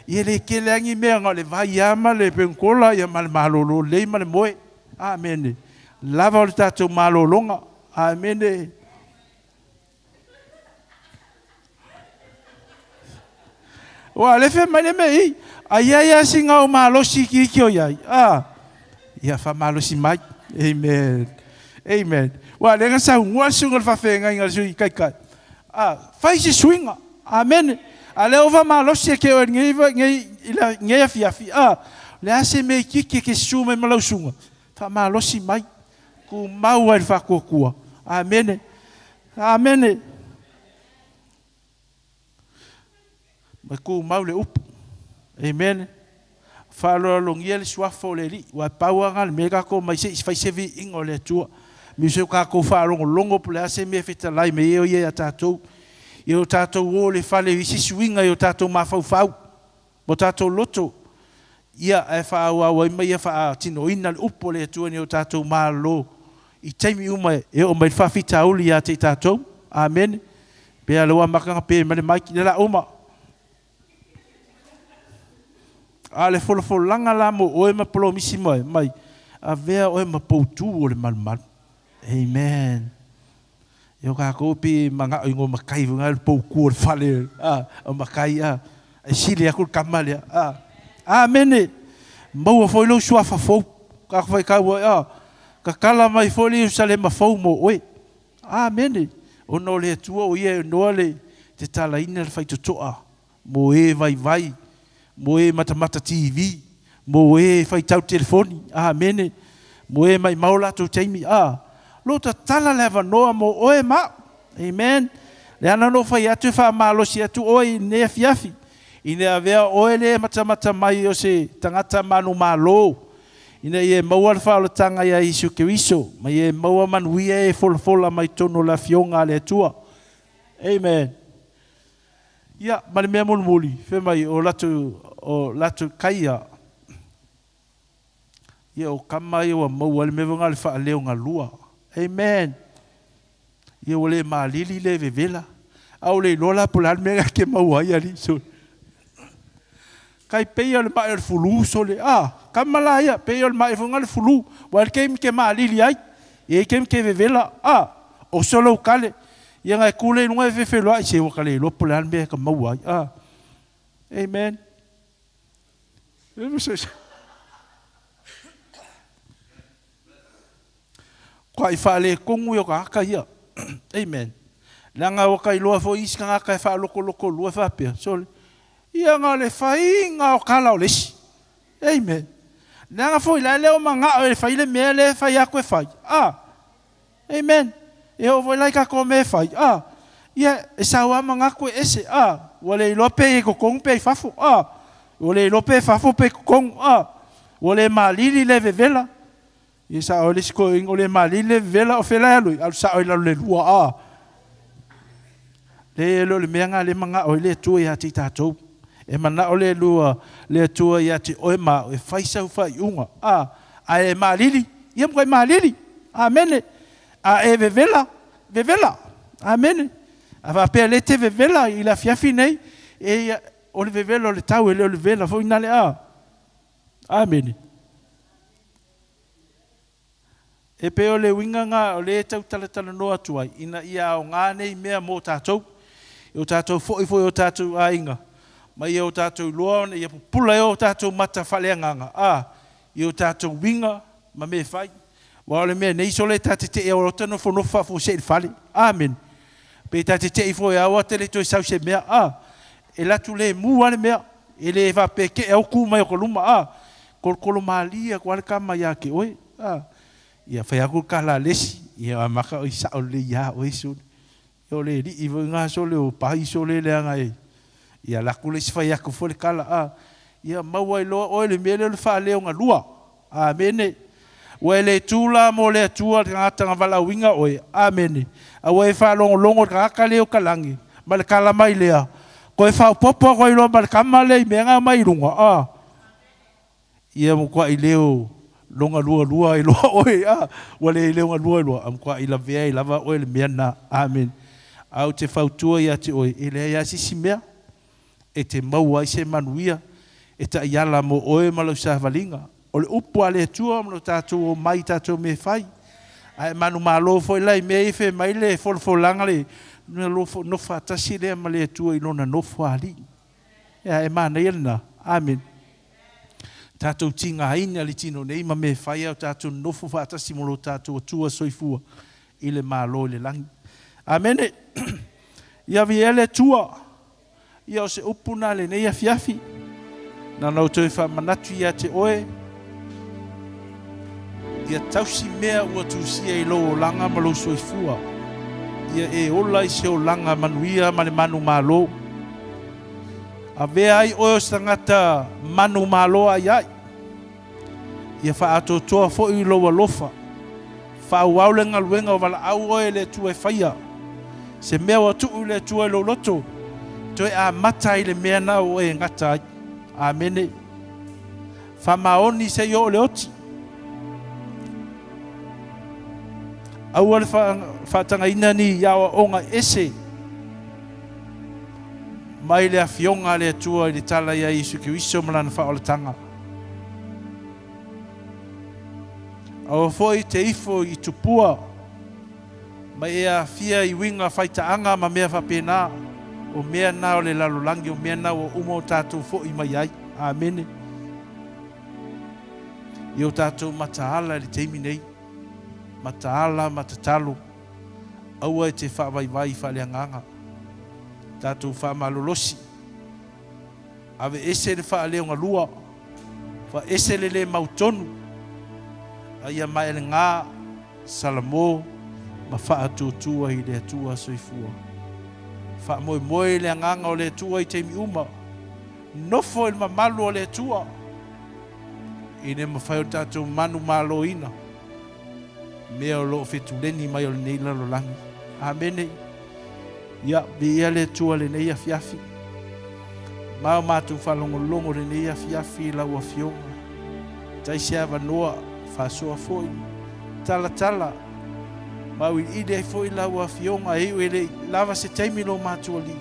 Ia e le tele lava ni mea na o le vai lava ma le penikola ia ma le malolo lelei ma le moe. Amene. Lava o le tatou malologa. Amene. Ua le fai mai le mea i, a iai lava sina ou malosi ikiiki o iai, a, ia faamalosi mai. Amen. Amen. Ua lea na saunoa le susuga i le faafeagaiga a le Sui Taitai, a, fai se suiga. Amene. A lea ua faamalosi e ke oe i lenei, lenei afiafi, a, o le a se mea itiiti e te susu mai ma lau susuga, faamalosi mai. Tumau ai le faatuatua. Amene. Amene. Ma tumau le upu. Amene. Faaaloalogia le suafa o le Alii, aua e pau lava lena o le mea tatou omai se i fai se viiga o le Atua. Miu se o tatou faalogologo po o le a se mea e fetalai mai ai o Ia ia tatou. Ia o tatou o i le fale i isi suiga i o tatou mafaufau ma o tatou loto, ia ae faaauau ai ma ia faatinoina le upu a le Atua ina ia o tatou malolo i taimi uma e oo mai le faafitauli ia te i tatou. Amene. Pei lava o lea ua amata ona pe mai le mic, lea o le a uma. A o le folafolaga la mo oe ma polomisi mai, mai, avea oe ma poutu o le malumalu. Amen. E o kākou pei e manao i ngō makai foi le poutu o le fale, a, o makai, a, e sili aku le tama lea, a. Amene. Maua foi lou suafa fou. Ka faitau ai, a, tatala mai foi le Ierusalema fou mo oe. Amene. Ona o le Atua o Ia e noa le tatalaina le faitotoa mo e vaivai, mo e matamata TV, mo e faitau telefoni, amene, mo e maimau latou taimi, a, lo tatala le avanoa mo oe ma au. Amen. Le ana ona ou fai atu e faamalosi atu oe i lenei afiafi, ina avea oe le matamata mai o se tagata manumalo, ina ia e maua le faaolataga ia Iesu Keriso, ma ia e maua manuia e folafola mai totonu o le Afioga a le Atua. Amen. Ia, ma le mea mulimuli, fai mai, o latou, o latou kai a, ia, o kama ia ua maua ai le mea foi lena o le faaleogalua. Amen. Ia ua le malili le vevela. A ua le iloa la po o le a le mea lena e te maua ai, alii, sole. Kai pei o le ma'i o le fulu, sole. A, kama la ia, pei o le ma'i foi lena o le fulu. Ua i ai le taimi ke malili ai, e i ai le taimi ke vevela. A, oso lou kale. Ia na e tu lea i luga e fefeloai, se ua ka le iloa po o le a le mea e ka maua ai. A, amen. Kuaʻi faaletonu ia o tagata ia. Amen. Leaga ua ka iloa foi isi tagata e faalokoloko lua faapea, sole, ia na o le faiga o tala o le isi. Amen. Leaga foi la e le o magao e fai le mea lea e fai atu e fai. A. Amen. E oo foi la i tatou mea e fai, a. Ia, e sau lava manatu e ese, a. Ua le iloa pe i ai i totonu pe i fafo, a. Ua le iloa pe fafo pe totonu, a. Ua le malili le vevela. Ia sao ai le isi toeaina, ua le malili le vevela, o fea la e alu ai? Alu sao i lalo i le lua, a. Leai, e le o le mea lena lea e manao ai le Atua ia te i tatou. E manao le Alua, le Atua ia te oe ma au e fai sau faaiuga, a, a e malili, ia matuai malili. Amene. A e vevela, vevela. Amene. A faapea o lea e te vevela i le afiafi nei, e ia, o le vevela o le tau, e le o le vevela foi na le a. Amene. E pei o le uiga lena o lea e tau talatalanoa atu ai, ina ia aoga nei mea mo tatou, i o tatou foi foi i o tatou aiga, ma ia o tatou iloa ona ia pupula ai o tatou mata faaleagaga, a, i o tatou uiga ma mea e fai. Aua o le mea nei sole ta te tei a ota nofonofo faafuasei i le fale. Amene. Pe ta te tei foi a ota le toe sau se mea, a, e latu lemu lava le mea. E le faapea kee au ku mai o ka luma, a, kolokolo malie atu lava le tama ia te oe. A, ia fai atu le tala a le isi, ia amata oi sao lelei ia oe sole. Ia o le alii foi na sole o pai sole leaga e, ia alu atu le isi fai atu foi le tala, a, ia maua ai loa oe le mea lea o le faaleogalua. Amene. Ua e le tu la mo le Atua le tagata na valaauina oe. Amene. Aua e faalogologo i le tagata lea o ka lagi, ma le tala mai lea, Toe faaopoopo atu ai loa ma le tama lea i mea na aumai i luga. A. Ia matuai leo lona lualua ai loa oe, a, ua le leo galua ai loa, a matuai lavea ai lava oe le mea lena. Amene. A ou te fautua ia te oe, e leai lava se isi mea e te maua ai se manuia e taiala mo oe ma lau savaliga. O le upu a le Atua ma lo tatou omai i tatou mea e fai. Ae manumalo foi la i mea ia fai mai le folafolaga le nofo faatasi lea ma le Atua i lona nofo alii. Ea, e manaia lena. Amene. Tatou tigaina le tino nei ma mea e fai a o tatou nonofo faatasi ma lo tatou Atua soifua i le Malo i le lagi. Amene. Ia viia le Atua. Ia o se upu na lenei afiafi. Na ona ou toe faamanatu ia te oe, ia tausi mea ua tusia i lou olaga ma lou soifua. Ia e ola i se olaga manuia ma le manumalo. Avea ai oe o se tagata manumalo aiai. Ia faaatoatoa foi lou alofa. Faaauau le galuega o valaau oe e le Atua e faia. Se mea ua tuu i le Atua i lou loto, toe amata ai le mea na ua e gata ai. Amene. Faamaoni seia oo le oti. Aua le faatagaina ni aoaoga ese mai le Afioga a le Atua i le tala ia Iesu Keriso ma Lana faaolataga. Aua foi te ifo i tupua ma e aafia i uiga faitaaga ma mea faapena, o mea na o le lalolagi, o mea na ua uma o tatou foi mai ai. Amene. I o tatou mataala i le taimi nei, mataala ma tatalo, aua e te faavaivai faaleagaga. Tatou faamalolosi. Aveese le faaleogalua, faese le le mautonu, a ia maelegā Salamo ma faatuatua i le Atua soifua. Faamoemoe i le agaga o le Atua i taimi uma. Nofo i le mamalu o le Atua i le mafai o tatou manumaloina mea o lo o fetuleni mai o lenei lalolagi. Amene. Ia, viia le Atua lenei afiafi. Ma o matou faalogologo lenei afiafi i lau Afioga. Tai se avanoa, faasoa foi, talatala, ma auiliili ai foi lau Afioga e iu e le i lava se taimi lo matou Alii.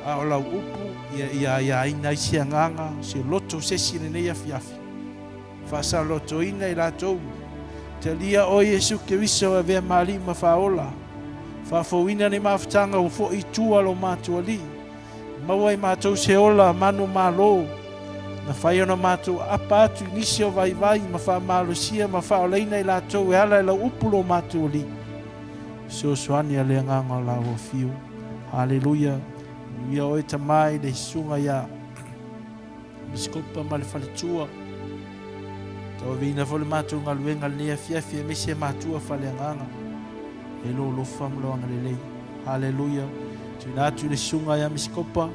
A o lau upu, ia, ia aiaina ai se agaga, se loto o se isi lenei afiafi. Faasalotoina i latou. Talia oe Iesu Keriso e avea ma Alii ma Faaola. Faafouina nei mafutaga ua foi i tua lo matou Alii. Maua i matou se ola manu malo. Na fai ona matou aapa atu i nisi o vaivai ma faamalosia ma faaolaina i latou e ala i lau upu lo matou Alii. Fesoasoani a le Agaga o lau Afio. Haleluia. Manuia oe Tama i le Susuga ia. Episkopa ma le faletua. Tauaveina foi le matou galuega i lenei afiafi aemaise matua faaleagaga e lou alofa ma lou agalelei. Haleluia. Tuuina atu i le susuga ia Misikopa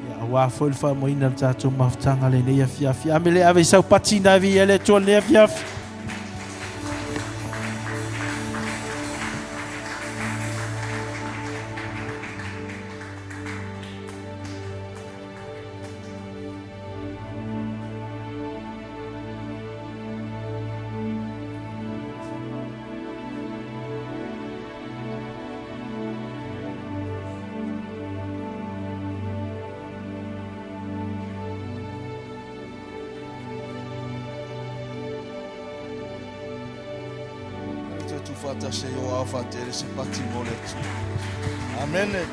ia aua foi le faamoeina o le tatou mafutaga lenei afiafi. Ame le ave i sau pati na ave i ai le Atua lenei afiafi. Toe tuufaatasi ai o ao faatele se pati mo le Atua. Amene.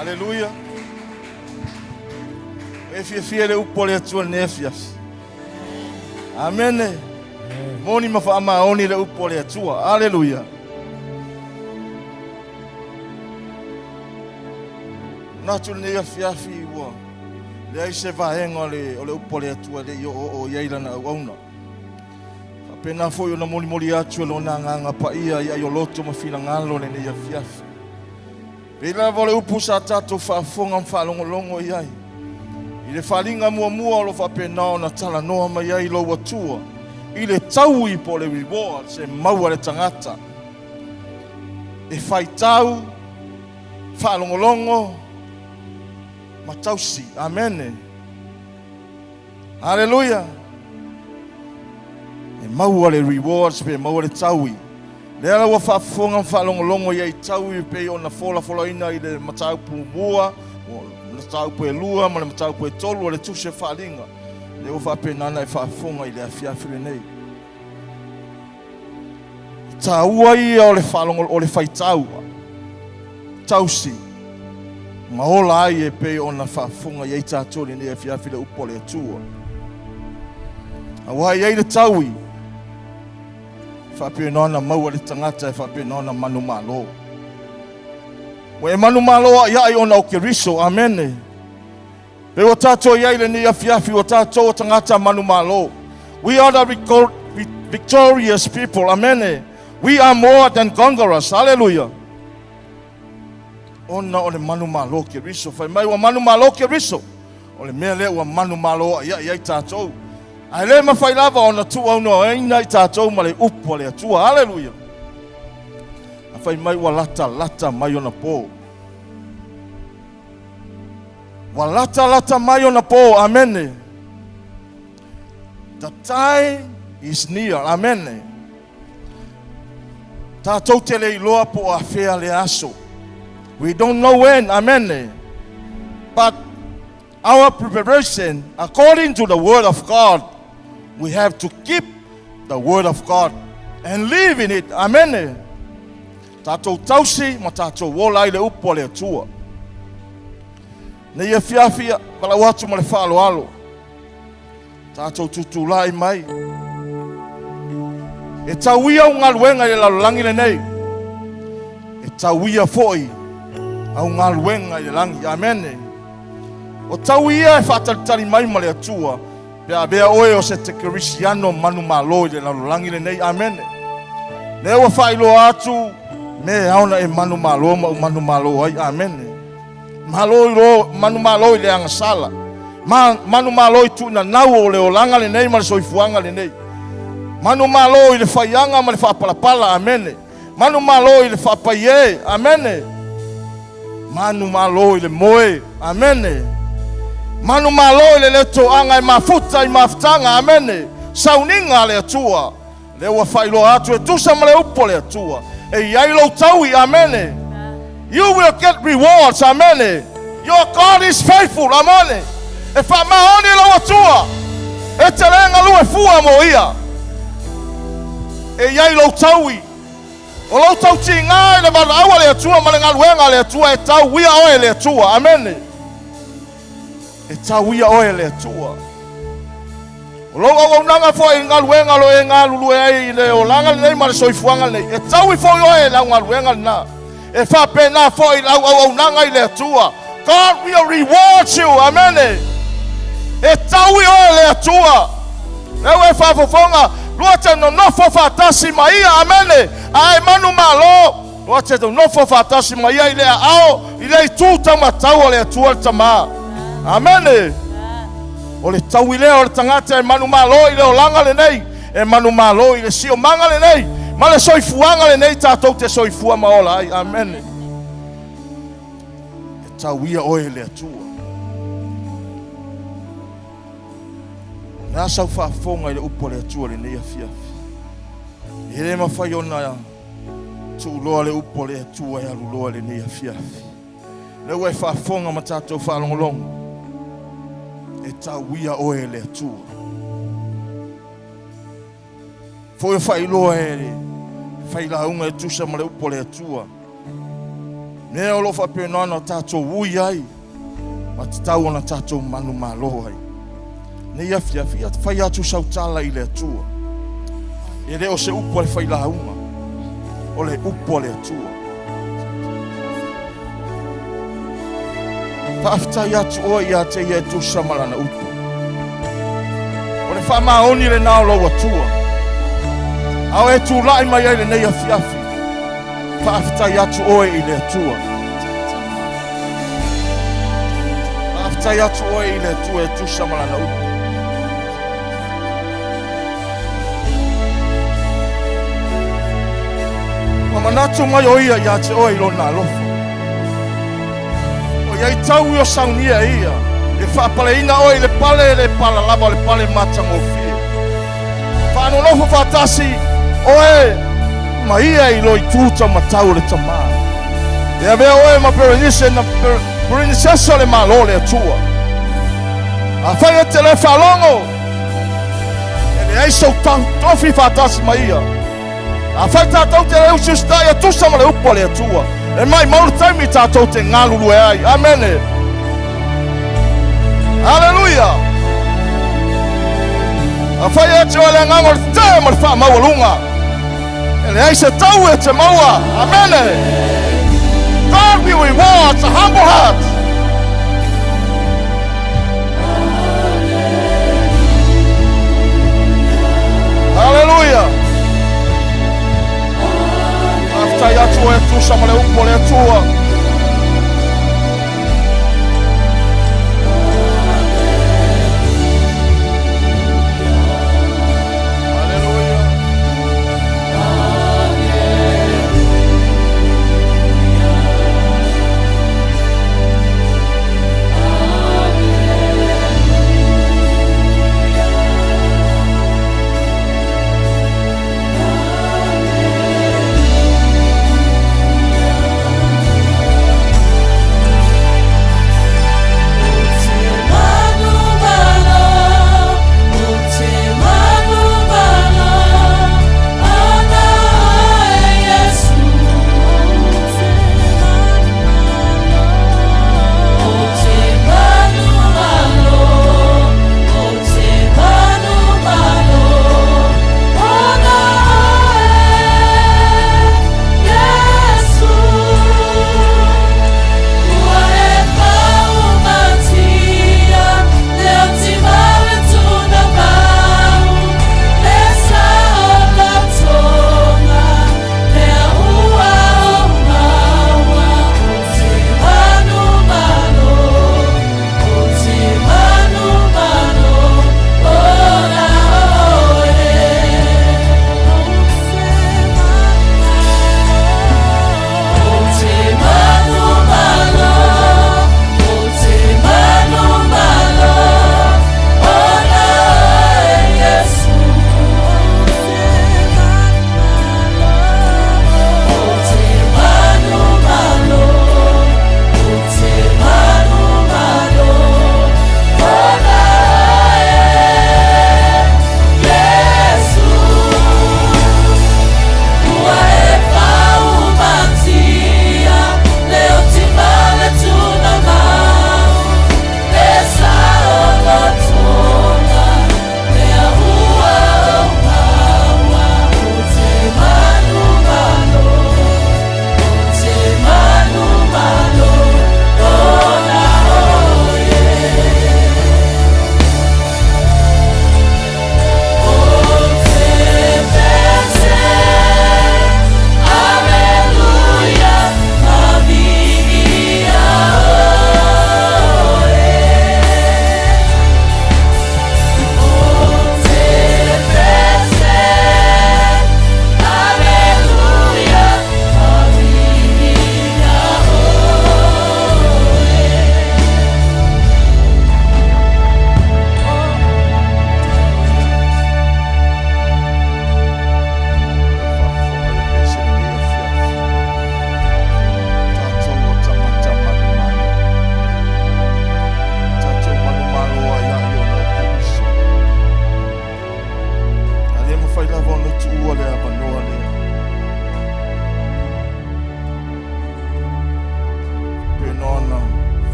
Aleluia. E fiafia le upu a le Atua lenei afiafi. Amene. Moni ma faamaoni le upu a le Atua. Aleluia. Manatu lenei afiafi ua leai se vaega o le, o le upu a le Atua e le i oooo i ai lana auauna. Faapena foi ona molimoli atu e lona agaga paia i aioloto ma finagalo lenei afiafi. Pei lava o le upu sa tatou faafofoga ma faalogologo i ai i le faaaliga muamua o lo o faapena ona talanoa mai ai lou Atua i le taui po o le reward se maua le tagata e faitau, faalogologo ma tausi. Amene. Haleluia! E maua le rewards pe maua le taui. Lea la ua faafofoga ma faalogologo i ai taui e pei ona folafolaina i le mataupu mua, mataupu e lua ma le mataupu e tolu o le tusi o Faaaliga. Lea ua faapena ona e faafofoga i le afiafi lenei. E taua ia o le faalogo, o le faitau tausi ma ola ai e pei ona faafofoga i ai tatou i lenei afiafi le upu a le Atua. Aua e i ai le taui e faapena ona maua le tagata e faapena ona manumalo. Ua e manumalo aiai ona o Keriso. Amene. Pe ua tatou i ai lenei afiafi, ua tatou o tagata manumalo. We are the victorious people. Amene. We are more than conquerors. Hallelujah. Ona o le manumalo Keriso. Fai mai ua manumalo Keriso. O le mea lea ua manumalo aiai ai tatou. Ae le mafai lava ona tuuaunoaina i tatou ma le upu a le Atua. Hallelujah. A fai mai ua lata lata mai ona po. Ua latalata mai ona po. Amene. The time is near. Amene. Tatou te le iloa po o afea le aso. We don't know when. Amene. But our preparation, according to the word of God, we have to keep the word of God and live in it. Amene. Tatou tausi ma tatou ola ai le upu a le Atua. Nei afiafi valaau atu ma le faaaloalo. Tatou tutulai mai. E tauia au galuega i le lalolagi lenei. E tauia foi au galuega i le lagi. Amene. O tau ia e faatalitali mai ma le Atua pe a avea oe o se te Kerisiano manumalo i le lalolagi lenei. Amene. Lea ua faailoa atu me ao na e manumalo ma u manumalo ai. Amene. Malo i lo, manumalo i le agasala. Ma, manumalo i tuinanau o le olaga lenei ma le soifuaga lenei. Manumalo i le faiaga ma le faapalapala. Amene. Manumalo i le faapaie. Amene. Manumalo i le moe. Amene. Manumalo i le le toaga e mafuta i mafutaga. Amene. Sauniga a le Atua. Lea ua faailoa atu e tusa ma le upu a le Atua. E i ai lou taui. Amene. You will get rewards. Amene. Your God is faithful. Amene. E faamaoni lou Atua. E te le galue fua mo ia. E i ai lou taui. O lou tautiga i le valaau a le Atua ma le galuega a le Atua e tauia oe e le Atua. Amene. E tauia oe e le Atua. O lou auaunaga foi i galuega o lo e galulue ai i le olaga lenei ma le soifuaga lenei, e taui foi oe e lau galuega lena. E faapena foi lau auaunaga i le Atua. God will reward you. Amene. E taui oe e le Atua. Lea ua e faafofoga, lua te nonofo faatasi ma Ia, amene, a e manumalo, lua te nonofo faatasi ma Ia i le aao, i le itu taumatau o le Atua le Tama. Amene. O le taui lea o le tagata e manumalo i le olaga lenei, e manumalo i le siomaga lenei, ma le soifuaga lenei tatou te soifua ma ola ai. Amene. E tauia oe e le Atua. O le a sau faafofoga i le upu a le Atua i lenei afiafi? E le mafai ona tuuloa le upu a le Atua e aluloa i lenei afiafi. Lea ua e faafofoga ma tatou faalogologo, e tauia oe e le Atua. Foi o faailoa e le failauga e tusa ma le upu a le Atua. Mea o lo o faapena ona tatou ui ai ma tatau ona tatou manumalo ai. Nei afiafi, ia fai atu sau tala i le Atua. E le o se upu a le failauga, o le upu a le Atua. Faafetai atu oe ia te ia e tusa ma lana upu. O le faamaoni lena o lou Atua. A o e tulai mai ai lenei afiafi, faafetai atu oe i le Atua. Faafetai atu oe i le Atua e tusa ma lana upu. Ua manatu mai o ia ia te oe i lona alofa. O iai taui o saunia e ia, e faapaleina oe i le pale e le pala lava o le pale matagofie. Faanonofo faatasi oe ma ia i lo itu taumatau o le Tama. E avea oe ma Berenice na Princesa o le Malo o le Atua. Afai e te le faalogo, e leai sou tofi faatasi ma ia. Afai tatou te le usiusitai e tusa ma le upu a le Atua, e maimau le taimi tatou te galulue ai. Amene. Aleluia. Afai e te oe le agaga o le tetee ma le faamaualuga, e leai se tau e te maua. Amene. God will reward a humble heart. Haleluia. Faafetai atu oe tusa ma le upu o le Atua. Haleluia.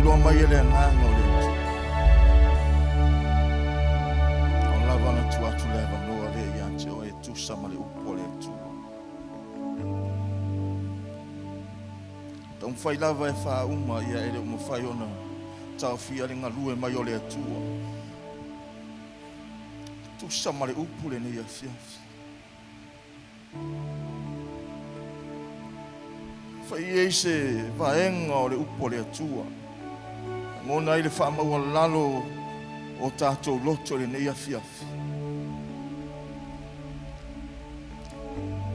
faailoa mai e le agaga o le Atua. O lava na tuu atu le avanoa lea ia te oe e tusa ma le upu a le Atua. Taumafai lava e faauma ia e le o mafai ona taofia le galue mai o le Atua. Tusa ma le upu lenei afiafi. Fai ai se vaega o le upu a le Atua. Lagona ai le faamaualalo o tatou loto i lenei afiafi.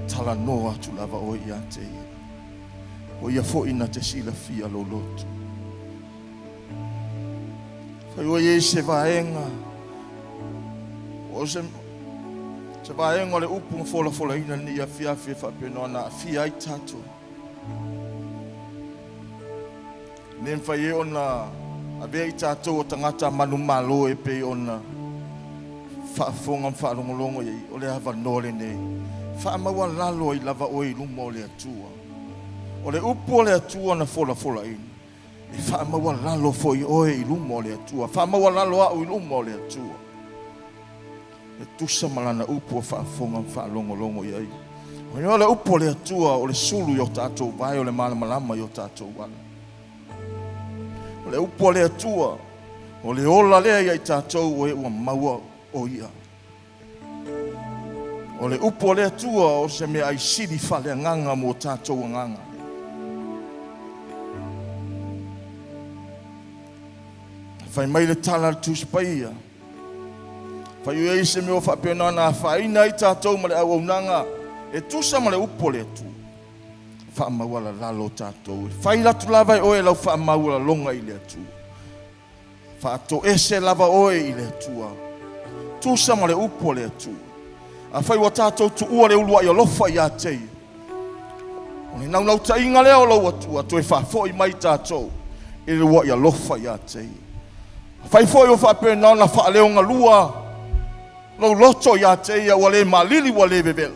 Talanoa atu lava oe ia te ia. O ia foi na te silafia lou loto. Fai oe ai se vaega o se se vaega o le upu na folafolaina lenei afiafi e faapena ona aafia ai tatou. Ne mafai ai ona avea i tatou o tagata manumalo e pei ona faafofoga ma faalogologo i ai, o le avanoa lenei. Faamaualalo ai lava oe i luma o le Atua. O le upu o le Atua na folafolaina, e faamaualalo foi oe i luma o le Atua. Faamaualalo au i luma o le Atua. E tusa ma lana upu o faafofoga ma faalogologo i ai. O le upu o le Atua o le sulu i o tatou vae, o le malamalama i o tatou ala. O le upu a le Atua, o le ola lea ia i tatou o e ua maua o ia. O le upu a le Atua o se mea aisili faaleagaga mo tatou agaga. Fai mai le tala a le Tusi Paia, fai ai se mea o faapena ona afaina ai tatou ma le auaunaga e tusa ma le upu a le Atua. Faamaualalalo tatou e fai atu lava e oe lau faamaualaloga i le Atua. Faatoese lava oe i le Atua. Tusa ma le upu a le Atua. Afai ua tatou tuua le uluai alofa ia te ia, o le naunautaiga lea o lou Atua, toe faafoi mai tatou i le uluai alofa ia te ia. Afai foi ua faapena ona faaleogalua lou loto ia te ia, ua le malili ua le vevela,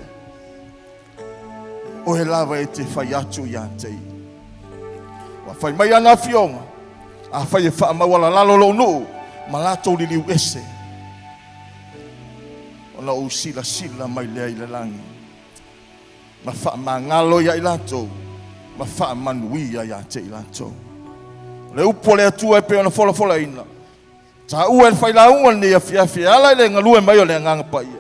oe lava e te fai atu ia te ia. Ua fai mai ana afioga, afai e faamaualalalo lou nuu ma latou liliu ese, ona ou silasila mai lea i le lagi, ma faamagalo ia i latou, ma faamanuia ia te i latou. O le upu a le Atua e pei ona folafolaina, taua e le failauga lenei afiafi e ala i le galue mai o le Agaga Paia,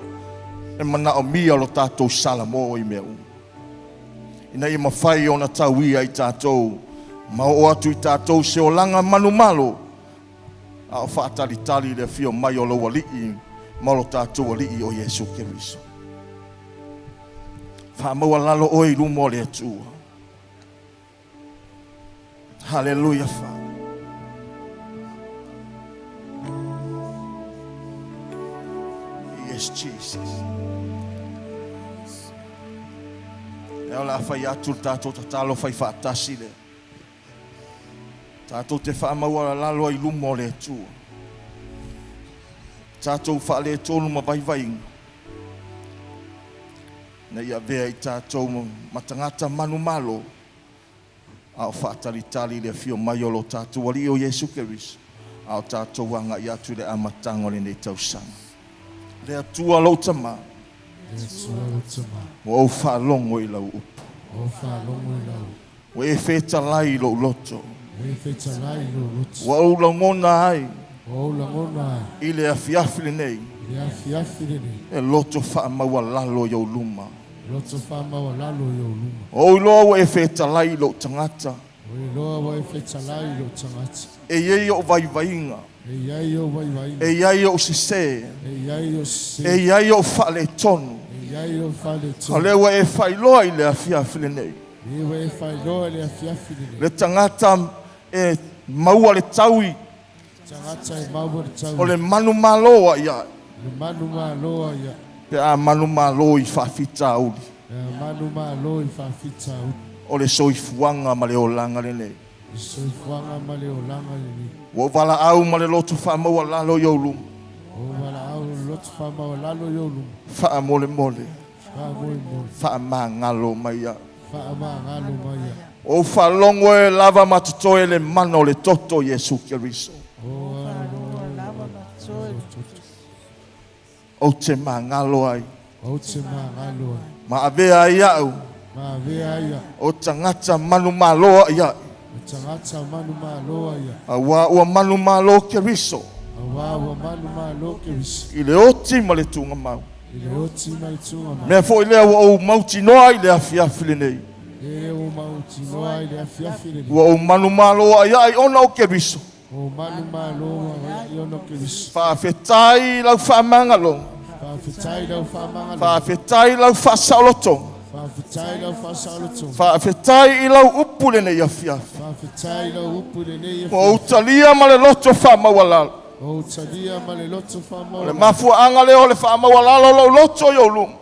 e manaomia lo tatou salamo i mea uma, ina ia mafai ona tauia i tatou ma oo atu i tatou se olaga manumalo, a o faatalitali i le afio mai o lou Alii ma lo tatou Alii o Iesu Keriso. Faamaualalo oe i luma o le Atua. Hallelujah, Father. Yes, Jesus. E o le a fai atu le tatou tatalo fai faatasi lea. Tatou te faamaualalalo ai luma o le Atua. Tatou faaletonu ma vaivaiga. Na ia avea i tatou ma tagata manumalo, a o faatalitali i le afio mai o lo tatou Alii o Iesu Keriso, a o tatou agai atu i le amataga o lenei tausaga. Le Atua lou Tama, ua ou faalogo i lau upu. Ua e fetalai i lou loto. Ua ou lagona ai i le afiafi lenei e loto faamaualalo i ou luma. O ou iloa ua e fetalai i lou tagata. E iai ou vaivaiga. E iai ou sese. E iai ou faaletonu. O lea ua e faailoa i le afiafi lenei. Le tagata e maua le taui o le manumalo a ia pe a manumalo i faafitauli o le soifuaga ma le olaga lenei. Ua ou valaau ma le loto faamaualalo i ou luma. Faamolemole, faamagalo mai au. Faamagalo mai ai. Ou faalogo e lava ma totoe le mana o le toto o Iesu Keriso. Ou te magalo ai. Ou te magalo ai. Ma avea ai a'u. Ma avea ai a'u. O tagata manumalo ai ai. O tagata manumalo ai ai. Auā ua manumalo Keriso. Auā ua manumalo Keriso. I le oti ma le tuugamau. I le oti ma le tuugamau. Mea foi lea ua ou mautinoa i le afiafi lenei. Lea ua mautinoa i le afiafi lenei. Ua ou manumalo ai ai ona o Keriso. Ua ou manumalo ai ai ona o Keriso. Faafetai i lau faamagaloga. Faafetai i lau faamagaloga. Faafetai i lau faasaolotoga. Faafetai i lau faasaolotoga. Faafetai i lau upu i lenei afiafi. Faafetai i lau upu i lenei afiafi. Ua ou talia ma le loto faamaualalo. Ua ou talia ma le loto faamaualalo. O le mafuaaga lea o le faamaualalo o lou loto i ou luma.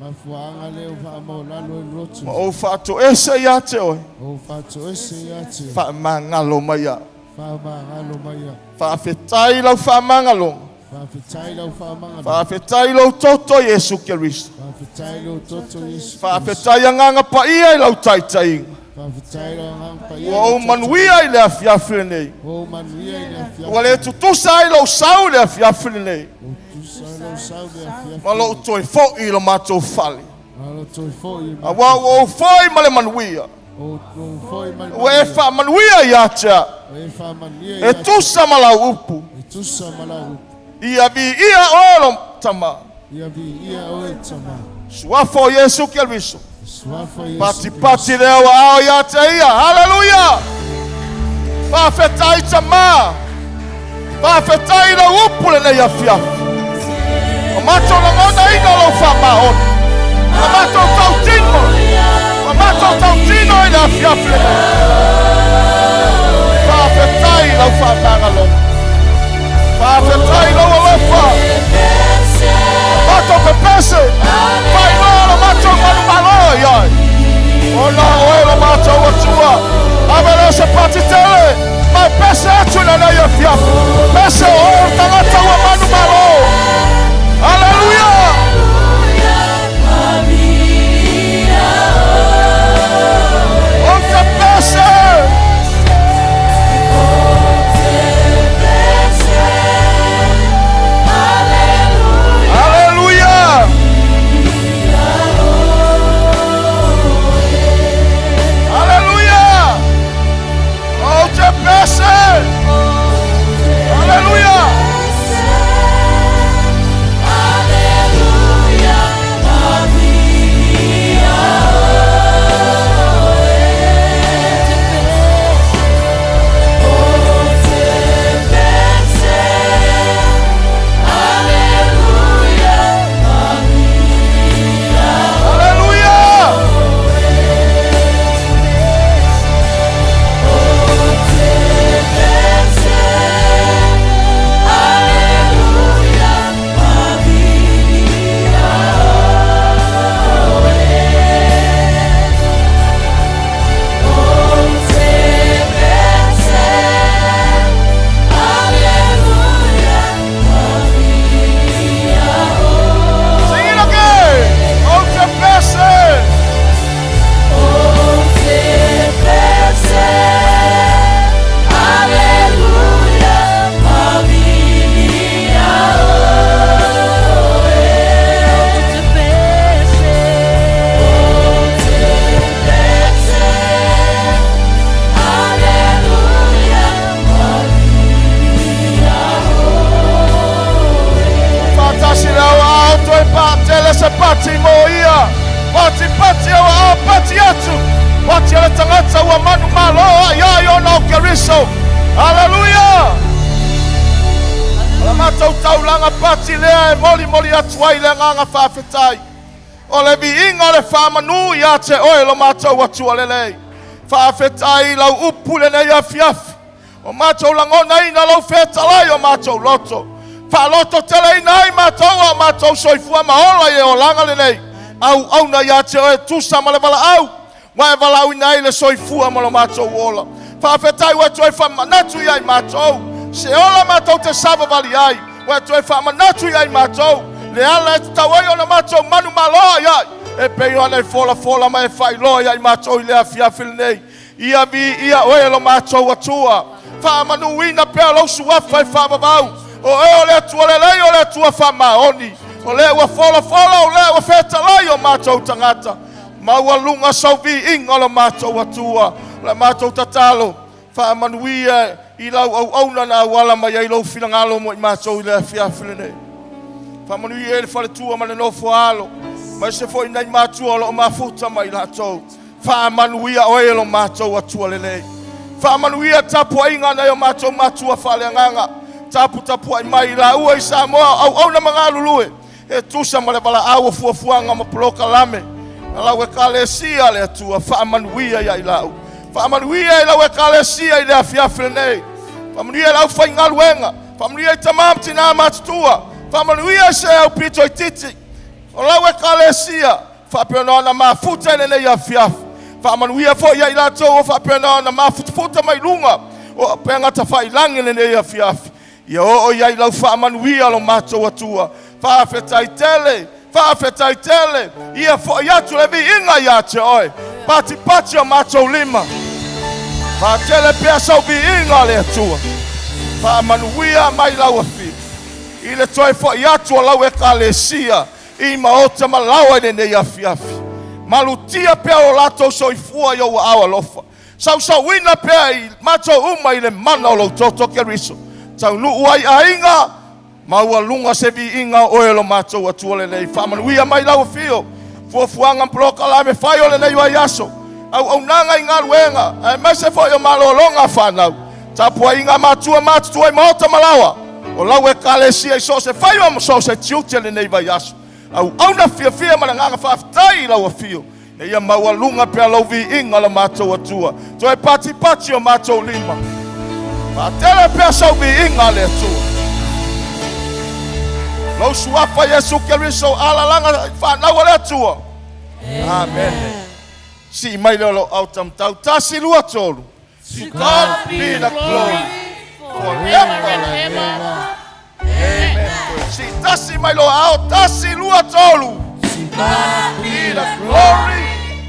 Mafuaaga lea o faamaualalo i loto. Ma ou faatoese ia te oe. Ou faatoese ia te oe. Faamagalo mai au. Faamagalo mai au. Faafetai i lau faamagaloga. Faafetai i lau faamagaloga. Faafetai i lou toto Iesu Keriso. Faafetai i lou toto Iesu Keriso. Faafetai Agaga Paia i lau taitaiga. Faafetai i lau Agaga Paia. Ua ou manuia i le afiafi lenei. Ua ou manuia i le afiafi. Ua le tutusa ai lou sau i le afiafi lenei. Ua tutusa ai lou sau i le afiafi. Ma lou toe foi i lo matou fale. Ma lou toe foi i lo Aua ua ou foi ma le manuia. Ua ou foi ma le manuia. Ua e faamanuia ia te au. Ua e faamanuia ia E te au. tusa ma lau upu. E tusa ma lau upu. Ia viia oe lo Tama. Ia viia oe Tama. Suafa o Iesu Keriso. Suafa o Iesu Patipati le au aao ia te ia. Haleluia! Faafetai Tama. Faafetai i lau upu lenei afiafi. Ua matou lagonaina lou faamaoni. Ua matou tautino. Ua matou tautino i le afiafi lenei. Faafetai i lau faamagaloga. Faafetai i lou alofa. Matou pepese. Faailoa lo matou manumalo i ai. Ona o oe lo matou Atua. Ave lea se pati tele. Ma e pese atu i lenei afiafi. Pese o oe o le tagata ua manumalo. Aleluia! Ou te pese! Aleluia! Aleluia! Ou te pese! Aleluia! Aleluia! Sing it again! Ou te pese! Faatasi le au aao toe paatele se pati mo ia. Patipati au aao pati atu. Pati a le tagata ua manumalo ai ai ona o Keriso. Aleluia! O la matou taulaga pati lea e molimoli atu ai le agaga faafetai. O le viiga o le faamanu ia te oe lo matou Atua lelei. Faafetai i lau upu i lenei afiafi. O matou lagonaina lou fetalai o matou loto. Faalototeleina ai matou a o matou soifua ma ola i le olaga lenei. Auauna ia te oe e tusa ma le valaau ua e valaauina ai le soifua ma lo matou ola. Faafetai ua e toe faamanatu ia i matou se ola matou te savavali ai. Ua e toe faamanatu ia i matou le ala e tatau ai ona matou manumalo ai ai. E pei ona e folafola ma e faailoa ia i matou i le afiafi lenei. Ia viia oe e lo matou Atua. Faamanuina pea lou suafa e faavavau. O oe o le Atua lelei, o le Atua faamaoni. O lea ua folafola, o lea ua fetalai o matou tagata. Maualuga sau viiga o lo matou Atua. O le matou tatalo, faamanuia i lau auauna na auala mai ai lou finagalo mo i matou i le afiafi lenei. Faamanuia i le faletua ma le nofo a alo, ma se foi nai matua o lo o mafuta mai latou. Faamanuia oe e lo matou Atua lelei. Faamanuia tapuaiga nai o matou matua faaleagaga. Taputapuai mai i laua i Samoa o auauna ma galulue e tusa ma le valaau o fuafuaga ma polokalame a lau Ekalesia le Atua. Faamanuia ia i lau. Faamanuia i lau Ekalesia i le afiafi lenei. Faamanuia i lau faigaluega. Faamanuia i tamā ma tinā matutua. Faamanuia i se au pito itiiti o lau Ekalesia faapena ona mafuta i lenei afiafi. Faamanuia foi ia i latou o faapena ona mafutafuta mai luga o upega tafailagi i lenei afiafi. Ia oo i ai lau faamanuia lo matou Atua. Faafetai tele, faafetai tele. Ia foi atu le viiga ia te oe. Patipati o matou lima. Faatele pea sau viiga le Atua. Faamanuia mai lau afio. I le toe foi atu o lau ekalesia i maota ma laoa i lenei afiafi. Malutia pea o latou soifua i ou aao alofa. Sausauina pea i matou uma i le mana o lou toto Keriso. Taunuu ai aiga, maualuga se viiga o oe lo matou Atua lelei. Faamanuia mai lau afio. Fuafuaga ma polokalame fai o lenei vaiaso. Auaunaga i galuega, aemaise foi o malologa fanau. Tapuaiga matua matutua i maota ma laoa. O lau ekalesia i so o se faiva ma so o se tiute lenei vaiaso. Auauna fiafia ma le agaga faafetai i lau afio. E ia maualuga pea lau viiga lo matou Atua. Toe patipati o matou lima. Faatele pea sau viiga le Atua. Lou suafa Iesu Keriso alalaga whanau le Atua. Amen. Si mai leo lo au tamtau tasi lua tolu. To God be the glory forever and ever. Amen. Si tasi mai lo ao tasi lua tolu. To God Be the glory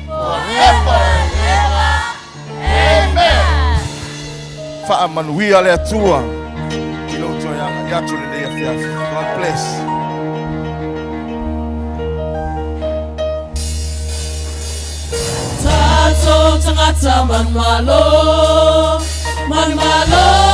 forever and ever. Amen. Faamanuia le Atua. I lou toe agai atu lenei afiafi. God bless. Tātou tangata manumalo, manumalo.